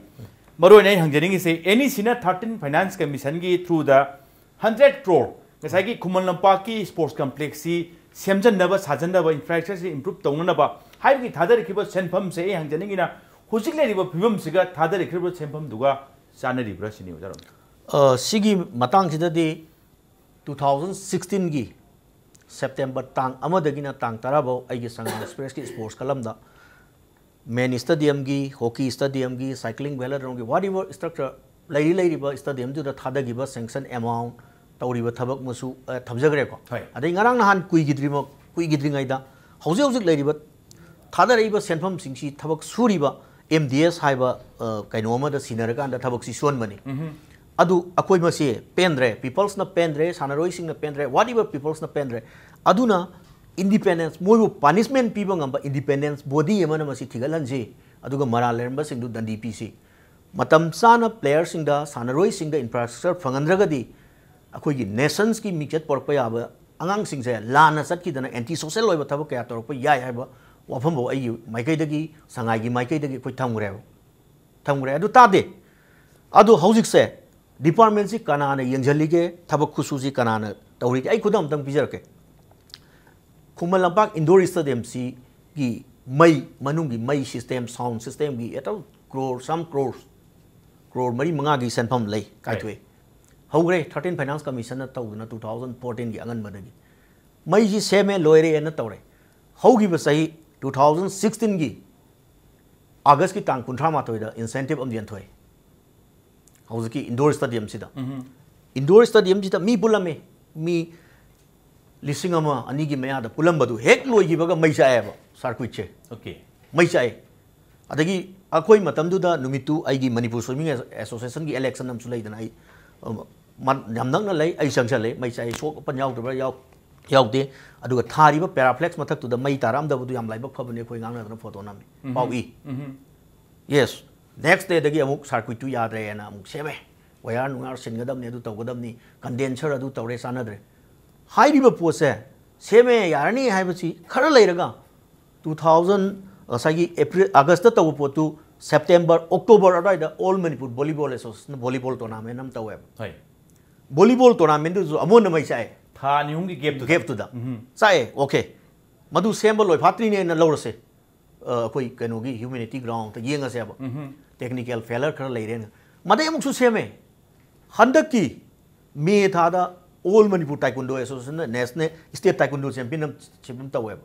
ꯃꯔꯨꯑꯣꯏꯅ ꯑꯩ ꯍꯪꯖꯅꯤꯡꯉꯤꯁꯦ, ꯑꯦꯟ ꯏ ꯁꯤꯅ ꯊꯥꯔꯇꯤꯟ ꯐꯥꯏꯅꯥꯟꯁ ꯀꯃꯤꯁꯟꯒꯤ ꯊ꯭ꯔꯨꯗ ꯍꯟꯗ꯭ꯔꯦꯠ ꯀ꯭ꯔꯣꯔ, ꯉꯁꯥꯏꯒꯤ ꯈꯨꯃꯟ ꯂꯝꯄꯥꯛꯀꯤ ꯁ꯭ꯄꯣꯔꯠꯁ ꯀꯝꯄ꯭ꯂꯦꯛꯁꯁꯤ ꯁꯦꯝꯖꯤꯟꯅꯕ, ꯁꯥꯖꯟꯅꯕ, ꯏꯟꯐ꯭ꯔꯥꯁ꯭ꯇ꯭ꯔꯛꯆꯔꯁꯤ ꯏꯝꯄ꯭ꯔꯨꯞ ꯇꯧꯅꯅꯕ ꯍꯥꯏꯕꯒꯤ ꯊꯥꯗꯔꯛꯈꯤꯕ ꯁꯦꯟꯐꯝꯁꯦ, ꯑꯩ ꯍꯪꯖꯅꯤꯡꯉꯤꯅ, ꯍꯧꯖꯤꯛ ꯂꯩꯔꯤꯕ ꯐꯤꯕꯝꯁꯤꯒ ꯊꯥꯗꯔꯛꯈꯤꯕ ꯁꯦꯟꯐꯝꯗꯨꯒ ꯆꯥꯟꯅꯔꯤꯕ꯭ꯔꯥ ꯁꯤꯅꯤ, ꯑꯣꯖꯥ ꯔꯣꯝ꯫ ꯑ, ꯁꯤꯒꯤ ꯃꯇꯥꯡꯁꯤꯗꯗꯤ ꯇꯨ ꯊꯥꯎꯖꯟ ꯁꯤꯛꯁꯇꯤꯟꯒꯤ ꯁꯦꯞꯇꯦꯝꯕꯔ ꯇꯥꯡ ꯑꯃꯗꯒꯤꯅ ꯇꯥꯡ ꯇꯔꯥ ꯐꯥꯎ ꯑꯩꯒꯤ ꯁꯉꯥꯏ ꯑꯦꯛꯁꯄ꯭ꯔꯦꯁꯀꯤ ꯁ꯭ꯄꯣꯔꯠꯁ ꯀꯂꯝꯗ ꯃꯦꯟ ꯁ꯭ꯇꯦꯗꯤꯌꯝꯒꯤ, ꯍꯣꯀꯤ ꯁ꯭ꯇꯦꯗꯤꯌꯝꯒꯤ, ꯁꯥꯏꯀ꯭ꯂꯤꯡ ꯚꯦꯂꯣꯗ꯭ꯔꯣꯝꯒꯤ, whatever structure ꯂꯩꯔꯤ, ꯂꯩꯔꯤꯕ ꯁ꯭ꯇꯦꯗꯤꯌꯝꯗꯨꯗ ꯊꯥꯗꯈꯤꯕ ꯁꯦꯡꯁꯟ ꯑꯦꯃꯥꯎꯟ, ꯇꯧꯔꯤꯕ ꯊꯕꯛ ꯃꯁꯨ, ꯑ, ꯊꯝꯖꯈ꯭ꯔꯦꯀꯣ꯫ ꯍꯣꯏ꯫ ꯑꯗꯩ ꯉꯔꯥꯡ ꯅꯍꯥꯟ ꯀꯨꯏꯈꯤꯗ꯭ꯔꯤꯃꯛ, ꯀꯨꯏꯈꯤꯗ꯭ꯔꯤꯉꯩꯗ ꯍꯧꯖꯤꯛ ꯍꯧꯖꯤꯛ ꯂꯩꯔꯤꯕ ꯊꯥꯗꯔꯛꯏꯕ ꯁꯦꯟꯐꯝꯁꯤꯡꯁꯤ ꯊꯕꯛ ꯁꯨꯔꯤꯕ ꯑꯦꯝ ꯗꯤ ꯑꯦꯁ ꯍꯥꯏꯕ, ꯑ, ꯀꯩꯅꯣ ꯑꯃꯗ ꯁꯤꯟꯅꯔꯀꯥꯟꯗ ꯊꯕꯛꯁꯤ ꯁꯨꯍꯟꯕꯅꯤ꯫ ꯑꯗꯨ ꯑꯩꯈꯣꯏ ꯃꯁꯤ ꯄꯦꯟꯗ꯭ꯔꯦ, ꯄꯤꯄꯜꯁꯅ ꯄꯦꯟꯗ꯭ꯔꯦ, ꯁꯥꯟꯅꯔꯣꯏꯁꯤꯡꯅ ꯄꯦꯟꯗ꯭ꯔꯦ, whatever ꯄꯤꯄꯜꯁꯅ ꯄꯦꯟꯗ꯭ꯔꯦ꯫ ꯑꯗꯨꯅ ꯏꯟꯗꯤꯄꯦꯟꯗꯦꯟꯁ, ꯃꯣꯏꯕꯨ ꯄꯅꯤꯁꯃꯦꯟ ꯄꯤꯕ ꯉꯝꯕ ꯏꯟꯗꯤꯄꯦꯟꯗꯦꯟꯁ ꯕꯣꯗꯤ ꯑꯃꯅ ꯃꯁꯤ ꯊꯤꯒꯠꯍꯟꯁꯤ, ꯑꯗꯨꯒ ꯃꯔꯥꯜ ꯂꯩꯔꯝꯕꯁꯤꯡꯗꯨ ꯗꯟꯗꯤ ꯄꯤꯁꯤ꯫ ꯃꯇꯝ ꯆꯥꯅ ꯄ꯭ꯂꯦꯌꯔꯁꯤꯡꯗ, ꯁꯥꯟꯅꯔꯣꯏꯁꯤꯡꯗ ꯏꯟꯐ꯭ꯔꯥꯁ꯭ꯇ꯭ꯔꯛꯆꯔ ꯐꯪꯍꯟꯗ꯭ꯔꯒꯗꯤ ꯑꯩꯈꯣꯏꯒꯤ ꯅꯦꯁꯟꯁꯀꯤ ꯃꯤꯡꯆꯠ ꯄꯨꯔꯛꯄ ꯌꯥꯕ ꯑꯉꯥꯡꯁꯤꯡꯁꯦ ꯂꯥꯟꯅ ꯆꯠꯈꯤꯗꯅ ꯑꯦꯟꯇꯤ ꯁꯣꯁꯦꯜ ꯑꯣꯏꯕ ꯊꯕꯛ ꯀꯌꯥ ꯇꯧꯔꯛꯄ ꯌꯥꯏ ꯍꯥꯏꯕ ꯋꯥꯐꯝꯐꯥꯎ ꯑꯩꯒꯤ ꯃꯥꯏꯀꯩꯗꯒꯤ, ꯁꯉꯥꯏꯒꯤ ꯃꯥꯏꯀꯩꯗꯒꯤ ꯑꯩꯈꯣꯏ ꯊꯝꯈ꯭ꯔꯦꯕ꯫ ꯊꯝꯈ꯭ꯔꯦ꯫ ꯑꯗꯨ ꯇꯥꯗꯦ꯫ ꯑꯗꯨ ꯍꯧꯖꯤꯛꯁꯦ ꯗꯤꯄꯥꯔꯠꯃꯦꯟꯁꯤ ꯀꯅꯥꯅ ꯌꯦꯡꯁꯤꯜꯂꯤꯒꯦ, ꯊꯕꯛ ꯈꯨꯁꯨꯁꯤ ꯀꯅꯥꯅ ꯇꯧꯔꯤꯒꯦ? ꯑꯩ ꯈꯨꯗꯝ ꯑꯝꯇꯪ ꯄꯤꯖꯔꯛꯀꯦ꯫ ꯈꯨꯃꯟ ꯂꯝꯄꯥꯛ ꯏꯟꯗꯣꯔ ꯁ꯭ꯇꯦꯗꯤꯌꯝꯁꯤꯒꯤ ꯃꯩ, ꯃꯅꯨꯡꯒꯤ ꯃꯩ ꯁꯤꯁꯇꯦꯝ, ꯁꯥꯎꯟ ꯁꯤꯁꯇꯦꯝꯒꯤ ꯑꯦꯇ ꯀ꯭ꯔꯣꯔ, ꯁꯝ ꯀ꯭ꯔꯣꯔ, ꯀ꯭ꯔꯣꯔ ꯃꯔꯤ ꯃꯉꯥꯒꯤ ꯁꯦꯟꯐꯝ ꯂꯩ, ꯀꯥꯏꯊꯣꯛꯑꯦ꯫ ꯍꯧꯈ꯭ꯔꯦ, ꯊꯥꯔꯇꯤꯟ ꯐꯥꯏꯅꯥꯟꯁ ꯀꯃꯤꯁꯟꯅ ꯇꯧꯗꯅ ꯇꯨ ꯊꯥꯎꯖꯟ ꯐꯣꯔꯇꯤꯟꯒꯤ ꯑꯉꯟꯕꯗꯒꯤ꯫ ꯃꯩꯁꯤ ꯁꯦꯝꯃꯦ, ꯂꯣꯏꯔꯦꯅ ꯇꯧꯔꯦ꯫ ꯍꯧꯈꯤꯕ ꯆꯍꯤ ꯇꯨ ꯊꯥꯎꯖꯟ ꯁꯤꯛꯁꯇꯤꯟꯒꯤ ꯑꯥꯒꯁꯀꯤ ꯇꯥꯡ ꯀꯨꯟꯊ꯭ꯔꯥ ꯃꯥꯊꯣꯏꯗ ꯏꯟꯁꯦꯟꯇꯤꯞ ꯑꯃ ꯌꯦꯟꯊꯣꯛꯑꯦ꯫ ꯍꯧꯖꯤꯛꯀꯤ ꯏꯟꯗꯣꯔ ꯁ꯭ꯇꯦꯗꯤꯌꯝꯁꯤꯗ꯫ ꯏꯟꯗꯣꯔ ꯁ꯭ꯇꯦꯗꯤꯌꯝꯁꯤꯗ ꯃꯤ ꯄꯨꯜꯂꯝꯃꯤ꯫ ꯃꯤ ꯂꯤꯁꯤꯡ ꯑꯃ, ꯑꯅꯤꯒꯤ ꯃꯌꯥꯗ ꯄꯨꯜꯂꯝꯕꯗꯨ ꯍꯦꯛ ꯂꯣꯏꯈꯤꯕꯒ ꯃꯩ ꯆꯥꯛꯑꯦꯕ, ꯁꯥꯔꯀ꯭ꯋꯤꯠꯁꯦ꯫ ꯑꯣꯀꯦ꯫ ꯃꯩ ꯆꯥꯛꯑꯦ꯫ ꯑꯗꯒꯤ ꯑꯩꯈꯣꯏ ꯃꯇꯝꯗꯨꯗ ꯅꯨꯃꯤꯠꯇꯨ ꯑꯩꯒꯤ ꯃꯅꯤꯄꯨꯔ ꯁ꯭ꯋꯤꯃꯤꯡ ꯑꯦꯁꯣꯁꯤꯌꯦꯁꯟꯒꯤ ꯏꯂꯦꯛꯁꯟ ꯑꯃꯁꯨ ꯂꯩꯗꯅ ꯑꯩ, ꯑ, ꯃ-, ꯌꯥꯝ ꯅꯛꯅ ꯂꯩ, ꯑꯩ ꯆꯪꯁꯜꯂꯦ, ꯃꯩ ꯆꯥꯛꯑꯦ, ꯁꯣꯛ ꯑꯄꯟ ꯌꯥꯎꯗꯕ꯭ꯔꯥ? ꯌꯥꯎ-, ꯌꯥꯎꯗꯦ꯫ ꯑꯗꯨꯒ ꯊꯥꯔꯤꯕ ꯄꯦꯔꯥꯐ꯭ꯂꯦꯛꯁ ꯃꯊꯛꯇꯨꯗ ꯃꯩ ꯇꯥꯔꯛꯑꯝꯗꯕꯗꯨ ꯌꯥꯝ ꯂꯥꯏꯕꯛ ꯐꯕꯅꯤ, ꯑꯩꯈꯣꯏ ꯉꯥꯡꯅꯗꯅ ꯐꯣꯇꯣ ꯅꯝꯃꯤ꯫ ꯄꯥꯎ ꯏ꯫ ꯌꯦꯁ꯫ ꯅꯦꯛꯁ ꯗꯦꯗꯒꯤ ꯑꯃꯨꯛ ꯁꯥꯔꯀ꯭ꯌꯨꯠꯇꯨ ꯌꯥꯗ꯭ꯔꯦꯅ ꯑꯃꯨꯛ ꯁꯦꯝꯃꯦ꯫ ꯋꯥꯌꯔ ꯅꯨꯡꯌꯥꯔ ꯁꯤꯟꯒꯗꯕꯅꯤ, ꯑꯗꯨ ꯇꯧꯒꯗꯕꯅꯤ, ꯀꯟꯗꯦꯟꯁꯔ ꯑꯗꯨ ꯇꯧꯔꯦ, ꯆꯥꯟꯅꯗ꯭ꯔꯦ꯫ ꯍꯥꯏꯔꯤꯕ ꯄꯣꯠꯁꯦ ꯁꯦꯝꯃꯦ ꯌꯥꯔꯅꯤ ꯍꯥꯏꯕꯁꯤ ꯈꯔ ꯂꯩꯔꯒ, ꯇꯨ ꯊꯥꯎꯖꯟ, ꯉꯁꯥꯏꯒꯤ ꯑꯦꯄ꯭ꯔꯤꯜ, ꯑꯥꯒꯁꯇ ꯇꯧꯕ ꯄꯣꯠꯇꯨ ꯁꯦꯞꯇꯦꯝꯕꯔ, ꯑꯣꯛꯇꯣꯕꯔ ꯑꯗꯨꯋꯥꯏꯗ all Manipur volleyball association volleyball tournament ꯑꯃ ꯇꯧꯋꯦꯕ꯫ ꯍꯣꯏ꯫ ꯚꯣꯂꯤꯕꯣꯜ ꯇꯣꯔꯅꯥꯃꯦꯟꯗꯨꯁꯨ ꯑꯃꯨꯛ ꯍꯟꯅ ꯃꯩ ꯆꯥꯛꯑꯦ꯫ ꯊꯥ ꯑꯅꯤ ꯑꯍꯨꯝꯒꯤ ꯒꯦꯞꯇꯨꯗ꯫ ꯒꯦꯞꯇꯨꯗ꯫ ꯎꯝ꯫ ꯆꯥꯛꯑꯦ, ꯑꯣꯀꯦ꯫ ꯃꯗꯨ ꯁꯦꯝꯕ ꯂꯣꯏꯐꯥꯠꯇ꯭ꯔꯤꯅꯦꯅ ꯂꯧꯔꯁꯦ꯫ ꯑ, ꯑꯩꯈꯣꯏ ꯀꯩꯅꯣꯒꯤ ꯍ꯭ꯌꯨꯃꯦꯅꯤꯇꯤ ꯒ꯭ꯔꯥꯎꯟꯗ ꯌꯦꯡꯉꯁꯦꯕ꯫ ꯎꯝ꯫ ꯇꯦꯛꯅꯤꯀꯦꯜ ꯐꯦꯂꯔ ꯈꯔ ꯂꯩꯔꯦꯅ꯫ ꯃꯗꯩ ꯑꯃꯨꯛꯁꯨ ꯁꯦꯝꯃꯦ꯫ ꯍꯟꯗꯛꯀꯤ ꯃꯦ ꯊꯥꯗ ꯑꯣꯜ ꯃꯅꯤꯄꯨꯔ ꯇꯥꯏꯀꯨꯟꯗꯣ ꯑꯦꯁꯣꯁꯤꯌꯦꯁꯟꯅ ꯅꯦꯁꯅꯦꯜ ꯁ꯭ꯇꯦꯠ ꯇꯥꯏꯀꯨꯟꯗꯣ ꯆꯦꯝꯄꯤꯌꯟꯁꯤꯞ ꯑꯃ ꯇꯧꯋꯦꯕ꯫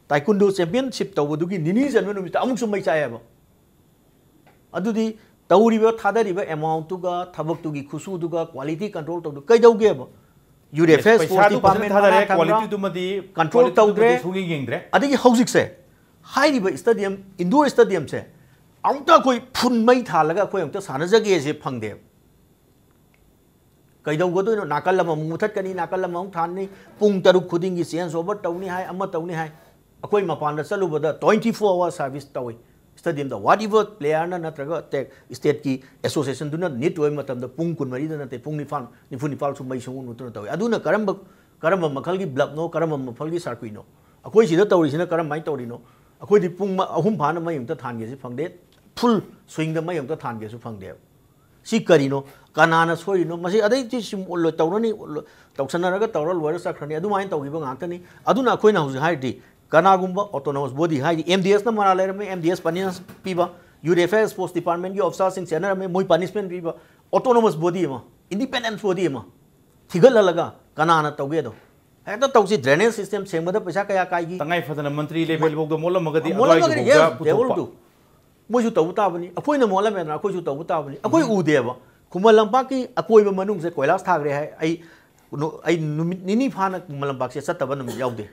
ꯇꯥꯏꯀꯨꯟꯗꯣ ꯆꯦꯝꯄꯤꯌꯟꯁꯤꯞ ꯇꯧꯕꯗꯨꯒꯤ ꯅꯤꯅꯤ ꯆꯟꯕ ꯅꯨꯃꯤꯠꯇ ꯑꯃꯨꯛꯁꯨ ꯃꯩ ꯆꯥꯛꯑꯦꯕ꯫ ꯑꯗꯨꯗꯤ ꯇꯧꯔꯤꯕ, ꯊꯥꯗꯔꯤꯕ ꯑꯦꯃꯥꯎꯟꯠꯇꯨꯒ, ꯊꯕꯛꯇꯨꯒꯤ ꯈꯨꯁꯨꯗꯨꯒ, ꯀ꯭ꯋꯥꯂꯤꯇꯤ ꯀꯟꯇ꯭ꯔꯣꯜ ꯇꯧꯗꯨ ꯀꯩꯗꯧꯒꯦꯕ? ꯌꯨꯠ ꯑꯦꯐꯤꯌꯔ, ꯄꯩꯁꯥꯗꯨ ꯁ꯭ꯄꯣꯔꯠꯁ ꯐꯖꯅ ꯗꯤꯄꯥꯔꯠꯃꯦꯟ ꯊꯥꯗꯔꯦ, ꯃꯅꯥ ꯊꯝꯕ꯭ꯔꯥ? ꯀ꯭ꯋꯥꯂꯤꯇꯤꯗꯨꯃꯗꯤ, ꯀꯟꯇ꯭ꯔꯣꯜ ꯀ꯭ꯋꯥꯂꯤꯇꯤꯗꯨꯃꯗꯤ ꯇꯧꯗ꯭ꯔꯦ꯫ ꯁꯨꯡꯌꯦꯡ ꯌꯦꯡꯗ꯭ꯔꯦ꯫ ꯑꯗꯒꯤ ꯍꯧꯖꯤꯛꯁꯦ ꯍꯥꯏꯔꯤꯕ ꯁ꯭ꯇꯦꯗꯤꯌꯝ, ꯏꯟꯗꯣꯔ ꯁ꯭ꯇꯦꯗꯤꯌꯝꯁꯦ ꯑꯃꯨꯛꯇ ꯑꯩꯈꯣꯏ ꯐꯨꯟ ꯃꯩ ꯊꯥꯜꯂꯒ ꯑꯩꯈꯣꯏ ꯑꯃꯨꯛꯇ ꯁꯥꯟꯅꯖꯒꯦꯁꯦ ꯐꯪꯗꯦꯕ꯫ ꯀꯩꯗꯧꯒꯗꯣꯏꯅꯣ? ꯅꯥꯀꯜ ꯑꯃꯃꯨꯛ ꯃꯨꯊꯠꯀꯅꯤ, ꯅꯥꯀꯜ ꯑꯃꯃꯨꯛ ꯊꯥꯟꯅꯤ, ꯄꯨꯡ ꯇꯔꯨꯛ ꯈꯨꯗꯤꯡꯒꯤ ꯆꯦꯟꯖ ꯑꯣꯚꯔ ꯇꯧꯅꯤ ꯍꯥꯏ, ꯑꯃ ꯇꯧꯅꯤ ꯍꯥꯏ꯫ ꯑꯩꯈꯣꯏ ꯃꯄꯥꯟꯗ ꯆꯠꯂꯨꯕꯗ twenty four hour service ꯇꯧꯏ꯫ ꯁ꯭ꯇꯦꯗꯤꯌꯝꯗ whatever ꯄ꯭ꯂꯦꯌꯔꯅ ꯅꯠꯇ꯭ꯔꯒ ꯇꯦꯛ-, ꯁ꯭ꯇꯦꯠꯀꯤ ꯑꯦꯁꯣꯁꯤꯌꯦꯁꯟꯗꯨꯅ ꯅꯤꯠ ꯑꯣꯏꯕ ꯃꯇꯝꯗ ꯄꯨꯡ ꯀꯨꯟꯃꯔꯤꯗ ꯅꯠꯇꯦ, ꯄꯨꯡ ꯅꯤꯄꯥꯟ, ꯅꯤꯐꯨ ꯅꯤꯄꯥꯟꯁꯨ ꯃꯩ ꯁꯨꯡꯃꯨꯠ ꯃꯨꯠꯇꯅ ꯇꯧꯏ꯫ ꯑꯗꯨꯅ ꯀꯔꯝꯕ, ꯀꯔꯝꯕ ꯃꯈꯜꯒꯤ ꯕ꯭ꯂꯕꯅꯣ, ꯀꯔꯝꯕ ꯃꯈꯜꯒꯤ ꯁꯥꯔꯀ꯭ꯌꯨꯠꯅꯣ? ꯑꯩꯈꯣꯏ ꯁꯤꯗ ꯇꯧꯔꯤꯁꯤꯅ ꯀꯔꯝꯍꯥꯏꯅ ꯇꯧꯔꯤꯅꯣ? ꯑꯩꯈꯣꯏꯗꯤ ꯄꯨꯡ ꯃ-, ꯑꯍꯨꯝ ꯐꯥꯅ ꯃꯩ ꯑꯝꯇ ꯊꯥꯟꯒꯦꯁꯨ ꯐꯪꯗꯦ, ꯐꯨꯜ ꯁ꯭ꯋꯤꯡꯗ ꯃꯩ ꯑꯝꯇ ꯊꯥꯟꯒꯦꯁꯨ ꯐꯪꯗꯦꯕ꯫ ꯁꯤ ꯀꯔꯤꯅꯣ? ꯀꯅꯥꯅ ꯁꯣꯏꯔꯤꯅꯣ? ꯃꯁꯤ ꯑꯗꯩꯗꯤ ꯁꯨꯝ ꯎꯠꯂꯣꯏ-, ꯇꯧꯔꯅꯤ, ꯎꯠꯂꯣꯏ-, ꯇꯧꯁꯟꯅꯔꯒ ꯇꯧꯔ ꯂꯣꯏꯔ ꯆꯠꯈ꯭ꯔꯅꯤ꯫ ꯑꯗꯨꯃꯥꯏꯅ ꯇꯧꯈꯤꯕ ꯉꯥꯛꯇꯅꯤ꯫ ꯑꯗꯨꯅ ꯑꯩꯈꯣꯏꯅ ꯍꯧꯖꯤꯛ ꯍꯥꯏꯔꯗꯤ ꯀꯅꯥꯒꯨꯝꯕ autonomous body, ꯍꯥꯏꯗꯤ ꯑꯦꯝ ꯗꯤ ꯑꯦꯁꯅ ꯃꯔꯥꯜ ꯂꯩꯔꯝꯃꯦ, ꯑꯦꯝ ꯗꯤ ꯑꯦꯁ ꯄꯅꯤꯁꯃꯦꯟ ꯄꯤꯕ, ꯌꯨꯠ ꯑꯦꯐꯤꯌꯔ ꯁ꯭ꯄꯣꯔꯠꯁ ꯗꯤꯄꯥꯔꯠꯃꯦꯟꯒꯤ ꯑꯣꯐꯤꯁꯥꯔꯁꯤꯡ ꯆꯦꯟꯅꯔꯝꯃꯦ, ꯃꯣꯏ ꯄꯅꯤꯁꯃꯦꯟ ꯄꯤꯕ, autonomous body ꯑꯃ, ꯏꯟꯗꯤꯄꯦꯟꯗꯦꯟꯁ ꯕꯣꯗꯤ ꯑꯃ ꯊꯤꯒꯠꯍꯜꯂꯒ ꯀꯅꯥꯅ ꯇꯧꯒꯦꯗꯣ ꯍꯦꯛꯇ ꯇꯧꯁꯤ꯫ ꯗ꯭ꯔꯦꯅꯦꯖ ꯁꯤꯁꯇꯦꯝ ꯁꯦꯡꯕꯗ ꯄꯩꯁꯥ ꯀꯌꯥ ꯀꯥꯏꯈꯤ? ꯇꯉꯥꯏ ꯐꯗꯅ ꯃꯟꯇ꯭ꯔꯤ ꯂꯦꯚꯦꯜꯐꯥꯎꯗ ꯃꯣꯠꯂꯝꯃꯒꯗꯤ ꯃꯣꯠꯂꯝꯃꯒꯗꯤ, ꯑꯗꯨꯋꯥꯏꯗꯨꯐꯥꯎꯗ yes, they will ꯄꯨꯊꯣꯛꯄ꯫ Do꯫ ꯃꯣꯏꯁꯨ ꯇꯧꯕ ꯇꯥꯕꯅꯤ, ꯑꯩꯈꯣꯏꯅ ꯃꯣꯠꯂꯝꯃꯦꯗꯅ ꯑꯩꯈꯣꯏꯁꯨ ꯇꯧꯕ ꯇꯥꯕꯅꯤ꯫ ꯑꯩꯈꯣꯏ ꯎꯗꯦꯕ꯫ ꯈꯨꯃꯟ ꯂꯝꯄꯥꯛꯀꯤ ꯑꯀꯣꯏꯕ ꯃꯅꯨꯡꯁꯦ ꯀꯣꯏꯂꯥꯁ ꯊꯥꯈ꯭ꯔꯦ ꯍꯥꯏ, ꯑꯩ, ꯑꯩ ꯅꯨꯃꯤꯠ ꯅꯤꯅꯤ ꯐꯥꯅ ꯈꯨꯃꯟ ꯂꯝꯄꯥꯛꯁꯦ ꯆꯠꯇꯕ ꯅꯨꯃꯤꯠ ꯌꯥꯎꯗꯦ꯫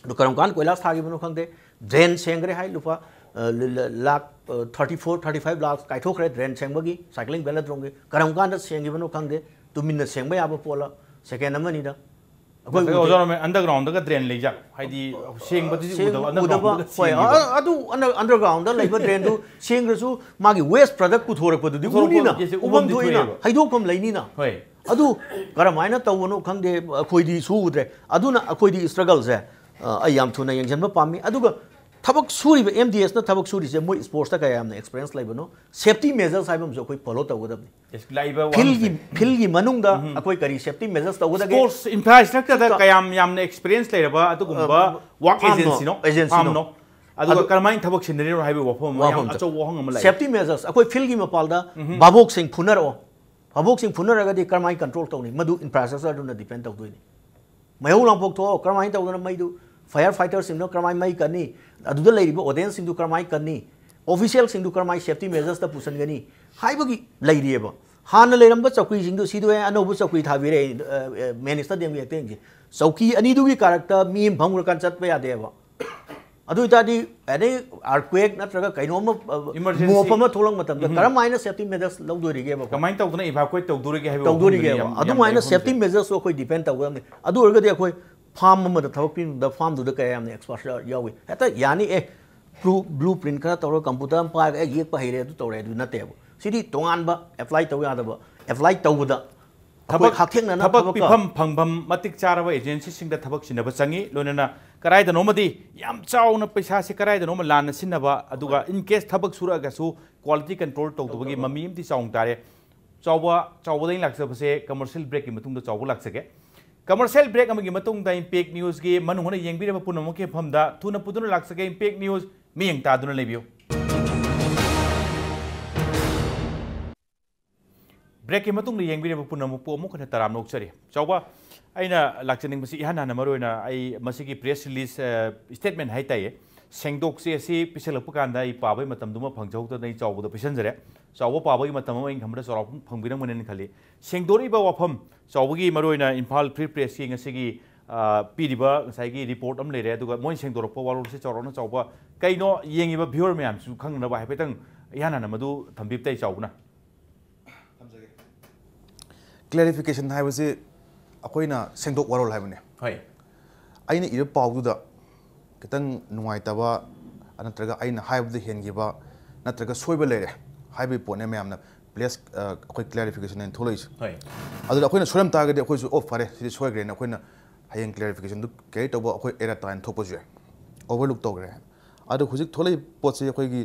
ꯑꯗꯨ ꯀꯔꯝ ꯀꯥꯟꯗ ꯀꯣꯏꯂꯥꯁ ꯊꯥꯈꯤꯕꯅꯣ ꯈꯪꯗꯦ꯫ ꯗ꯭ꯔꯦꯟ ꯁꯦꯡꯈ꯭ꯔꯦ ꯍꯥꯏ, ꯂꯨꯄꯥ, ꯑ, ꯂ-, ꯂ-, ꯂꯥꯈ, ꯑ, thirty four, thirty five lakh ꯀꯥꯏꯊꯣꯛꯈ꯭ꯔꯦ ꯗ꯭ꯔꯦꯟ ꯁꯦꯡꯕꯒꯤ, ꯁꯥꯏꯀ꯭ꯂꯤꯡ ꯚꯦꯂꯣꯗ꯭ꯔꯣꯝꯒꯤ꯫ ꯀꯔꯝ ꯀꯥꯟꯗ ꯁꯦꯡꯈꯤꯕꯅꯣ ꯈꯪꯗꯦ꯫ ꯇꯨꯃꯤꯟꯅ ꯁꯦꯡꯕ ꯌꯥꯕ ꯄꯣꯠꯂ, ꯁꯦꯀꯦꯟ ꯑꯃꯅꯤꯗ꯫ ꯑꯩꯈꯣꯏ ꯅꯠꯇ꯭ꯔꯒ ꯎꯗꯦ꯫ ꯑꯣꯖꯥ ꯔꯣꯃꯦꯟ, underground-ꯒ drain ꯂꯩꯖꯥꯠꯂꯣ? ꯍꯥꯏꯗꯤ ꯁꯦꯡꯕꯗꯨꯗꯤ ꯁꯦꯡ-, ꯎꯗꯕ, underground-ꯗꯒ ꯍꯣꯏ, ꯁꯦꯡꯉꯤꯕ꯫ ꯑ-, ꯑꯗꯨ under-, underground-ꯗ ꯂꯩꯕ drain-ꯗꯨ ꯁꯦꯡꯈ꯭ꯔꯁꯨ ꯃꯥꯒꯤ waste product ꯄꯨꯊꯣꯔꯛꯄꯗꯨꯗꯤ ꯄꯨꯊꯣꯔꯛꯄ ꯎꯅꯤꯅ, ꯎꯐꯝ ꯎꯐꯝꯗꯤ ꯊꯣꯛꯏꯅ, ꯊꯣꯛꯑꯦꯕ꯫ ꯍꯩꯗꯣꯛꯐꯝ ꯂꯩꯅꯤꯅ꯫ ꯍꯣꯏ꯫ ꯑꯗꯨ ꯀꯔꯝꯍꯥꯏꯅ ꯇꯧꯕꯅꯣ ꯈꯪꯗꯦ, ꯑꯩꯈꯣꯏꯗꯤ ꯁꯨꯗ꯭ꯔꯦ꯫ ꯑꯗꯨꯅ ꯑꯩꯈꯣꯏꯗꯤ struggle-ꯁꯦ, ꯑ, ꯑꯩ ꯌꯥꯝ ꯊꯨꯅ ꯌꯦꯡꯁꯤꯟꯕ ꯄꯥꯝꯃꯤ꯫ ꯑꯗꯨꯒ ꯊꯕꯛ ꯁꯨꯔꯤꯕ, M D S-ꯅ ꯊꯕꯛ ꯁꯨꯔꯤꯁꯦ, ꯃꯣꯏ sports-ꯇ ꯀꯌꯥ ꯌꯥꯝꯅ experience ꯂꯩꯕꯅꯣ? Safety measures ꯍꯥꯏꯕ ꯑꯃꯁꯨ ꯑꯩꯈꯣꯏ follow ꯇꯧꯒꯗꯕꯅꯤ꯫ Yes, ꯂꯥꯛꯏꯕ ꯋꯥꯍꯪꯁꯦ꯫ Field-ꯒꯤ, field-ꯒꯤ ꯃꯅꯨꯡꯗ ꯎꯝ꯫ ꯑꯩꯈꯣꯏ ꯀꯔꯤ safety measures ꯇꯧꯒꯗꯒꯦ? Sports infrastructure-ꯗ ꯆꯨꯝꯅ ꯀꯌꯥꯝ ꯌꯥꯝꯅ experience ꯂꯩꯔꯕ ꯑꯗꯨꯒꯨꯝꯕ ꯑ, work firm-ꯅꯣ, agency-ꯅꯣ, agency-ꯅꯣ꯫ Firm-ꯅꯣ? ꯑꯗꯨꯒ ꯑꯗꯨ ꯀꯔꯝꯍꯥꯏꯅ ꯊꯕꯛ ꯁꯤꯟꯅꯔꯤꯅꯣ ꯍꯥꯏꯕꯒꯤ ꯋꯥꯐꯝ ꯑꯃ ꯌꯥꯝ ꯋꯥꯐꯝꯗ꯫ ꯑꯆꯧꯕ ꯋꯥꯍꯪ ꯑꯃ ꯂꯥꯛꯑꯦ꯫ Safety measures, ꯑꯩꯈꯣꯏ field-ꯒꯤ ꯃꯄꯥꯜꯗ ꯎꯝ꯫ ꯚꯥꯕꯣꯛꯁꯤꯡ ꯐꯨꯅꯔꯛꯑꯣ꯫ ꯚꯥꯕꯣꯛꯁꯤꯡ ꯐꯨꯅꯔꯒꯗꯤ ꯀꯔꯝꯍꯥꯏꯅ control ꯇꯧꯅꯤ? ꯃꯗꯨ infrastructure-ꯗꯨꯅ depend ꯇꯧꯗꯣꯏꯅꯤ꯫ ꯃꯩꯍꯧ ꯂꯥꯡꯄꯣꯛ ꯊꯣꯛꯑꯣ, ꯀꯔꯝꯍꯥꯏꯅ ꯇꯧꯗꯅ ꯃꯩꯗꯨ, fire fighter-ꯁꯤꯡꯗꯨꯅ ꯀꯔꯝꯍꯥꯏꯅ ꯃꯩ ꯀꯟꯅꯤ? ꯑꯗꯨꯗ ꯂꯩꯔꯤꯕ audience-ꯁꯤꯡꯗꯨ ꯀꯔꯝꯍꯥꯏꯅ ꯀꯟꯅꯤ? Official-ꯁꯤꯡꯗꯨ ꯀꯔꯝꯍꯥꯏꯅ safety measures-ꯇ ꯄꯨꯁꯤꯟꯒꯅꯤ? ꯍꯥꯏꯕꯒꯤ ꯂꯩꯔꯤꯑꯕ꯫ ꯍꯥꯟꯅ ꯂꯩꯔꯝꯕ ꯆꯧꯀ꯭ꯔꯤꯁꯤꯡꯗꯨ ꯁꯤꯗꯣꯛꯑꯦ, ꯑꯅꯧꯕ ꯆꯧꯀ꯭ꯔꯤ ꯊꯥꯕꯤꯔꯦ, ꯑ, ꯑ, main stadium-ꯒꯤ ꯑꯇꯦꯡꯁꯦ꯫ ꯆꯧꯀ꯭ꯔꯤ ꯑꯅꯤꯗꯨꯒꯤ ꯀꯥꯔꯛꯇ ꯃꯤ ꯑꯃ ꯐꯝꯈ꯭ꯔꯀꯥꯟ ꯆꯠꯄ ꯌꯥꯗꯦꯕ꯫ ꯑꯗꯨ ꯑꯣꯏꯇꯥꯔꯗꯤ any earthquake ꯅꯠꯇ꯭ꯔꯒ ꯀꯩꯅꯣꯝꯃ, ꯑ, Emergency꯫ ꯃꯣꯞ ꯑꯃ ꯊꯣꯛꯂꯛꯄ ꯃꯇꯝꯗ ꯎꯝ꯫ ꯀꯔꯝꯍꯥꯏꯅ safety measures ꯂꯧꯗꯣꯔꯤꯒꯦꯕ? ꯀꯃꯥꯏꯅ ꯇꯧꯗꯅ evacuate ꯇꯧꯗꯣꯔꯤꯒꯦ ꯍꯥꯏꯕ ꯋꯥꯐꯝꯗꯨꯅꯤ ꯇꯧꯗꯣꯔꯤꯒꯦꯕ? ꯌꯥꯝ, ꯌꯥꯝ ꯑꯗꯨꯃꯥꯏꯅ ꯂꯩ ꯋꯥꯐꯝꯁꯦ꯫ Safety measures-ꯁꯨ ꯑꯩꯈꯣꯏ depend ꯇꯧꯒꯗꯕꯅꯤ꯫ ꯑꯗꯨ ꯑꯣꯏꯔꯒꯗꯤ ꯑꯩꯈꯣꯏ farm ꯑꯃꯗ ꯊꯕꯛ ꯄꯤꯕꯗ farm-ꯗꯨꯗ ꯀꯌꯥ ꯌꯥꯝꯅ expert ꯌꯥꯎꯏ? ꯍꯦꯛꯇ ꯌꯥꯅꯤ, ꯑꯦ, blue, blueprint ꯈꯔ ꯇꯧꯔꯒ computer ꯑꯃ ꯄꯥꯏꯔꯒ, ꯑꯦ, ꯌꯦꯛꯄ ꯍꯩꯔꯦ, ꯑꯗꯨ ꯇꯧꯔꯦ, ꯑꯗꯨ ꯅꯠꯇꯦꯕ꯫ ꯁꯤꯗꯤ ꯇꯣꯉꯥꯟꯕ apply ꯇꯧ ꯌꯥꯗꯕ, apply ꯇꯧꯕꯗ ꯑꯩꯈꯣꯏ ꯊꯕꯛ, ꯍꯛꯊꯦꯡꯅꯅ ꯊꯕꯛ ꯊꯕꯛꯀ ꯄꯤꯐꯝ ꯐꯪꯐꯝ ꯃꯇꯤꯛ ꯆꯥꯔꯕ agency-ꯁꯤꯡꯗ ꯊꯕꯛ ꯁꯤꯟꯅꯕ ꯆꯪꯉꯤ꯫ ꯂꯣꯏꯅꯅ ꯀꯗꯥꯏꯗꯅꯣꯃꯗꯤ ꯌꯥꯝ ꯆꯥꯎꯅ ꯄꯩꯁꯥꯁꯦ ꯀꯗꯥꯏꯗꯅꯣꯃ ꯂꯥꯟꯅ ꯁꯤꯟꯅꯕ, ꯑꯗꯨꯒ in case ꯊꯕꯛ ꯁꯨꯔꯛꯑꯒꯁꯨ quality control ꯇꯧꯗꯕꯒꯤ ꯇꯧꯗꯕ꯫ ꯃꯃꯤ ꯑꯃꯗꯤ ꯆꯥꯎꯅ ꯇꯥꯔꯦ꯫ ꯆꯥꯎꯕ, ꯆꯥꯎꯕꯗ ꯑꯩꯅ ꯂꯥꯛꯆꯕꯁꯦ commercial break-ꯀꯤ ꯃꯇꯨꯡꯗ ꯆꯥꯎꯕ ꯂꯥꯛꯆꯒꯦ꯫ Commercial break ꯑꯃꯒꯤ ꯃꯇꯨꯡꯗ Impact News-ꯀꯤ ꯃꯅꯨꯡ ꯍꯨꯠꯅ ꯌꯦꯡꯕꯤꯔꯕ ꯄꯨꯝꯅꯃꯛꯀꯤ ꯃꯐꯝꯗ ꯊꯨꯅ ꯄꯨꯗꯨꯅ ꯂꯥꯛꯆꯒꯦ꯫ Impact News ꯃꯤꯠꯌꯦꯡ ꯇꯥꯗꯨꯅ ꯂꯩꯕꯤꯌꯨ꯫ Break-ꯀꯤ ꯃꯇꯨꯡꯗ ꯌꯦꯡꯕꯤꯔꯕ ꯄꯨꯝꯅꯃꯛꯄꯨ ꯑꯃꯨꯛ ꯍꯟꯅ ꯇꯔꯥꯝꯅ ꯑꯣꯛꯆꯔꯤ꯫ ꯆꯥꯎꯕ, ꯑꯩꯅ ꯂꯥꯛꯆꯅꯤꯡꯕꯁꯤ ꯏꯍꯥꯟ ꯍꯥꯟꯅ ꯃꯔꯨ ꯑꯣꯏꯅ ꯑꯩ ꯃꯁꯤꯒꯤ press release, ꯑ, statement ꯍꯥꯏ ꯇꯥꯏꯌꯦ, ꯁꯦꯡꯗꯣꯛꯆꯦ ꯑꯁꯤ ꯄꯤꯁꯜꯂꯛꯄ ꯀꯥꯟꯗ ꯑꯩ ꯄꯥꯕꯒꯤ ꯃꯇꯝꯗꯨꯃ ꯐꯪꯖꯍꯧꯗꯗꯅ ꯑꯩ ꯆꯥꯎꯕꯗ ꯄꯤꯁꯟꯖꯔꯦ꯫ ꯆꯥꯎꯕ ꯄꯥꯕꯒꯤ ꯃꯇꯝ ꯑꯃ ꯑꯩꯅ ꯈꯟꯕꯗ ꯆꯥꯎꯔꯥꯛꯄ ꯐꯪꯕꯤꯔꯝꯒꯅꯦꯅ ꯈꯜꯂꯤ꯫ ꯁꯦꯡꯗꯣꯔꯛꯏꯕ ꯋꯥꯐꯝ, ꯆꯥꯎꯕꯒꯤ ꯃꯔꯨ ꯑꯣꯏꯅ ꯏꯝꯐꯥꯜ Free Press-ꯀꯤ ꯉꯁꯤꯒꯤ, ꯑ, ꯄꯤꯔꯤꯕ ꯉꯁꯥꯏꯒꯤ report ꯑꯃ ꯂꯩꯔꯦ, ꯑꯗꯨꯒ ꯃꯣꯏꯅ ꯁꯦꯡꯗꯣꯔꯛꯄ ꯋꯥꯔꯣꯜꯁꯦ ꯆꯥꯎꯔꯥꯛꯅ ꯆꯥꯎꯕ ꯀꯩꯅꯣ ꯌꯦꯡꯉꯤꯕ viewer ꯃꯌꯥꯝꯁꯨ ꯈꯪꯅꯅꯕ ꯍꯥꯏꯐꯦꯠꯇꯪ ꯏꯍꯥꯟ ꯍꯥꯟꯅ ꯃꯗꯨ ꯊꯝꯕꯤꯕ ꯇꯥꯏ ꯆꯥꯎꯕꯅ꯫ ꯊꯝꯖꯒꯦ꯫ Clarification ꯍꯥꯏꯕꯁꯤ ꯑꯩꯈꯣꯏꯅ ꯁꯦꯡꯗꯣꯛ ꯋꯥꯔꯣꯜ ꯍꯥꯏꯕꯅꯦ꯫ ꯍꯣꯏ꯫ ꯑꯩꯅ ꯏꯕ ꯄꯥꯎꯗꯨꯗ ꯈꯤꯇꯪ ꯅꯨꯡꯉꯥꯏꯇꯕ ꯅꯠꯇ꯭ꯔꯒ ꯑꯩꯅ ꯍꯥꯏꯕꯗ ꯍꯦꯟꯈꯤꯕ ꯅꯠꯇ꯭ꯔꯒ ꯁꯣꯏꯕ ꯂꯩꯔꯦ ꯍꯥꯏꯕꯒꯤ ꯄꯣꯠꯅꯦ ꯃꯌꯥꯝꯅ ꯄ꯭ꯂꯦꯁ ꯑꯩꯈꯣꯏ ꯀ꯭ꯂꯦꯔꯤꯐꯤꯀꯦꯁꯟ ꯍꯥꯏꯅ ꯊꯣꯛꯂꯛꯏꯁꯦ꯫ ꯍꯣꯏ꯫ ꯑꯗꯨꯗ ꯑꯩꯈꯣꯏꯅ ꯁꯣꯏꯔꯝ ꯇꯥꯔꯒꯗꯤ ꯑꯩꯈꯣꯏꯁꯨ, "ꯑꯣ, ꯐꯔꯦ, ꯁꯤꯗꯤ ꯁꯣꯏꯈ꯭ꯔꯦꯅ" ꯑꯩꯈꯣꯏꯅ ꯍꯌꯦꯡ ꯀ꯭ꯂꯦꯔꯤꯐꯤꯀꯦꯁꯟꯗꯨ ꯀꯦꯔꯤ ꯇꯧꯕ ꯑꯩꯈꯣꯏ ꯑꯦꯔꯥ ꯇꯥꯏꯅ ꯊꯣꯛꯄꯁꯨ ꯌꯥꯏ, ꯑꯣꯚꯔꯂꯨꯛ ꯇꯧꯈ꯭ꯔꯦ꯫ ꯑꯗꯣ ꯍꯧꯖꯤꯛ ꯊꯣꯛꯂꯛꯏꯕ ꯄꯣꯠꯁꯤ ꯑꯩꯈꯣꯏꯒꯤ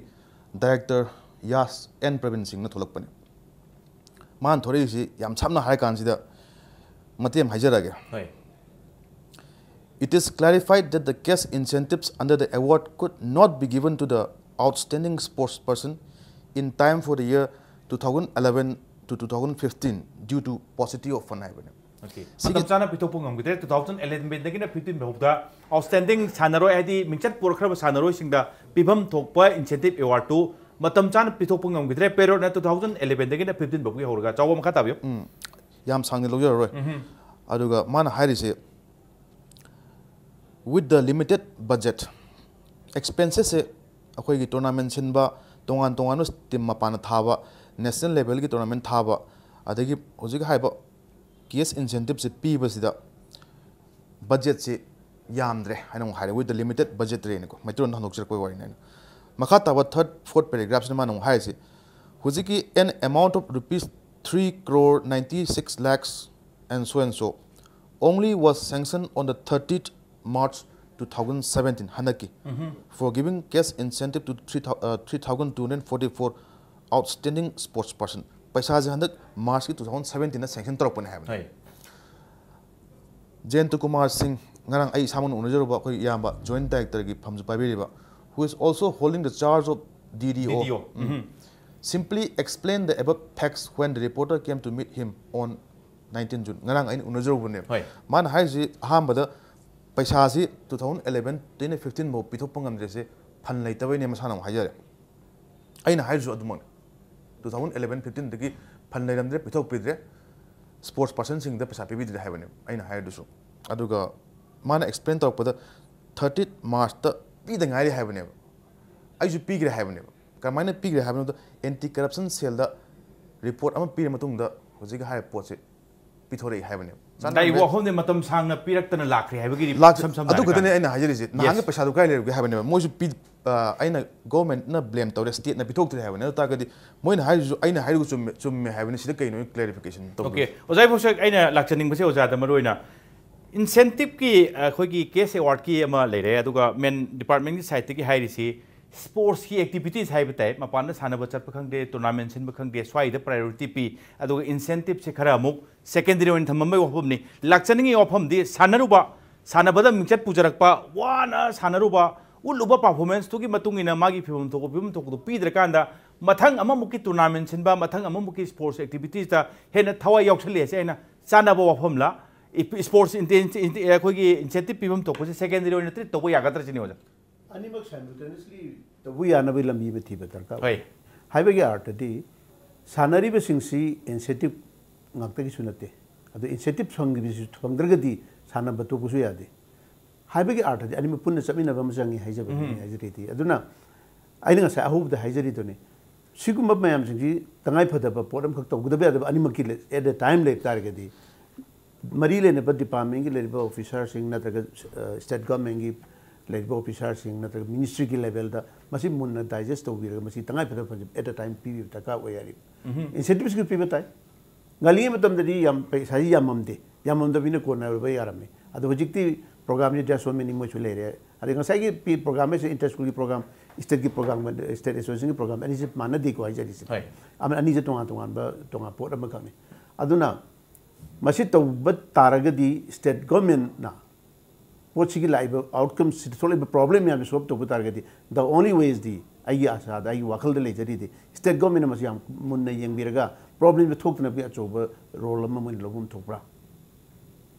ꯗꯥꯏꯔꯦꯛꯇꯔ ꯌꯥꯁ ꯑꯦꯟ ꯄ꯭ꯔꯕꯤꯟ ꯁꯤꯡꯅ ꯊꯣꯛꯂꯛꯄꯅꯦ꯫ ꯃꯥꯅ ꯊꯣꯛꯂꯛꯏꯁꯤ ꯌꯥꯝ ꯁꯝꯅ ꯍꯥꯏꯔ ꯀꯥꯟꯁꯤꯗ ꯃꯇꯦꯛ ꯑꯃ ꯍꯥꯏꯖꯔꯛꯑꯒꯦ꯫ ꯍꯣꯏ꯫ It is clarified that the cash incentives under the award could not be given to the outstanding sports person in time for the year two thousand eleven to two thousand fifteen due to paucity of fund ꯍꯥꯏꯕꯅꯦ꯫ Okay. ꯁꯤꯒꯤ ꯃꯇꯝ ꯆꯥꯅ ꯄꯤꯊꯣꯛꯄ ꯉꯝꯈꯤꯗ꯭ꯔꯦ꯫ Two thousand eleven ꯗꯒꯤꯅ fifteen ꯐꯥꯎꯗ outstanding ꯁꯥꯟꯅꯔꯣꯏ, ꯍꯥꯏꯗꯤ ꯃꯤꯡꯆꯠ ꯄꯨꯔꯛꯈ꯭ꯔꯕ ꯁꯥꯟꯅꯔꯣꯏꯁꯤꯡꯗ ꯄꯤꯐꯝ ꯊꯣꯛꯄ incentive award ꯇꯨ ꯃꯇꯝ ꯆꯥꯅ ꯄꯤꯊꯣꯛꯄ ꯉꯝꯈꯤꯗ꯭ꯔꯦ꯫ Payroll ꯅ two thousand eleven ꯗꯒꯤꯅ fifteen ꯐꯥꯎꯒꯤ ꯍꯧꯔꯒ꯫ ꯆꯥꯎꯕ, ꯃꯈꯥ ꯇꯥꯕꯤꯌꯨ꯫ ꯌꯥꯝ ꯁꯥꯡꯅ ꯂꯧꯖꯔꯔꯣꯏ꯫ ꯑꯗꯨꯒ ꯃꯥꯅ ꯍꯥꯏꯔꯤꯁꯦ, with the limited budget, expenses ꯁꯦ ꯑꯩꯈꯣꯏꯒꯤ tournament ꯁꯤꯟꯕ, ꯇꯣꯉꯥꯟ ꯇꯣꯉꯥꯟꯕ team ꯃꯄꯥꯟꯗ ꯊꯥꯕ, national level ꯒꯤ tournament ꯊꯥꯕ, ꯑꯗꯒꯤ ꯍꯧꯖꯤꯛ ꯍꯥꯏꯕ cash incentive ꯁꯦ ꯄꯤꯕꯁꯤꯗ budget ꯁꯤ ꯌꯥꯝꯗ꯭ꯔꯦ ꯍꯥꯏꯅ ꯑꯃꯨꯛ ꯍꯥꯏꯔꯦ, with the limited budget ꯔꯦꯅꯀꯣ, ꯃꯩꯇꯩꯂꯣꯟꯗ ꯍꯟꯗꯣꯛꯆꯔꯛꯄꯒꯤ ꯋꯥꯔꯤꯅꯤ꯫ ꯑꯩꯅ ꯃꯈꯥ ꯇꯥꯕ third, fourth paragraph ꯁꯤꯅ ꯃꯥꯅ ꯑꯃꯨꯛ ꯍꯥꯏꯔꯤꯁꯤ, ꯍꯧꯖꯤꯛꯀꯤ an amount of rupees three crore ninety six lakhs and so and so only was sanctioned on the thirtieth March two thousand seventeen, ꯍꯟꯗꯛꯀꯤ, for giving cash incentive to three thousand two hundred forty four outstanding sports person꯫ ꯄꯩꯁꯥꯁꯦ ꯍꯟꯗꯛ March ꯀꯤ two thousand seventeen ꯗ sanction ꯇꯧꯔꯛꯄꯅꯦ ꯍꯥꯏꯕꯅꯦ꯫ ꯍꯣꯏ꯫ ꯖꯌꯟꯇ ꯀꯨꯃꯥꯔ ꯁꯤꯡ, ꯉꯔꯥꯡ ꯑꯩ ꯏꯁꯥꯃꯛꯅ ꯎꯅꯖꯔꯨꯕ ꯑꯩꯈꯣꯏ ꯏꯌꯥꯝꯕ joint director ꯒꯤ ꯐꯝꯁꯨ ꯄꯥꯏꯕꯤꯔꯤꯕ, who is also holding the charge of D D O, D D O. Um. simply explained the above facts when the reporter came to meet him on nineteen June꯫ ꯉꯔꯥꯡ ꯑꯩꯅ ꯎꯅꯖꯔꯨꯕꯅꯦꯕ꯫ ꯍꯣꯏ꯫ ꯃꯥꯅ ꯍꯥꯏꯔꯤꯁꯤ ꯑꯍꯥꯟꯕꯗ ꯄꯩꯁꯥꯁꯤ two thousand eleven ꯗꯒꯤꯅ fifteen ꯐꯥꯎ ꯄꯤꯊꯣꯛꯄ ꯉꯝꯗ꯭ꯔꯤꯁꯦ fund ꯂꯩꯇꯕꯩꯅꯦ, ꯃꯁꯥꯅ ꯑꯃꯨꯛ ꯍꯥꯏꯖꯔꯦ꯫ ꯑꯩꯅ ꯍꯥꯏꯔꯤꯁꯨ ꯑꯗꯨꯃꯛꯅꯤ꯫ Two thousand eleven fifteen ꯗꯒꯤ fund ꯂꯩꯔꯝꯗ꯭ꯔꯦ, ꯄꯤꯊꯣꯛꯄꯤꯗ꯭ꯔꯦ, sports person ꯁꯤꯡꯗ ꯄꯩꯁꯥ ꯄꯤꯕꯤꯗ꯭ꯔꯦ ꯍꯥꯏꯕꯅꯦ ꯑꯩꯅ ꯍꯥꯏꯔꯤꯗꯨꯁꯨ꯫ ꯑꯗꯨꯒ ꯃꯥꯅ explain ꯇꯧꯔꯛꯄꯗ, thirtieth March ꯇ ꯄꯤꯗ ꯉꯥꯏꯔꯤ ꯍꯥꯏꯕꯅꯦꯕ꯫ ꯑꯩꯁꯨ ꯄꯤꯈ꯭ꯔꯦ ꯍꯥꯏꯕꯅꯦꯕ꯫ ꯀꯃꯥꯏꯅ ꯄꯤꯈ꯭ꯔꯦ ꯍꯥꯏꯕꯅꯣꯗ, anti corruption cell ꯗ report ꯑꯃ ꯄꯤꯔ ꯃꯇꯨꯡꯗ ꯍꯧꯖꯤꯛ ꯍꯥꯏꯔꯤꯕ ꯄꯣꯠꯁꯤ ꯄꯤꯊꯣꯔꯛꯏ ꯍꯥꯏꯕꯅꯦꯕ꯫ ꯉꯁꯥꯏꯒꯤ ꯋꯥꯐꯝꯗꯤ ꯃꯇꯝ ꯁꯥꯡꯅ ꯄꯤꯔꯛꯇꯅ ꯂꯥꯛꯈ꯭ꯔꯦ ꯍꯥꯏꯕꯒꯤꯗꯤ ꯂꯥꯛ- ꯏꯁꯝ ꯁꯝꯅ ꯑꯗꯨ ꯈꯛꯇꯅꯦ ꯍꯥꯏꯔꯀꯥꯟꯗ꯫ ꯑꯩꯅ ꯍꯥꯏꯖꯔꯤꯁꯦ꯫ ꯅꯍꯥꯟꯒꯤ Yes. ꯄꯩꯁꯥꯗꯨ ꯀꯥꯏ ꯂꯩꯔꯨꯒꯦ ꯍꯥꯏꯕꯅꯦꯕ꯫ ꯃꯣꯏꯁꯨ ꯄꯤ ꯑ, ꯑꯩꯅ ꯒꯣꯔꯃꯦꯟꯠꯅ ꯕ꯭ꯂꯦꯝ ꯇꯧꯔꯦ, ꯁ꯭ꯇꯦꯠꯅ ꯄꯤꯊꯣꯛꯇ꯭ꯔꯦ ꯍꯥꯏꯕꯅꯦ꯫ ꯑꯗꯨ ꯇꯥꯔꯒꯗꯤ ꯃꯣꯏꯅ ꯍꯥꯏꯔꯤꯁꯨ ꯑꯩꯅ ꯍꯥꯏꯔꯤꯕ ꯆꯨꯝꯃꯦ ꯆꯨꯝꯃꯦ ꯍꯥꯏꯕꯅꯤ꯫ ꯁꯤꯗ ꯀꯩꯅꯣ ꯀ꯭ꯂꯦꯔꯤꯐꯤꯀꯦꯁꯟ ꯇꯧꯕꯤꯌꯨ꯫ ꯑꯣꯀꯦ, ꯑꯣꯖꯥ ꯏꯕꯣꯛꯁꯦ, ꯑꯩꯅ ꯂꯥꯛꯆꯅꯤꯡꯕꯁꯦ ꯑꯣꯖꯥꯗ ꯃꯔꯨ ꯑꯣꯏꯅ ꯏꯟꯁꯦꯟꯇꯤꯞꯀꯤ ꯑꯩꯈꯣꯏꯒꯤ ꯀꯦꯁ ꯑꯦꯋꯥꯔꯗꯀꯤ ꯑꯃ ꯂꯩꯔꯦ, ꯑꯗꯨꯒ ꯃꯦꯟ ꯗꯤꯄꯥꯔꯠꯃꯦꯟꯒꯤ ꯁꯥꯏꯠꯇꯒꯤ ꯍꯥꯏꯔꯤꯁꯤ ꯁ꯭ꯄꯣꯔꯠꯁꯀꯤ ꯑꯦꯛꯇꯤꯚꯤꯇꯤꯁ ꯍꯥꯏꯕ ꯇꯥꯏ, ꯃꯄꯥꯟꯗ ꯁꯥꯟꯅꯕ ꯆꯠꯄ ꯈꯪꯗꯦ, ꯇꯣꯔꯅꯥꯃꯦꯟ ꯁꯤꯟꯕ ꯈꯪꯗꯦ, ꯁ꯭ꯋꯥꯏꯗ ꯄ꯭ꯔꯥꯏꯌꯣꯔꯤꯇꯤ ꯄꯤ, ꯑꯗꯨꯒ ꯏꯟꯁꯦꯟꯇꯤꯞꯁꯦ ꯈꯔ ꯑꯃꯨꯛ ꯁꯦꯀꯦꯟꯗꯔꯤ ꯑꯣꯏꯅ ꯊꯝꯃꯝꯕꯒꯤ ꯋꯥꯐꯝꯅꯤ꯫ ꯂꯥꯛꯆꯅꯤꯡꯉꯤ ꯋꯥꯐꯝꯗꯤ ꯁꯥꯟꯅꯔꯨꯕ, ꯁꯥꯟꯅꯕꯗ ꯃꯤꯡꯆꯠ ꯄꯨꯖꯔꯛꯄ, ꯋꯥꯅ ꯁꯥꯟꯅꯔꯨꯕ, ꯎꯠꯂꯨꯕ ꯄꯔꯐꯣꯔꯃꯦꯟꯁꯇꯨꯒꯤ ꯃꯇꯨꯡ ꯏꯟꯅ ꯃꯥꯒꯤ ꯐꯤꯕꯝ ꯊꯣꯛꯄ ꯐꯤꯕꯝ ꯊꯣꯛꯄꯗꯨ ꯄꯤꯗ꯭ꯔꯀꯥꯟꯗ ꯃꯊꯪ ꯑꯃꯃꯨꯛꯀꯤ ꯇꯣꯔꯅꯥꯃꯦꯟ ꯁꯤꯟꯕ, ꯃꯊꯪ ꯑꯃꯃꯨꯛꯀꯤ ꯁ꯭ꯄꯣꯔꯠꯁ ꯑꯦꯛꯇꯤꯚꯤꯇꯤꯁꯇ ꯍꯦꯟꯅ ꯊꯋꯥꯏ ꯌꯥꯎꯁꯜꯂꯦ ꯍꯥꯏꯁꯦ ꯑꯩꯅ ꯆꯥꯟꯅꯕ ꯋꯥꯐꯝꯂ? ꯏ-, ꯁ꯭ꯄꯣꯔꯠꯁ ꯏꯟꯇꯦꯟ-, ꯏꯟꯇꯦ-, ꯑꯩꯈꯣꯏꯒꯤ ꯏꯟꯁꯦꯟꯇꯤꯞ ꯄꯤꯐꯝ ꯊꯣꯛꯄꯁꯦ ꯁꯦꯀꯦꯟꯗꯔꯤ ꯑꯣꯏꯅ ꯇ꯭ꯔꯤꯠ ꯇꯧꯕ ꯌꯥꯒꯗ꯭ꯔꯥ ꯁꯤꯅꯤ ꯑꯣꯖꯥ꯫ ꯑꯅꯤꯃꯛ ꯁꯥꯏꯃꯜꯇꯦꯅꯤꯌꯁꯂꯤ ꯇꯧꯕ ꯌꯥꯅꯕꯒꯤ ꯂꯝꯕꯤ ꯑꯃ ꯊꯤꯕ ꯗꯔꯀꯥꯔ ꯑꯣꯏ꯫ ꯍꯣꯏ꯫ ꯍꯥꯏꯕꯒꯤ ꯑꯥꯔꯊꯗꯤ ꯁꯥꯟꯅꯔꯤꯕꯁꯤꯡꯁꯤ ꯏꯟꯁꯦꯟꯇꯤꯞ ꯉꯥꯛꯇꯒꯤꯁꯨ ꯅꯠꯇꯦ꯫ ꯑꯗꯣ ꯏꯟꯁꯦꯟꯇꯤꯞ ꯐꯪꯈꯤꯕꯁꯤ ꯐꯪꯗ꯭ꯔꯒꯗꯤ ꯁꯥꯟꯅꯕ ꯇꯣꯛꯄꯁꯨ ꯌꯥꯗꯦ꯫ ꯍꯥꯏꯕꯒꯤ ꯑꯥꯔꯊꯗꯤ ꯑꯅꯤꯃꯛ ꯄꯨꯟꯅ ꯆꯠꯃꯤꯟꯅꯕ ꯑꯃ ꯆꯪꯉꯤ ꯍꯥꯏꯖꯕꯗꯨꯅꯤ ꯍꯥꯏꯖꯔꯤꯗꯤ꯫ ꯑꯗꯨꯅ ꯑꯩꯅ ꯉꯁꯥꯏ ꯑꯍꯧꯕꯗ ꯍꯥꯏꯖꯔꯤꯗꯨꯅꯤ, ꯁꯤꯒꯨꯝꯕ ꯃꯌꯥꯝꯁꯤꯡꯁꯤ ꯇꯉꯥꯏ ꯐꯗꯕ ꯄꯣꯠ ꯑꯃꯈꯛ ꯇꯧꯒꯗꯕ ꯌꯥꯗꯕ ꯑꯅꯤꯃꯛꯀꯤ at a time ꯂꯩꯕ ꯇꯥꯔꯒꯗꯤ ꯃꯔꯤ ꯂꯩꯅꯕ ꯗꯤꯄꯥꯔꯠꯃꯦꯟꯒꯤ ꯂꯩꯔꯤꯕ ꯑꯣꯐꯤꯁꯥꯔꯁꯤꯡ ꯅꯠꯇ꯭ꯔꯒ ꯁ꯭ꯇꯦꯠ ꯒꯚꯔꯟꯃꯦꯟꯒꯤ ꯂꯩꯔꯤꯕ ꯑꯣꯐꯤꯁꯥꯔꯁꯤꯡ ꯅꯠꯇ꯭ꯔꯒ ꯃꯤꯅꯤꯁꯇ꯭ꯔꯤꯒꯤ ꯂꯦꯚꯦꯜꯗ ꯃꯁꯤ ꯃꯨꯟꯅ ꯗꯥꯏꯖꯦꯁ ꯇꯧꯕꯤꯔꯒ ꯃꯁꯤ ꯇꯉꯥꯏ ꯐꯗꯕ ꯐꯟꯁꯦ at a time ꯄꯤꯕꯤꯕ ꯗꯔꯀꯥꯔ ꯑꯣꯏ ꯍꯥꯏꯔꯤ꯫ ꯏꯟꯁꯦꯟꯇꯤꯞꯁꯀꯤ ꯄꯤꯕ ꯇꯥꯏ꯫ ꯉꯜꯂꯤꯉꯩ ꯃꯇꯝꯗꯗꯤ ꯌꯥꯝ ꯄꯩꯁꯥꯁꯤ ꯌꯥꯝꯃꯝꯗꯦ, ꯌꯥꯝꯃꯝꯗꯕꯅꯤꯅ ꯀꯣꯟꯅꯔꯕ ꯌꯥꯔꯝꯃꯤ꯫ ꯑꯗꯣ ꯍꯧꯖꯤꯛꯇꯤ ꯄ꯭ꯔꯣꯒ꯭ꯔꯥꯝꯁꯤ ꯗꯦꯠꯁ ꯁꯣ ꯃꯦꯅꯤ ꯃꯣꯏꯁꯨ ꯂꯩꯔꯦ꯫ ꯑꯗꯩ ꯉꯁꯥꯏꯒꯤ ꯄꯤ ꯄ꯭ꯔꯣꯒ꯭ꯔꯥꯝ ꯍꯥꯏꯁꯦ ꯏꯟꯇꯔ ꯁ꯭ꯀꯨꯜꯒꯤ ꯄ꯭ꯔꯣꯒ꯭ꯔꯥꯝ, ꯁ꯭ꯇꯦꯠꯀꯤ ꯄ꯭ꯔꯣꯒ꯭ꯔꯥꯝ, ꯁ꯭ꯇꯦꯠ ꯑꯦꯁꯣꯁꯤꯌꯦꯁꯟꯒꯤ ꯄ꯭ꯔꯣꯒ꯭ꯔꯥꯝ ꯑꯅꯤꯁꯤ ꯃꯥꯟꯅꯗꯦꯀꯣ ꯍꯥꯏꯖꯔꯤꯁꯦ꯫ ꯍꯣꯏ꯫ ꯑꯃ ꯑꯅꯤꯁꯦ ꯇꯣꯉꯥꯟ ꯇꯣꯉꯥꯟꯕ ꯇꯣꯉꯥꯟ ꯄꯣꯠ ꯑꯃꯈꯛꯅꯤ꯫ ꯑꯗꯨꯅ ꯃꯁꯤ ꯇꯧꯕ ꯇꯥꯔꯒꯗꯤ ꯁ꯭ꯇꯦꯠ ꯒꯣꯔꯃꯦꯟꯅ ꯄꯣꯠꯁꯤꯒꯤ ꯂꯥꯛꯏꯕ ꯑꯥꯎꯠꯀꯝꯁꯤꯗ ꯊꯣꯛꯂꯛꯏꯕ ꯄ꯭ꯔꯣꯕ꯭ꯂꯦꯝ ꯃꯌꯥꯝꯁꯦ ꯁꯣꯜꯕ ꯇꯧꯕ ꯇꯥꯔꯒꯗꯤ the only way is ꯗꯤ ꯑꯩꯒꯤ ꯑꯥꯁꯥꯗ ꯑꯩꯒꯤ ꯋꯥꯈꯜꯗ ꯂꯩꯖꯔꯤꯗꯤ ꯁ꯭ꯇꯦꯠ ꯒꯣꯔꯃꯦꯟꯅ ꯃꯁꯤ ꯌꯥꯝ ꯃꯨꯟꯅ ꯌꯦꯡꯕꯤꯔꯒ ꯄ꯭ꯔꯣꯕ꯭ꯂꯦꯝꯁꯦ ꯊꯣꯛꯇꯅꯕꯒꯤ ꯑꯆꯧꯕ ꯔꯣꯜ ꯑꯃ ꯃꯣꯏꯅ ꯂꯧꯐꯝ ꯊꯣꯛꯄ꯭ꯔꯥ?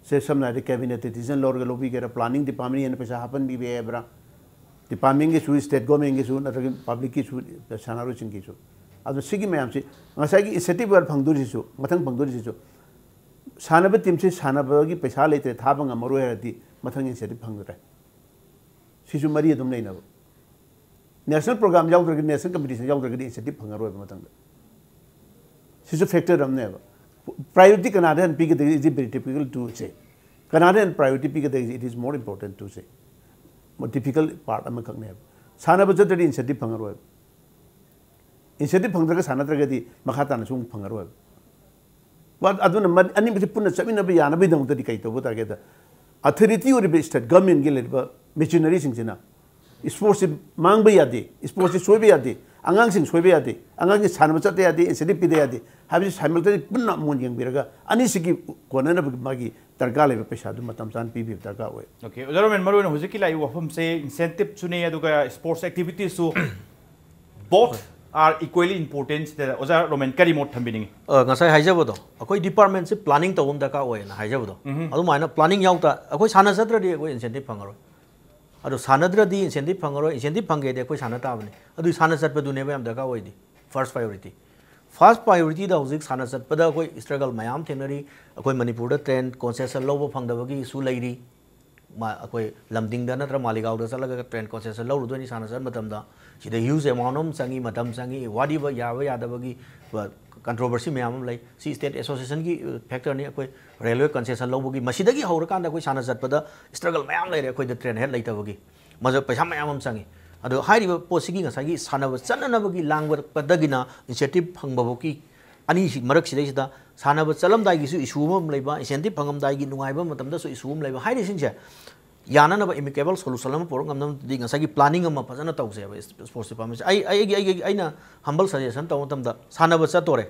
ꯁꯦ ꯁꯝꯅ ꯍꯥꯏꯔꯕꯗ ꯀꯦꯕꯤꯅꯦꯠꯇ ꯗꯤꯁꯤꯖꯟ ꯂꯧꯔꯒ ꯂꯧꯕꯤꯒꯦꯔꯥ, ꯄ꯭ꯂꯥꯅꯤꯡ ꯗꯤꯄꯥꯔꯠꯃꯦꯟꯅ ꯍꯦꯟꯅ ꯄꯩꯁꯥ ꯍꯥꯞꯍꯟꯕꯤꯕ ꯌꯥꯏꯕ꯭ꯔꯥ? ꯗꯤꯄꯥꯔꯠꯃꯦꯟꯒꯤꯁꯨ, ꯁ꯭ꯇꯦꯠ ꯒꯣꯔꯃꯦꯟꯒꯤꯁꯨ ꯅꯠꯇ꯭ꯔꯒ ꯄꯕ꯭ꯂꯤꯛꯀꯤꯁꯨ, ꯁꯥꯟꯅꯔꯣꯏꯁꯤꯡꯒꯤꯁꯨ꯫ ꯑꯗꯣ ꯁꯤꯒꯤ ꯃꯌꯥꯝꯁꯤ ꯉꯁꯥꯏꯒꯤ ꯏꯟꯁꯦꯟꯇꯤꯞ ꯐꯪꯗꯣꯔꯤꯁꯤꯁꯨ, ꯃꯊꯪ ꯐꯪꯗꯣꯔꯤꯁꯤꯁꯨ ꯁꯥꯟꯅꯕ ꯇꯤꯝꯁꯤ ꯁꯥꯟꯅꯕꯒꯤ ꯄꯩꯁꯥ ꯂꯩꯇ꯭ꯔꯦ, ꯊꯥꯕ ꯉꯝꯃꯔꯣꯏ ꯍꯥꯏꯔꯗꯤ ꯃꯊꯪ ꯏꯟꯁꯦꯟꯇꯤꯞ ꯐꯪꯗ꯭ꯔꯦ꯫ ꯁꯤꯁꯨ ꯃꯔꯤ ꯑꯗꯨꯝ ꯂꯩꯅꯕ꯫ ꯅꯦꯁꯅꯦꯜ ꯄ꯭ꯔꯣꯒ꯭ꯔꯥꯝ ꯌꯥꯎꯗ꯭ꯔꯒꯗꯤ, ꯅꯦꯁꯅꯦꯜ ꯀꯝꯄꯤꯇꯤꯁꯟ ꯌꯥꯎꯗ꯭ꯔꯒꯗꯤ ꯏꯟꯁꯦꯟꯇꯤꯞ ꯐꯪꯉꯔꯣꯏꯕ ꯃꯊꯪꯗ꯫ ꯁꯤꯁꯨ ꯐꯦꯛꯇꯔ ꯑꯃꯅꯦꯕ꯫ Priority ꯀꯅꯥꯗ ꯍꯦꯟꯅ ꯄꯤꯒꯗꯒꯦ? Is it very difficult to say? ꯀꯅꯥꯗ ꯍꯦꯟꯅ priority ꯄꯤꯒꯗꯒꯦ? It is more important to say. Difficult part ꯑꯃꯈꯛꯅꯦꯕ. ꯁꯥꯟꯅꯕ ꯆꯠꯇ꯭ꯔꯗꯤ incentive ꯐꯪꯉꯔꯣꯏꯕ. Incentive ꯐꯪꯗ꯭ꯔꯒ ꯁꯥꯟꯅꯗ꯭ꯔꯒꯗꯤ ꯃꯈꯥ ꯇꯥꯅꯁꯨ ꯑꯃꯨꯛ ꯐꯪꯉꯔꯣꯏꯕ꯫ ꯋꯥ-, ꯑꯗꯨꯅ ꯃ-, ꯑꯅꯤꯃꯛꯁꯦ ꯄꯨꯟꯅ ꯆꯠꯃꯤꯟꯅꯕ ꯌꯥꯅꯕꯒꯤꯗꯃꯛꯇꯗꯤ ꯀꯩ ꯇꯧꯕ ꯇꯥꯔꯒꯦꯗ, authority ꯑꯣꯏꯔꯤꯕ state governmentꯀꯤ ꯂꯩꯔꯤꯕ machineryꯁꯤꯡꯁꯤꯅ sportsꯁꯤ ꯃꯥꯡꯕ ꯌꯥꯗꯦ, sportsꯁꯤ ꯁꯣꯏꯕ ꯌꯥꯗꯦ, ꯑꯉꯥꯡꯁꯤꯡ ꯁꯣꯏꯕ ꯌꯥꯗꯦ, ꯑꯉꯥꯡꯁꯤꯡ ꯁꯥꯟꯅꯕ ꯆꯠꯇ ꯌꯥꯗꯦ, incentive ꯄꯤꯗ ꯌꯥꯗꯦ ꯍꯥꯏꯕꯁꯤ simultaneously ꯄꯨꯟꯅ ꯑꯃꯨꯛ ꯌꯦꯡꯕꯤꯔꯒ ꯑꯅꯤꯁꯤꯒꯤ ꯀꯣꯟꯅꯅꯕ ꯃꯥꯒꯤ ꯗꯔꯀꯥꯔ ꯂꯩꯕ ꯄꯩꯁꯥꯗꯨ ꯃꯇꯝ ꯆꯥꯅ ꯄꯤꯕꯤꯕ ꯗꯔꯀꯥꯔ ꯑꯣꯏ꯫ Okay, ꯑꯣꯖꯥ ꯔꯣꯃꯦꯟ, ꯃꯔꯨꯑꯣꯏꯅ ꯍꯧꯖꯤꯛꯀꯤ ꯂꯥꯛꯏꯕ ꯋꯥꯐꯝꯁꯦ incentiveꯁꯨꯅꯦ, ꯑꯗꯨꯒ sports activitiesꯁꯨ both are equally important ꯁꯤꯗ ꯑꯣꯖꯥ ꯔꯣꯃꯦꯟ ꯀꯔꯤ ꯃꯣꯠ ꯊꯝꯕꯤꯅꯤꯡꯉꯤ? ꯑ, ꯉꯁꯥꯏ ꯍꯥꯏꯖꯕꯗꯣ, ꯑꯩꯈꯣꯏ departmentꯁꯤ planning ꯇꯧꯕ ꯑꯃ ꯗꯔꯀꯥꯔ ꯑꯣꯏꯌꯦꯅ ꯍꯥꯏꯖꯕꯗꯣ, ꯑꯗꯨꯃꯥꯏꯅ planning ꯌꯥꯎ ꯇꯥ-, ꯑꯩꯈꯣꯏ ꯁꯥꯟꯅ ꯆꯠꯇ꯭ꯔꯗꯤ ꯑꯩꯈꯣꯏ incentive ꯐꯪꯉꯔꯣꯏ꯫ ꯑꯗꯣ ꯁꯥꯟꯅꯗ꯭ꯔꯗꯤ incentive ꯐꯪꯉꯔꯣꯏ, incentive ꯐꯪꯒꯦꯗꯤ ꯑꯩꯈꯣꯏ ꯁꯥꯟꯅ ꯇꯥꯕꯅꯤ꯫ ꯑꯗꯨꯒꯤ ꯁꯥꯟꯅ ꯆꯠꯄꯗꯨꯅꯦꯕ ꯌꯥꯝ ꯗꯔꯀꯥꯔ ꯑꯣꯏꯗꯤ, first priority꯫ First priorityꯗ ꯍꯧꯖꯤꯛ ꯁꯥꯟꯅ ꯆꯠꯄꯗ ꯑꯩꯈꯣꯏ struggle ꯃꯌꯥꯝ ꯊꯦꯡꯅꯔꯤ꯫ ꯑꯩꯈꯣꯏ ꯃꯅꯤꯄꯨꯔꯗ train concession ꯂꯧꯕ ꯐꯪꯗꯕꯒꯤ issue ꯂꯩꯔꯤ꯫ ꯃꯥ-, ꯑꯩꯈꯣꯏ ꯂꯝꯗꯤꯡꯗ ꯅꯠꯇ꯭ꯔ ꯃꯥꯂꯤꯒꯥꯎꯗ ꯆꯠꯂꯒ train concession ꯂꯧꯔꯨꯗꯣꯏꯅꯤ ꯁꯥꯟꯅ ꯆꯠꯄ ꯃꯇꯝꯗ꯫ ꯁꯤꯗ huge amount ꯑꯃ ꯆꯪꯉꯤ, ꯃꯇꯝ ꯆꯪꯉꯤ, ꯋꯥꯔꯤꯕ ꯌꯥꯕ ꯌꯥꯗꯕꯒꯤ, ꯑ, controversy ꯃꯌꯥꯝ ꯑꯃ ꯂꯩ꯫ ꯁꯤ state associationꯒꯤ, ꯑ, factorꯅꯤ꯫ ꯑꯩꯈꯣꯏ railway concession ꯂꯧꯕꯒꯤ, ꯃꯁꯤꯗꯒꯤ ꯍꯧꯔꯀꯥꯟꯗ ꯑꯩꯈꯣꯏ ꯁꯥꯟꯅ ꯆꯠꯄꯗ struggle ꯃꯌꯥꯝ ꯂꯩꯔꯦ꯫ ꯑꯩꯈꯣꯏꯗ train head ꯂꯩꯇꯕꯒꯤ, ꯃꯗꯨ ꯄꯩꯁꯥ ꯃꯌꯥꯝ ꯑꯃ ꯆꯪꯉꯤ꯫ ꯑꯗꯣ ꯍꯥꯏꯔꯤꯕ ꯄꯣꯠꯁꯤꯒꯤ ꯉꯁꯥꯏꯒꯤ ꯁꯥꯟꯅꯕ ꯆꯠꯅꯅꯕꯒꯤ ꯂꯥꯡꯕꯗꯒꯤꯅ incentive ꯐꯪꯕꯐꯥꯎꯒꯤ ꯑꯅꯤꯁꯤ ꯃꯔꯛꯁꯤꯗꯩꯁꯤꯗ ꯁꯥꯟꯅꯕ ꯆꯠꯂꯝꯗꯥꯏꯒꯤꯁꯨ issue ꯑꯃ ꯂꯩꯕ, incentive ꯐꯪꯉꯝꯗꯥꯏꯒꯤ ꯅꯨꯡꯉꯥꯏꯕ ꯃꯇꯝꯗꯁꯨ issue ꯑꯃ ꯂꯩꯕ ꯍꯥꯏꯔꯤꯁꯤꯡꯁꯦ ꯌꯥꯅꯅꯕ amicable solution ꯑꯃ ꯄꯨꯔꯛ ꯉꯝꯅꯕꯗꯤ ꯉꯁꯥꯏꯒꯤ planning ꯑꯃ ꯐꯖꯅ ꯇꯧꯁꯦꯕ sports departmentꯁꯦ꯫ ꯑꯩ, ꯑꯩꯒꯤ, ꯑꯩꯒꯤ, ꯑꯩꯅ humble suggestion ꯇꯧꯕ ꯃꯇꯝꯗ ꯁꯥꯟꯅꯕ ꯆꯠꯇꯣꯔꯦ,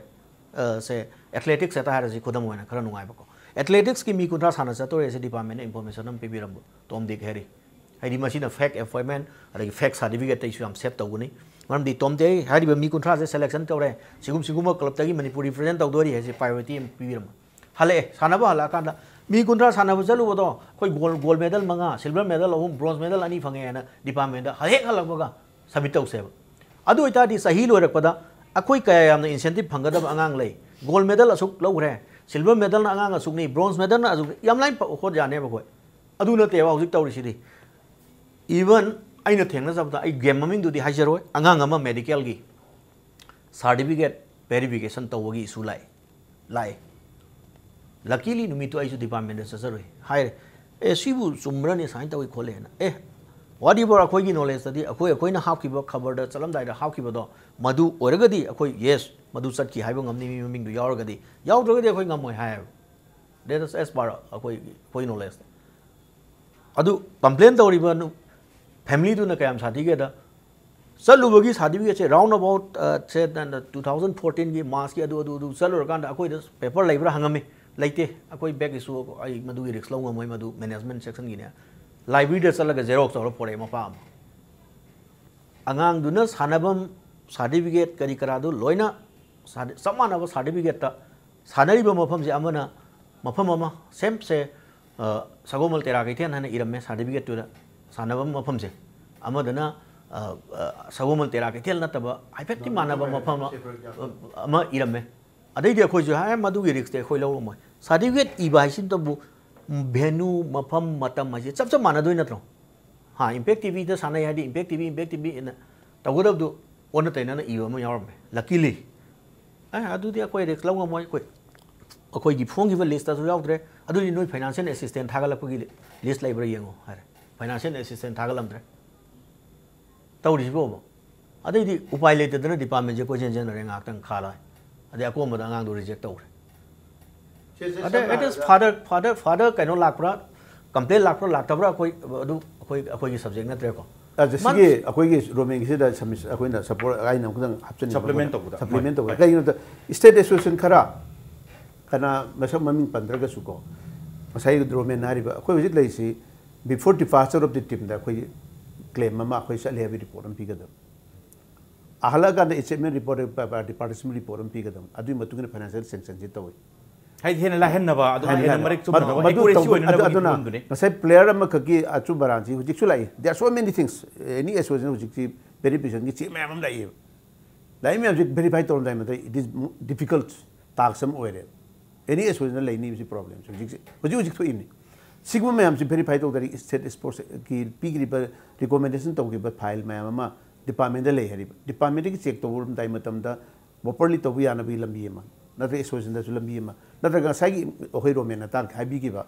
ꯑ, ꯁꯦ athletics ꯍꯦꯛꯇ ꯍꯥꯏꯔꯁꯤ ꯈꯨꯗꯝ ꯑꯣꯏꯅ ꯈꯔ ꯅꯨꯡꯉꯥꯏꯕꯀꯣ, athleticsꯀꯤ ꯃꯤ ꯀꯨꯟꯊ꯭ꯔꯥ ꯁꯥꯟꯅ ꯆꯠꯇꯣꯔꯦ ꯁꯦ departmentꯅ information ꯑꯃ ꯄꯤꯕꯤꯔꯝꯕ, ꯇꯣꯝ ꯗꯤꯛ ꯍꯦꯔꯤ꯫ ꯍꯥꯏꯗꯤ ꯃꯁꯤꯅ fake appointment ꯑꯗꯒꯤ fake certificateꯇꯩꯁꯨ ꯌꯥꯝ save ꯇꯧꯒꯅꯤ꯫ ꯃꯔꯝꯗꯤ ꯇꯣꯝ ꯗꯤꯛ ꯍꯥꯏꯔꯤꯕ ꯃꯤ ꯀꯨꯟꯊ꯭ꯔꯥꯁꯦ selection ꯇꯧꯔꯦ, ꯁꯤꯒꯨꯝ ꯁꯤꯒꯨꯝꯕ clubꯇꯒꯤ ꯃꯅꯤꯄꯨꯔ represent ꯇꯧꯗꯣꯔꯤ ꯍꯥꯏꯁꯦ priority ꯑꯃ ꯄꯤꯕꯤꯔꯝꯕ꯫ ꯍꯜꯂꯛꯑꯦ, ꯁꯥꯟꯅꯕ ꯍꯜꯂꯛꯑꯀꯥꯟꯗ ꯃꯤ ꯀꯨꯟꯊ꯭ꯔꯥ ꯁꯥꯟꯅꯕ ꯆꯠꯂꯨꯕꯗꯣ ꯑꯩꯈꯣꯏ gold, gold medal ꯃꯉꯥ, silver medal ꯑꯍꯨꯝ, bronze medal ꯑꯅꯤ ꯐꯪꯉꯦ ꯍꯥꯏꯅ departmentꯗ ꯍꯦꯛ ꯍꯜꯂꯛꯄꯒ submit ꯇꯧꯁꯦꯕ꯫ ꯑꯗꯨ ꯑꯣꯏꯇꯥꯔꯗꯤ ꯆꯍꯤ ꯂꯣꯏꯔꯛꯄꯗ ꯑꯩꯈꯣꯏ ꯀꯌꯥ ꯌꯥꯝꯅ incentive ꯐꯪꯒꯗꯕ ꯑꯉꯥꯡ ꯂꯩ, gold medal ꯑꯁꯨꯛ ꯂꯧꯈ꯭ꯔꯦ, silver medalꯅ ꯑꯉꯥꯡ ꯑꯁꯨꯛꯅꯤ, bronze medalꯅ ꯑꯁꯨꯛ, ꯌꯥꯝ ꯂꯥꯏꯅ ꯄ-, ꯍꯣꯠ ꯌꯥꯅꯦꯕ ꯑꯩꯈꯣꯏ꯫ ꯑꯗꯨ ꯅꯠꯇꯦꯕ ꯍꯧꯖꯤꯛ ꯇꯧꯔꯤꯁꯤꯗꯤ꯫ Even ꯑꯩꯅ ꯊꯦꯡꯅꯖꯕꯗ, ꯑꯩ game ꯃꯃꯤꯡꯗꯨꯗꯤ ꯍꯥꯏꯖꯔꯣꯏ, ꯑꯉꯥꯡ ꯑꯃ medicalꯒꯤ certificate verification ꯇꯧꯕꯒꯤ issue ꯂꯥꯛꯏ, ꯂꯥꯛꯏ꯫ Luckily ꯅꯨꯃꯤꯠꯇꯨ ꯑꯩꯁꯨ ꯗꯤꯄꯥꯔꯠꯃꯦꯟꯗ ꯆꯠꯆꯔꯨꯏ꯫ ꯍꯥꯏꯔꯦ, "ꯑꯦ, ꯁꯤꯕꯨ ꯆꯨꯝꯕ꯭ꯔꯅꯦ, ꯁꯨꯃꯥꯏꯅ ꯇꯧꯏ ꯈꯣꯠꯂꯦꯅ?" ꯑꯦ, whatever ꯑꯩꯈꯣꯏꯒꯤ ꯅꯣꯂꯦꯖꯇꯗꯤ, ꯑꯩꯈꯣꯏ, ꯑꯩꯈꯣꯏꯅ ꯍꯥꯞꯈꯤꯕ ꯈꯕꯔꯗ ꯆꯠꯂꯝꯗꯥꯏꯗ ꯍꯥꯞꯈꯤꯕꯗꯣ, ꯃꯗꯨ ꯑꯣꯏꯔꯒꯗꯤ ꯑꯩꯈꯣꯏ, yes, ꯃꯗꯨ ꯆꯠꯈꯤ ꯍꯥꯏꯕ ꯉꯝꯅꯤ, ꯃꯤ ꯃꯃꯤꯡꯗꯨ ꯌꯥꯎꯔꯒꯗꯤ꯫ ꯌꯥꯎꯗ꯭ꯔꯒꯗꯤ ꯑꯩꯈꯣꯏ ꯉꯝꯃꯣꯏ ꯍꯥꯏꯌꯦꯕ꯫ That is as per ꯑꯩꯈꯣꯏꯒꯤ, ꯑꯩꯈꯣꯏ ꯅꯣꯂꯦꯖꯇ꯫ ꯑꯗꯨ ꯀꯝꯄ꯭ꯂꯦꯟ ꯇꯧꯔꯤꯕ ꯅꯨ-, ꯐꯦꯃꯤꯂꯤꯗꯨꯅ ꯀꯌꯥꯝ ꯁꯥꯊꯤꯒꯦꯗ, ꯆꯠꯂꯨꯕꯒꯤ ꯁꯥꯔꯇꯤꯐꯤꯀꯦꯠꯁꯦ round about, ꯑ, ꯁꯦ, ꯇꯨ ꯊꯥꯎꯖꯟ ꯐꯣꯔꯇꯤꯟꯒꯤ ꯃꯥꯔꯆꯀꯤ ꯑꯗꯨ, ꯑꯗꯨ, ꯑꯗꯨ ꯆꯠꯂꯨꯔꯀꯥꯟꯗ ꯑꯩꯈꯣꯏꯗ ꯄꯦꯄꯔ ꯂꯩꯕ꯭ꯔꯥ ꯍꯪꯉꯝꯃꯤ꯫ "ꯂꯩꯇꯦ, ꯑꯩꯈꯣꯏ back issue, ꯑꯩ ꯃꯗꯨꯒꯤ ꯔꯤꯛꯁ ꯂꯧ ꯉꯝꯃꯣꯏ, ꯃꯗꯨ ꯃꯦꯅꯦꯖꯃꯦꯟ ꯁꯦꯛꯁꯟꯒꯤꯅꯦ"꯫ ꯂꯥꯏꯕ꯭ꯔꯦꯔꯤꯗ ꯆꯠꯂꯒ ꯖꯦꯔꯣꯛꯁ ꯇꯧꯔ ꯄꯣꯔꯛꯑꯦ ꯃꯄꯥ ꯑꯃ꯫ ꯑꯉꯥꯡꯗꯨꯅ ꯁꯥꯟꯅꯐꯝ ꯁꯥꯔꯇꯤꯐꯤꯀꯦꯠ ꯀꯔꯤ ꯀꯔꯥꯗꯨ ꯂꯣꯏꯅ ꯁꯥꯔ-, ꯆꯞ ꯃꯥꯟꯅꯕ ꯁꯥꯔꯇꯤꯐꯤꯀꯦꯠꯇ ꯁꯥꯟꯅꯔꯤꯕ ꯃꯐꯝꯁꯦ ꯑꯃꯅ ꯃꯐꯝ ꯑꯃ, ꯁꯦꯝꯁꯦ, ꯑ, ꯁꯒꯣꯜꯕꯜ ꯇꯦꯔꯥ ꯀꯩꯊꯦꯜ ꯍꯥꯏꯅ ꯏꯔꯝꯃꯦ ꯁꯥꯔꯇꯤꯐꯤꯀꯦꯠꯇꯨꯗ꯫ ꯁꯥꯟꯅꯕ ꯃꯐꯝꯁꯦ ꯑꯃꯗꯅ, ꯑ, ꯑ, ꯁꯒꯣꯜꯕꯜ ꯇꯦꯔꯥ ꯀꯩꯊꯦꯜ ꯅꯠꯇꯕ ꯍꯥꯏꯐꯦꯠꯇꯤ ꯃꯥꯟꯅꯕ ꯃꯐꯝ ꯑꯃ, ꯑꯃ ꯏꯔꯝꯃꯦ꯫ ꯑꯗꯩꯗꯤ ꯑꯩꯈꯣꯏꯁꯨ ꯍꯥꯏ, "ꯃꯗꯨꯒꯤ ꯔꯤꯛꯁꯇꯤ ꯑꯩꯈꯣꯏ ꯂꯧꯔꯝꯃꯣꯏ"꯫ ꯁꯥꯔꯇꯤꯐꯤꯀꯦꯠ ꯏꯕ ꯍꯥꯏꯁꯤꯇꯕꯨ venue, ꯃꯐꯝ, ꯃꯇꯝ ꯍꯥꯏꯁꯦ ꯆꯞ ꯆꯞ ꯃꯥꯟꯅꯗꯣꯏ ꯅꯠꯇ꯭ꯔꯣ? ꯍꯥ, ꯏꯝꯄꯦꯛ ꯇꯤꯚꯤꯗ ꯁꯥꯟꯅꯩ ꯍꯥꯏꯗꯤ ꯏꯝꯄꯦꯛ ꯇꯤꯚꯤ, ꯏꯝꯄꯦꯛ ꯇꯤꯚꯤ ꯑꯅ ꯇꯧꯒꯗꯕꯗꯨ ꯑꯣꯟꯅ ꯇꯩꯅꯅ ꯏꯕ ꯑꯃ ꯌꯥꯎꯔꯝꯃꯦ, luckily꯫ "ꯑꯦ, ꯑꯗꯨꯗꯤ ꯑꯩꯈꯣꯏ ꯔꯤꯛꯁ ꯂꯧ ꯉꯝꯃꯣꯏ, ꯑꯩꯈꯣꯏ, ꯑꯩꯈꯣꯏꯒꯤ ꯐꯣꯡꯈꯤꯕ ꯂꯤꯁꯇꯁꯨ ꯌꯥꯎꯗ꯭ꯔꯦ, ꯑꯗꯨꯗꯤ ꯅꯣꯏ ꯐꯥꯏꯅꯥꯟꯁꯤꯌꯦꯜ ꯑꯦꯁꯤꯁꯇꯦꯟ ꯊꯥꯒꯠꯂꯛꯄꯒꯤ ꯂꯤꯁ ꯂꯩꯕ꯭ꯔꯥ ꯌꯦꯡꯉꯣ" ꯍꯥꯏꯔꯦ꯫ ꯐꯥꯏꯅꯥꯟꯁꯤꯌꯦꯜ ꯑꯦꯁꯤꯁꯇꯦꯟ ꯊꯥꯒꯠꯂꯝꯗ꯭ꯔꯦ꯫ ꯇꯧꯔꯤꯁꯤꯕꯣꯕ? ꯑꯗꯩꯗꯤ ꯎꯄꯥꯏ ꯂꯩꯇꯗꯅ ꯗꯤꯄꯥꯔꯠꯃꯦꯟꯁꯦ ꯀꯣꯏꯆꯦꯟ ꯆꯦꯟꯅꯔꯦ ꯉꯥꯏꯍꯥꯛꯇꯪ ꯈꯥ ꯂꯥꯏ꯫ ꯑꯗꯩ ꯑꯀꯣꯟꯕꯗ ꯑꯉꯥꯡꯗꯣ ꯔꯤꯖꯦꯛ ꯇꯧꯈ꯭ꯔꯦ꯫ ꯁꯦ, ꯁꯦ, ꯑꯗꯩ ꯁꯝꯅ it is ꯍꯥꯏꯔꯕꯗ father, father, father ꯀꯩꯅꯣ ꯂꯥꯛꯄ꯭ꯔꯥ, ꯀꯝꯄ꯭ꯂꯦꯟ ꯂꯥꯛꯄ꯭ꯔꯥ ꯂꯥꯛꯇꯕ꯭ꯔꯥ, ꯑꯩꯈꯣꯏ ꯑꯗꯨ ꯑꯩꯈꯣꯏ, ꯑꯩꯈꯣꯏꯒꯤ ꯁꯕꯖꯦꯛ ꯅꯠꯇ꯭ꯔꯦꯀꯣ꯫ ꯑꯗ ꯃꯟ- ꯁꯤꯒꯤ ꯑꯩꯈꯣꯏꯒꯤ ꯔꯣꯃꯦꯟꯒꯤꯁꯤꯗ ꯁꯝꯃꯤꯁ-, ꯑꯩꯈꯣꯏꯅ ꯁꯄꯣꯔꯠ ꯑꯩꯅ ꯑꯃꯨꯛꯇꯪ ꯍꯥꯞꯆꯅꯤꯡꯕ ꯁꯄ꯭ꯂꯤꯃꯦꯟ ꯑꯃꯅ ꯇꯧꯕꯗ꯫ ꯁꯄ꯭ꯂꯤꯃꯦꯟ ꯍꯣꯏ, ꯇꯧꯕꯗ꯫ ꯍꯣꯏ꯫ ꯀꯩꯒꯤꯅꯣꯗ ꯁ꯭ꯇꯦꯠ ꯑꯦꯁꯣꯁꯤꯌꯦꯁꯟ ꯈꯔ, ꯀꯅꯥ ꯃꯁꯛ ꯃꯃꯤꯡ ꯄꯟꯗ꯭ꯔꯒꯁꯨꯀꯣ, ꯉꯁꯥꯏꯒꯤ ꯔꯣꯃꯦꯟꯅ ꯍꯥꯏꯔꯤꯕ, ꯑꯩꯈꯣꯏ ꯍꯧꯖꯤꯛ ꯂꯩꯔꯤꯁꯤ before departure of the teamꯗ ꯑꯩꯈꯣꯏ ꯀ꯭ꯂꯦꯝ ꯑꯃ ꯑꯩꯈꯣꯏ ꯆꯠꯂꯤ ꯍꯥꯏꯕꯒꯤ ꯔꯤꯄꯣꯔꯠ ꯑꯃ ꯄꯤꯒꯗꯕ꯫ ꯍꯜꯂꯛꯑꯀꯥꯟꯗ ꯑꯦꯆꯤꯞꯃꯦꯟ ꯔꯤꯄꯣꯔꯠ, ꯗꯤꯄꯥꯔꯠꯃꯦꯟ ꯔꯤꯄꯣꯔꯠ ꯑꯃ ꯄꯤꯒꯗꯕ꯫ ꯑꯗꯨꯒꯤ ꯃꯇꯨꯡ ꯏꯟꯅ ꯐꯥꯏꯅꯥꯟꯁꯤꯌꯦꯜ ꯁꯦꯡꯁꯟꯁꯤ ꯇꯧꯏ꯫ ꯍꯥꯏꯗꯤ ꯍꯦꯟꯅ ꯂꯥꯏꯍꯟꯅꯕ, ꯑꯗꯨꯒ ꯍꯥꯏꯗꯤ ꯍꯦꯟꯅ ꯍꯥꯏꯗꯤ ꯃꯔꯤꯛ ꯃꯗꯨ, ꯆꯨꯝꯅꯅꯕ, ꯃꯗꯨ accuracy ꯇꯧꯕ-, ꯑꯗꯨ, ꯑꯣꯏꯅꯅꯕꯒꯤ ꯑꯗꯨꯅ ꯐꯤꯕꯝꯗꯨꯅꯤ꯫ ꯉꯁꯥꯏ ꯄ꯭ꯂꯦꯌꯔ ꯑꯃꯈꯛꯀꯤ ꯑꯆꯨꯝ ꯑꯔꯥꯟꯁꯤ ꯍꯧꯖꯤꯛꯁꯨ ꯂꯥꯛꯏ꯫ There are so many things, any association ꯍꯧꯖꯤꯛꯁꯤ ꯚꯦꯔꯤꯐꯤꯀꯦꯁꯟꯒꯤ ꯆꯦ ꯃꯌꯥꯝ ꯑꯃ ꯂꯥꯛꯏꯕ꯫ ꯂꯥꯛꯏ ꯃꯌꯥꯝꯁꯤ ꯚꯦꯔꯤꯐꯥꯏ ꯇꯧꯔꯝꯗꯥꯏ ꯃꯇꯝꯗ it is difficult task ꯑꯃ ꯑꯣꯏꯔꯦ꯫ ꯑꯦꯅꯤ ꯑꯦꯁꯣꯁꯤꯌꯦꯁꯟꯗ ꯂꯩꯅꯤꯕꯁꯤ ꯄ꯭ꯔꯣꯕ꯭ꯂꯦꯝꯁꯦ ꯍꯧꯖꯤꯛꯁꯦ, ꯍꯧꯖꯤꯛ ꯍꯧꯖꯤꯛ ꯊꯣꯛꯏꯕꯅꯤ꯫ ꯁꯤꯒꯨꯝꯕ ꯃꯌꯥꯝꯁꯤ ꯚꯦꯔꯤꯐꯥꯏ ꯇꯧꯗ꯭ꯔꯗꯤ ꯁ꯭ꯇꯦꯠ ꯁ꯭ꯄꯣꯔꯠꯁꯀꯤ ꯄꯤꯈ꯭ꯔꯤꯕ ꯔꯤꯀꯣꯃꯦꯟꯗꯦꯁꯟ ꯇꯧꯈꯤꯕ ꯐꯥꯏꯜ ꯃꯌꯥꯝ ꯑꯃ ꯗꯤꯄꯥꯔꯠꯃꯦꯟꯗ ꯂꯩ ꯍꯥꯏꯔꯤꯕ꯫ ꯗꯤꯄꯥꯔꯠꯃꯦꯟꯗꯒꯤ ꯆꯦꯛ ꯇꯧꯔꯝꯗꯥꯏ ꯃꯇꯝꯗ ꯄ꯭ꯔꯣꯄꯔꯂꯤ ꯇꯧꯕ ꯌꯥꯅꯕꯒꯤ ꯂꯝꯕꯤ ꯑꯃ꯫ ꯅꯠꯇ꯭ꯔꯒ ꯑꯦꯁꯣꯁꯤꯌꯦꯁꯟꯗꯁꯨ ꯂꯝꯕꯤ ꯑꯃ, ꯅꯠꯇ꯭ꯔꯒ ꯉꯁꯥꯏꯒꯤ ꯑꯩꯈꯣꯏ ꯔꯣꯃꯦꯟꯅ ꯇꯥꯛ ꯍꯥꯏꯕꯤꯈꯤꯕ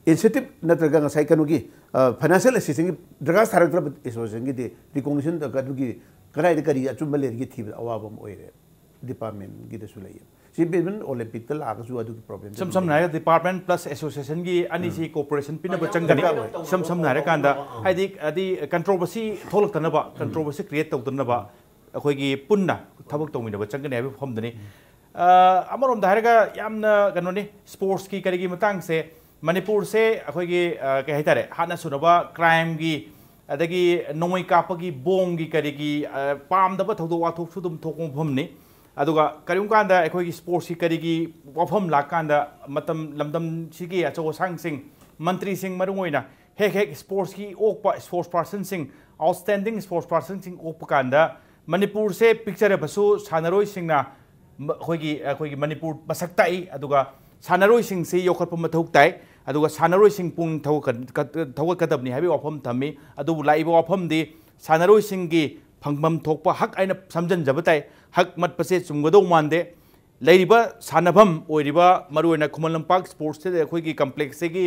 ꯏꯟꯁꯦꯟꯇꯤꯞ ꯅꯠꯇ꯭ꯔꯒ ꯉꯁꯥꯏ ꯀꯩꯅꯣꯒꯤ ꯐꯥꯏꯅꯥꯟꯁꯤꯌꯦꯜ ꯑꯦꯁꯤꯁꯇꯦꯟꯁꯒꯤ ꯗꯔꯀꯥꯔ ꯁꯥꯔꯛꯇ꯭ꯔꯕ ꯑꯦꯁꯣꯁꯤꯌꯦꯁꯟꯒꯤꯗꯤ ꯔꯤꯀꯣꯒꯅꯤꯁꯟ ꯑꯗꯨꯒꯤ ꯀꯗꯥꯏꯗ ꯀꯔꯤ ꯑꯆꯨꯝꯕ ꯂꯩꯔꯤꯒꯦ ꯊꯤꯕꯗ ꯑꯋꯥꯕ ꯑꯃ ꯑꯣꯏꯔꯦ꯫ ꯗꯤꯄꯥꯔꯠꯃꯦꯟꯒꯤꯗꯁꯨ ꯂꯩꯌꯦ꯫ ꯁꯤ ꯏꯚꯟ ꯑꯣꯂꯦꯝꯄꯤꯛꯇ ꯂꯥꯛꯑꯒꯁꯨ ꯑꯗꯨꯒꯤ ꯄ꯭ꯔꯣꯕ꯭ꯂꯦꯝ ꯏꯁꯝ ꯁꯝꯅ ꯍꯥꯏꯔꯒ ꯗꯤꯄꯥꯔꯠꯃꯦꯟ ꯄ꯭ꯂꯁ ꯑꯦꯁꯣꯁꯤꯌꯦꯁꯟꯒꯤ ꯑꯅꯤꯁꯤ ꯀꯣꯑꯣꯄꯔꯦꯁꯟ ꯄꯤꯅꯕ ꯆꯪꯒꯅꯤ꯫ ꯗꯔꯀꯥꯔ ꯑꯣꯏ꯫ ꯏꯁꯝ ꯁꯝꯅ ꯍꯥꯏꯔꯀꯥꯟꯗ ꯍꯥꯏꯗꯤ ꯍꯥꯏꯗꯤ ꯀꯟꯇ꯭ꯔꯣꯕꯔꯁꯤ ꯊꯣꯛꯂꯛꯇꯅꯕ, ꯀꯟꯇ꯭ꯔꯣꯕꯔꯁꯤ ꯀ꯭ꯔꯤꯌꯦꯠ ꯇꯧꯗꯅꯕ ꯑꯩꯈꯣꯏꯒꯤ ꯄꯨꯟꯅ ꯊꯕꯛ ꯇꯧꯃꯤꯟꯅꯕ ꯆꯪꯒꯅꯤ ꯍꯥꯏꯕ ꯋꯥꯐꯝꯗꯨꯅꯤ꯫ ꯑ, ꯑꯃꯔꯣꯝꯗ ꯍꯥꯏꯔꯒ ꯌꯥꯝꯅ ꯀꯩꯅꯣꯅꯤ, ꯁ꯭ꯄꯣꯔꯠꯁꯀꯤ ꯀꯔꯤꯒꯤ ꯃꯇꯥꯡꯁꯦ ꯃꯅꯤꯄꯨꯔꯁꯦ ꯑꯩꯈꯣꯏꯒꯤ, ꯑ, ꯀꯩ ꯍꯥꯏꯇꯥꯔꯦ, ꯍꯥꯠꯅ ꯁꯨꯅꯕ ꯀ꯭ꯔꯥꯏꯝꯒꯤ ꯑꯗꯒꯤ ꯅꯣꯡꯃꯩ ꯀꯥꯞꯄꯒꯤ ꯕꯣꯝꯒꯤ ꯀꯔꯤꯒꯤ, ꯑ, ꯄꯥꯝꯗꯕ ꯊꯧꯗꯣꯛ ꯋꯥꯊꯣꯛꯁꯨ ꯑꯗꯨꯝ ꯊꯣꯛꯄ ꯃꯐꯝꯅꯤ꯫ ꯑꯗꯨꯒ ꯀꯔꯤꯒꯨꯝꯕ ꯀꯥꯟꯗ ꯑꯩꯈꯣꯏꯒꯤ ꯁ꯭ꯄꯣꯔꯠꯁꯀꯤ ꯀꯔꯤꯒꯤ ꯋꯥꯐꯝ ꯂꯥꯛꯀꯥꯟꯗ ꯃꯇꯝ ꯂꯝꯗꯝꯁꯤꯒꯤ ꯑꯆꯧ ꯑꯁꯥꯡꯁꯤꯡ, ꯃꯟꯇ꯭ꯔꯤꯁꯤꯡ ꯃꯔꯨ ꯑꯣꯏꯅ ꯍꯦꯛ ꯍꯦꯛ ꯁ꯭ꯄꯣꯔꯠꯁꯀꯤ ꯑꯣꯛꯄ ꯁ꯭ꯄꯣꯔꯠꯁ ꯄꯥꯔꯁꯟꯁꯤꯡ, ꯑꯥꯎꯠꯁ꯭ꯇꯦꯟꯗꯤꯡ ꯁ꯭ꯄꯣꯔꯠꯁ ꯄꯥꯔꯁꯟꯁꯤꯡ ꯑꯣꯛꯄ ꯀꯥꯟꯗ ꯃꯅꯤꯄꯨꯔꯁꯦ ꯄꯤꯛꯆꯔꯕꯁꯨ ꯁꯥꯟꯅꯔꯣꯏꯁꯤꯡꯅ ꯃ-, ꯑꯩꯈꯣꯏꯒꯤ, ꯑꯩꯈꯣꯏꯒꯤ ꯃꯅꯤꯄꯨꯔ ꯃꯁꯛ ꯇꯥꯛꯏ꯫ ꯑꯗꯨꯒ ꯁꯥꯟꯅꯔꯣꯏꯁꯤꯡꯁꯤ ꯌꯣꯛꯈꯠꯄ ꯃꯊꯧ ꯇꯥꯏ꯫ ꯑꯗꯨꯒ ꯁꯥꯟꯅꯔꯣꯏꯁꯤꯡ ꯄꯨꯛꯅꯤꯡ ꯊꯧꯒꯠꯀ-, ꯊꯧꯒꯠꯀꯗꯕꯅꯤ ꯍꯥꯏꯕꯒꯤ ꯋꯥꯐꯝ ꯊꯝꯃꯤ꯫ ꯑꯗꯨꯕꯨ ꯂꯥꯛꯏꯕ ꯋꯥꯐꯝꯗꯤ ꯁꯥꯟꯅꯔꯣꯏꯁꯤꯡꯒꯤ ꯐꯪꯐꯝ ꯊꯣꯛꯄ ꯍꯛ ꯍꯥꯏꯅ ꯁꯝꯖꯟꯖꯕ ꯇꯥꯏ꯫ ꯍꯛ ꯃꯠꯄꯁꯦ ꯆꯨꯝꯒꯗꯧ ꯃꯥꯟꯗꯦ꯫ ꯂꯩꯔꯤꯕ ꯁꯥꯟꯅꯐꯝ ꯑꯣꯏꯔꯤꯕ ꯃꯔꯨꯑꯣꯏꯅ ꯈꯨꯃꯟ ꯂꯝꯄꯥꯛ ꯁ꯭ꯄꯣꯔꯠꯁꯇ ꯑꯩꯈꯣꯏꯒꯤ ꯀꯝꯄ꯭ꯂꯦꯛꯁꯁꯤꯒꯤ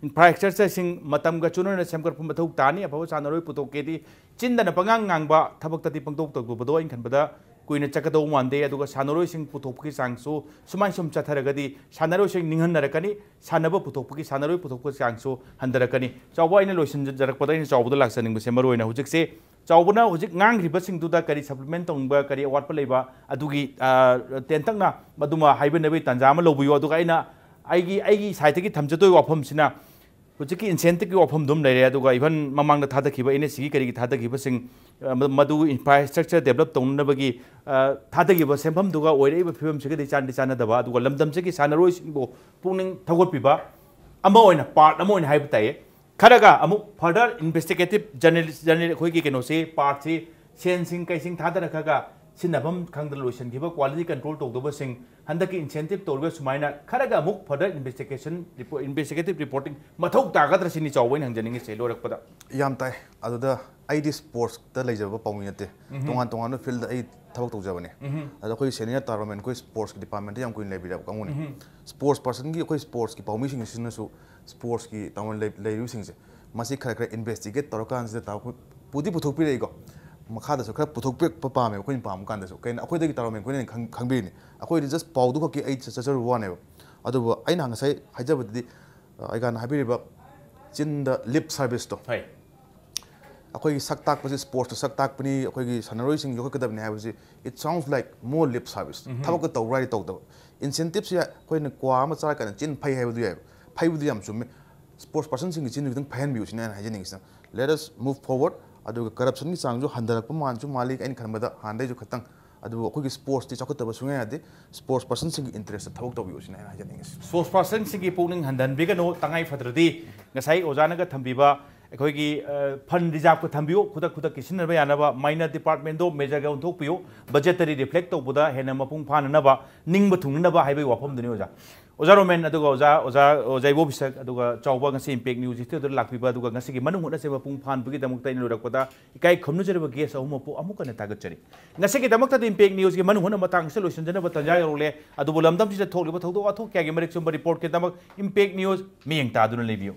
ꯏꯟꯐ꯭ꯔꯥꯁ꯭ꯇ꯭ꯔꯛꯆꯔꯁꯤꯡ ꯃꯇꯝꯒ ꯆꯨꯅꯅ ꯁꯦꯝꯒꯠꯄ ꯃꯊꯧ ꯇꯥꯅꯤ꯫ ꯑꯐꯕ ꯁꯥꯟꯅꯔꯣꯏ ꯄꯨꯊꯣꯛꯀꯦꯗꯤ ꯆꯤꯟꯗꯅ ꯄꯉꯥꯡ ꯉꯥꯡꯕ ꯊꯕꯛꯇꯗꯤ ꯄꯥꯡꯊꯣꯛ ꯇꯧꯗꯕꯗꯣ ꯑꯩꯅ ꯈꯟꯕꯗ ꯀꯨꯏꯅ ꯆꯠꯀꯗꯧ ꯃꯥꯟꯗꯦ꯫ ꯑꯗꯨꯒ ꯁꯥꯟꯅꯔꯣꯏꯁꯤꯡ ꯄꯨꯊꯣꯛꯄꯒꯤ ꯆꯥꯡꯁꯨ ꯁꯨꯃꯥꯏꯅ ꯁꯨꯝ ꯆꯠꯊꯔꯒꯗꯤ ꯁꯥꯟꯅꯔꯣꯏꯁꯤꯡ ꯅꯤꯡꯍꯟꯅꯔꯛꯀꯅꯤ, ꯁꯥꯟꯅꯕ ꯄꯨꯊꯣꯛꯄꯒꯤ, ꯁꯥꯟꯅꯔꯣꯏ ꯄꯨꯊꯣꯛꯄꯒꯤ ꯆꯥꯡꯁꯨ ꯍꯟꯊꯔꯛꯀꯅꯤ꯫ ꯆꯥꯎꯕ, ꯑꯩꯅ ꯂꯣꯏꯁꯤꯟꯖꯔꯛꯄꯗ ꯑꯩꯅ ꯆꯥꯎꯕꯗ ꯂꯥꯛꯆꯅꯤꯡꯕꯁꯦ ꯃꯔꯨꯑꯣꯏꯅ ꯍꯧꯖꯤꯛꯁꯦ ꯆꯥꯎꯕꯅ ꯍꯧꯖꯤꯛ ꯉꯥꯡꯈ꯭ꯔꯤꯕꯁꯤꯡꯗꯨꯗ ꯀꯔꯤ ꯁꯄ꯭ꯂꯤꯃꯦꯟ ꯇꯧꯅꯤꯡꯕ, ꯀꯔꯤ ꯑꯋꯥꯠꯄ ꯂꯩꯕ, ꯑꯗꯨꯒꯤ, ꯑ, ꯇꯦꯟꯇꯛꯅ ꯃꯗꯨꯃ ꯍꯥꯏꯕꯤꯅꯕꯒꯤ ꯇꯥꯟꯖꯥ ꯑꯃ ꯂꯧꯕꯤꯌꯨ꯫ ꯑꯗꯨꯒ ꯑꯩꯅ ꯑꯩꯒꯤ, ꯑꯩꯒꯤ ꯁꯥꯏꯠꯇꯒꯤ ꯊꯝꯖꯗꯣꯏ ꯋꯥꯐꯝꯁꯤꯅ ꯍꯧꯖꯤꯛꯀꯤ ꯏꯟꯁꯦꯟꯇꯤꯞꯀꯤ ꯋꯥꯐꯝꯗꯨ ꯑꯃ ꯂꯩꯔꯦ, ꯑꯗꯨꯒ ꯏꯚꯟ ꯃꯃꯥꯡꯗ ꯊꯥꯗꯈꯤꯕ ꯑꯦꯟ ꯑꯦꯁ ꯁꯤꯒꯤ ꯀꯔꯤꯒꯤ ꯊꯥꯗꯈꯤꯕꯁꯤꯡ, ꯑ, ꯃ-, ꯃꯗꯨ ꯏꯟꯐ꯭ꯔꯥꯁ꯭ꯇ꯭ꯔꯛꯆꯔ ꯗꯦꯕꯂꯞ ꯇꯧꯅꯅꯕꯒꯤ, ꯑ, ꯊꯥꯗꯈꯤꯕ ꯁꯦꯟꯐꯝꯗꯨꯒ ꯑꯣꯏꯔꯛꯏꯕ ꯐꯤꯕꯝꯁꯤꯒꯗꯤ ꯆꯥꯟꯗꯤ ꯆꯥꯟꯅꯗꯕ, ꯑꯗꯨꯒ ꯂꯝꯗꯝꯁꯤꯒꯤ ꯁꯥꯟꯅꯔꯣꯏꯁꯤꯡꯕꯨ ꯄꯨꯛꯅꯤꯡ ꯊꯧꯒꯠꯄꯤꯕ ꯑꯃ ꯑꯣꯏꯅ, ꯄꯥꯔꯠ ꯑꯃ ꯑꯣꯏꯅ ꯍꯥꯏꯕ ꯇꯥꯏꯌꯦ꯫ ꯈꯔꯒ ꯑꯃꯨꯛ ꯐꯔꯗꯔ ꯏꯟꯚꯦꯁꯇꯤꯒꯦꯇꯤꯞ ꯖꯔꯅꯦꯂꯤꯁ, ꯖꯔꯅꯦꯜ ꯑꯩꯈꯣꯏꯒꯤ ꯀꯩꯅꯣꯁꯤ, ꯄꯥꯔꯠꯁꯤ, ꯁꯦꯟꯁꯤꯡ ꯀꯩꯁꯤꯡ ꯊꯥꯗꯔꯛꯈ꯭ꯔꯒ ꯁꯤꯖꯤꯟꯅꯐꯝ ꯈꯪꯗꯅ ꯂꯣꯏꯁꯤꯟꯈꯤꯕ, quality control ꯇꯧꯗꯕꯁꯤꯡ, ꯍꯟꯗꯛꯀꯤ incentive ꯇꯧꯔꯤꯕ ꯁꯨꯃꯥꯏꯅ ꯈꯔꯒ ꯑꯃꯨꯛ further investigation report, investigative reporting ꯃꯊꯧ ꯇꯥꯒꯗ꯭ꯔꯥ ꯁꯤꯅꯤ ꯆꯥꯎꯕ ꯑꯩꯅ ꯍꯪꯖꯅꯤꯡꯉꯤꯁꯦ ꯂꯣꯏꯔꯛꯄꯗ꯫ ꯌꯥꯝ ꯇꯥꯏ꯫ ꯑꯗꯨꯗ ꯑꯩꯗꯤ sportsꯇ ꯂꯩꯖꯕ ꯄꯥꯎꯃꯤ ꯅꯠꯇꯦ꯫ ꯇꯣꯉꯥꯟ ꯇꯣꯉꯥꯟꯕ fieldꯗ ꯑꯩ ꯊꯕꯛ ꯇꯧꯖꯕꯅꯦ꯫ ꯑꯗꯣ ꯑꯩꯈꯣꯏ senior ꯇꯥꯔꯣꯃꯦꯟ ꯑꯩꯈꯣꯏ sportsꯀꯤ departmentꯇ ꯌꯥꯝ ꯀꯨꯏꯅ ꯂꯩꯕꯤꯔꯕ ꯀꯥꯡꯕꯨꯅꯤ꯫ Sports personꯒꯤ ꯑꯩꯈꯣꯏ sportsꯀꯤ ꯄꯥꯎꯃꯤꯁꯤꯡꯁꯤꯅꯁꯨ sportsꯀꯤ ꯇꯥꯃꯣ ꯂꯩ- ꯂꯩꯔꯤꯕꯁꯤꯡꯁꯦ ꯃꯁꯤ ꯈꯔ ꯈꯔ investigate ꯇꯧꯔꯀꯥꯟꯁꯤꯗ ꯇꯥꯃꯣ ꯑꯩꯈꯣꯏ ꯄꯨꯗꯤ ꯄꯨꯊꯣꯛꯄꯤꯔꯛꯏꯀꯣ꯫ ꯃꯈꯥꯗꯁꯨ ꯈꯔ ꯄꯨꯊꯣꯛꯄꯤꯔꯛꯄ ꯄꯥꯝꯃꯦꯕ ꯑꯩꯈꯣꯏꯅ ꯄꯥꯝꯕ ꯀꯥꯟꯗꯁꯨ꯫ ꯀꯩꯅꯣ ꯑꯩꯈꯣꯏꯗꯒꯤ ꯇꯥꯔꯣꯃꯦꯟ ꯑꯩꯈꯣꯏꯅ ꯈꯪ- ꯈꯪꯕꯤꯔꯤꯅꯤ꯫ ꯑꯩꯈꯣꯏꯗꯤ just ꯄꯥꯎꯗꯨ ꯈꯛꯀꯤ ꯑꯩ ꯆꯠ- ꯆꯠꯆꯔꯨꯕ ꯋꯥꯅꯦꯕ꯫ ꯑꯗꯨꯕꯨ ꯑꯩꯅ ꯉꯁꯥꯏ ꯍꯥꯏꯖꯕꯗꯗꯤ ꯑ, ꯑꯩꯒꯥꯅ ꯍꯥꯏꯕꯤꯔꯤꯕ ꯆꯤꯟꯗ lip serviceꯇꯣ꯫ ꯍꯣꯏ꯫ ꯑꯩꯈꯣꯏꯒꯤ ꯁꯛ ꯇꯥꯛꯄꯁꯤ sportsꯇ ꯁꯛ ꯇꯥꯛꯄꯅꯤ, ꯑꯩꯈꯣꯏꯒꯤ ꯁꯥꯟꯅꯔꯣꯏꯁꯤꯡ ꯌꯣꯛꯈꯠꯀꯗꯕꯅꯤ ꯍꯥꯏꯕꯁꯤ it sounds like more lip service꯫ ꯊꯕꯛꯇ ꯇꯧꯕ꯭ꯔꯥ ꯍꯥꯏꯗꯤ ꯇꯧꯗꯕ꯫ Incentiveꯁꯦ ꯑꯩꯈꯣꯏꯅ ꯀ꯭ꯋꯥ ꯑꯃ ꯆꯥꯔꯀꯥꯟꯗ ꯆꯤꯟ ꯐꯩ ꯍꯥꯏꯕꯗꯨ ꯌꯥꯏꯕ꯫ ꯐꯩꯕꯨꯗꯤ ꯌꯥꯝ ꯆꯨꯝꯃꯤ꯫ Sports personꯁꯤꯡꯒꯤ ꯆꯤꯟꯗꯨ ꯈꯤꯇꯪ ꯐꯩꯍꯟꯕꯤꯌꯨ ꯁꯤꯅ ꯑꯩꯅ ꯍꯥꯏꯖꯅꯤꯡꯉꯤꯁꯤꯅ꯫ Let us move forward꯫ ꯑꯗꯨꯒ corruptionꯒꯤ ꯆꯥꯡꯁꯨ ꯍꯟꯊꯔꯛꯄ ꯃꯥꯟꯁꯨ ꯃꯥꯜꯂꯤ ꯑꯩꯅ ꯈꯟꯕꯗ ꯍꯥꯟꯅꯗꯩꯁꯨ ꯈꯤꯇꯪ꯫ ꯑꯗꯨꯕꯨ ꯑꯩꯈꯣꯏꯒꯤ sportsꯇꯤ ꯆꯥꯎꯈꯠꯇꯕ ꯁꯨꯡꯌꯥ ꯌꯥꯗꯦ꯫ Sports personꯁꯤꯡꯒꯤ interestꯇ ꯊꯕꯛ ꯇꯧꯕꯤꯌꯨ ꯁꯤꯅ ꯑꯩꯅ ꯍꯥꯏꯖꯅꯤꯡꯉꯤꯁꯤ꯫ Sports personꯁꯤꯡꯒꯤ ꯄꯨꯛꯅꯤꯡ ꯍꯟꯊꯍꯟꯕꯤꯒꯅꯨ, ꯇꯉꯥꯏ ꯐꯗ꯭ꯔꯗꯤ ꯉꯁꯥꯏ ꯑꯣꯖꯥꯅꯒ ꯊꯝꯕꯤꯕ ꯑꯩꯈꯣꯏꯒꯤ, ꯑ, fund reserveꯀ ꯊꯝꯕꯤꯌꯨ, ꯈꯨꯗꯛ ꯈꯨꯗꯛꯀꯤ ꯁꯤꯖꯤꯟꯅꯕ ꯌꯥꯅꯕ minor departmentꯗꯣ majorꯒ ꯑꯣꯟꯊꯣꯛꯄꯤꯌꯨ, budgetary reflect ꯇꯧꯕꯗ ꯍꯦꯟꯅ ꯃꯄꯨꯡ ꯐꯥꯅꯅꯕ, ꯅꯤꯡꯕ ꯊꯨꯡꯅꯅꯕ ꯍꯥꯏꯕꯒꯤ ꯋꯥꯐꯝꯗꯨꯅꯤ ꯑꯣꯖꯥ꯫ ꯑꯣꯖꯥ ꯔꯣꯃꯦꯟ, ꯑꯗꯨꯒ ꯑꯣꯖꯥ, ꯑꯣꯖꯥ, ꯑꯣꯖꯥ ꯏꯕꯣꯕꯤꯁꯛ, ꯑꯗꯨꯒ ꯆꯥꯎꯕ ꯉꯁꯤ Impact News Studio ꯂꯥꯛꯄꯤꯕ, ꯑꯗꯨꯒ ꯉꯁꯤꯒꯤ ꯃꯅꯨꯡ ꯍꯨꯠꯅꯁꯦ ꯃꯄꯨꯡ ꯐꯥꯍꯟꯕꯒꯤꯗꯃꯛꯇ ꯑꯩꯅ ꯂꯣꯏꯔꯛꯄꯗ ꯏꯀꯥꯏ ꯈꯨꯝꯅꯖꯔꯤꯕ guest ꯑꯍꯨꯝꯃꯛꯄꯨ ꯑꯃꯨꯛ ꯍꯟꯅ ꯊꯥꯒꯠꯆꯔꯤ꯫ ꯉꯁꯤꯒꯤꯗꯃꯛꯇꯗꯤ Impact Newsꯀꯤ ꯃꯅꯨꯡ ꯍꯨꯠꯅ ꯃꯇꯥꯡ ꯑꯁꯤꯗ ꯂꯣꯏꯁꯤꯟꯖꯅꯕ ꯇꯥꯟꯖꯥ ꯌꯧꯔꯛꯂꯦ꯫ ꯑꯗꯨꯕꯨ ꯂꯝꯗꯝꯁꯤꯗ ꯊꯣꯛꯂꯤꯕ ꯊꯧꯗꯣꯛ ꯋꯥꯊꯣꯛ ꯀꯌꯥꯒꯤ ꯃꯔꯤꯛ ꯆꯨꯝꯕ reportꯀꯤꯗꯃꯛ Impact News ꯃꯤꯠꯌꯦꯡ ꯇꯥꯗꯨꯅ ꯂꯩꯕꯤꯌꯨ꯫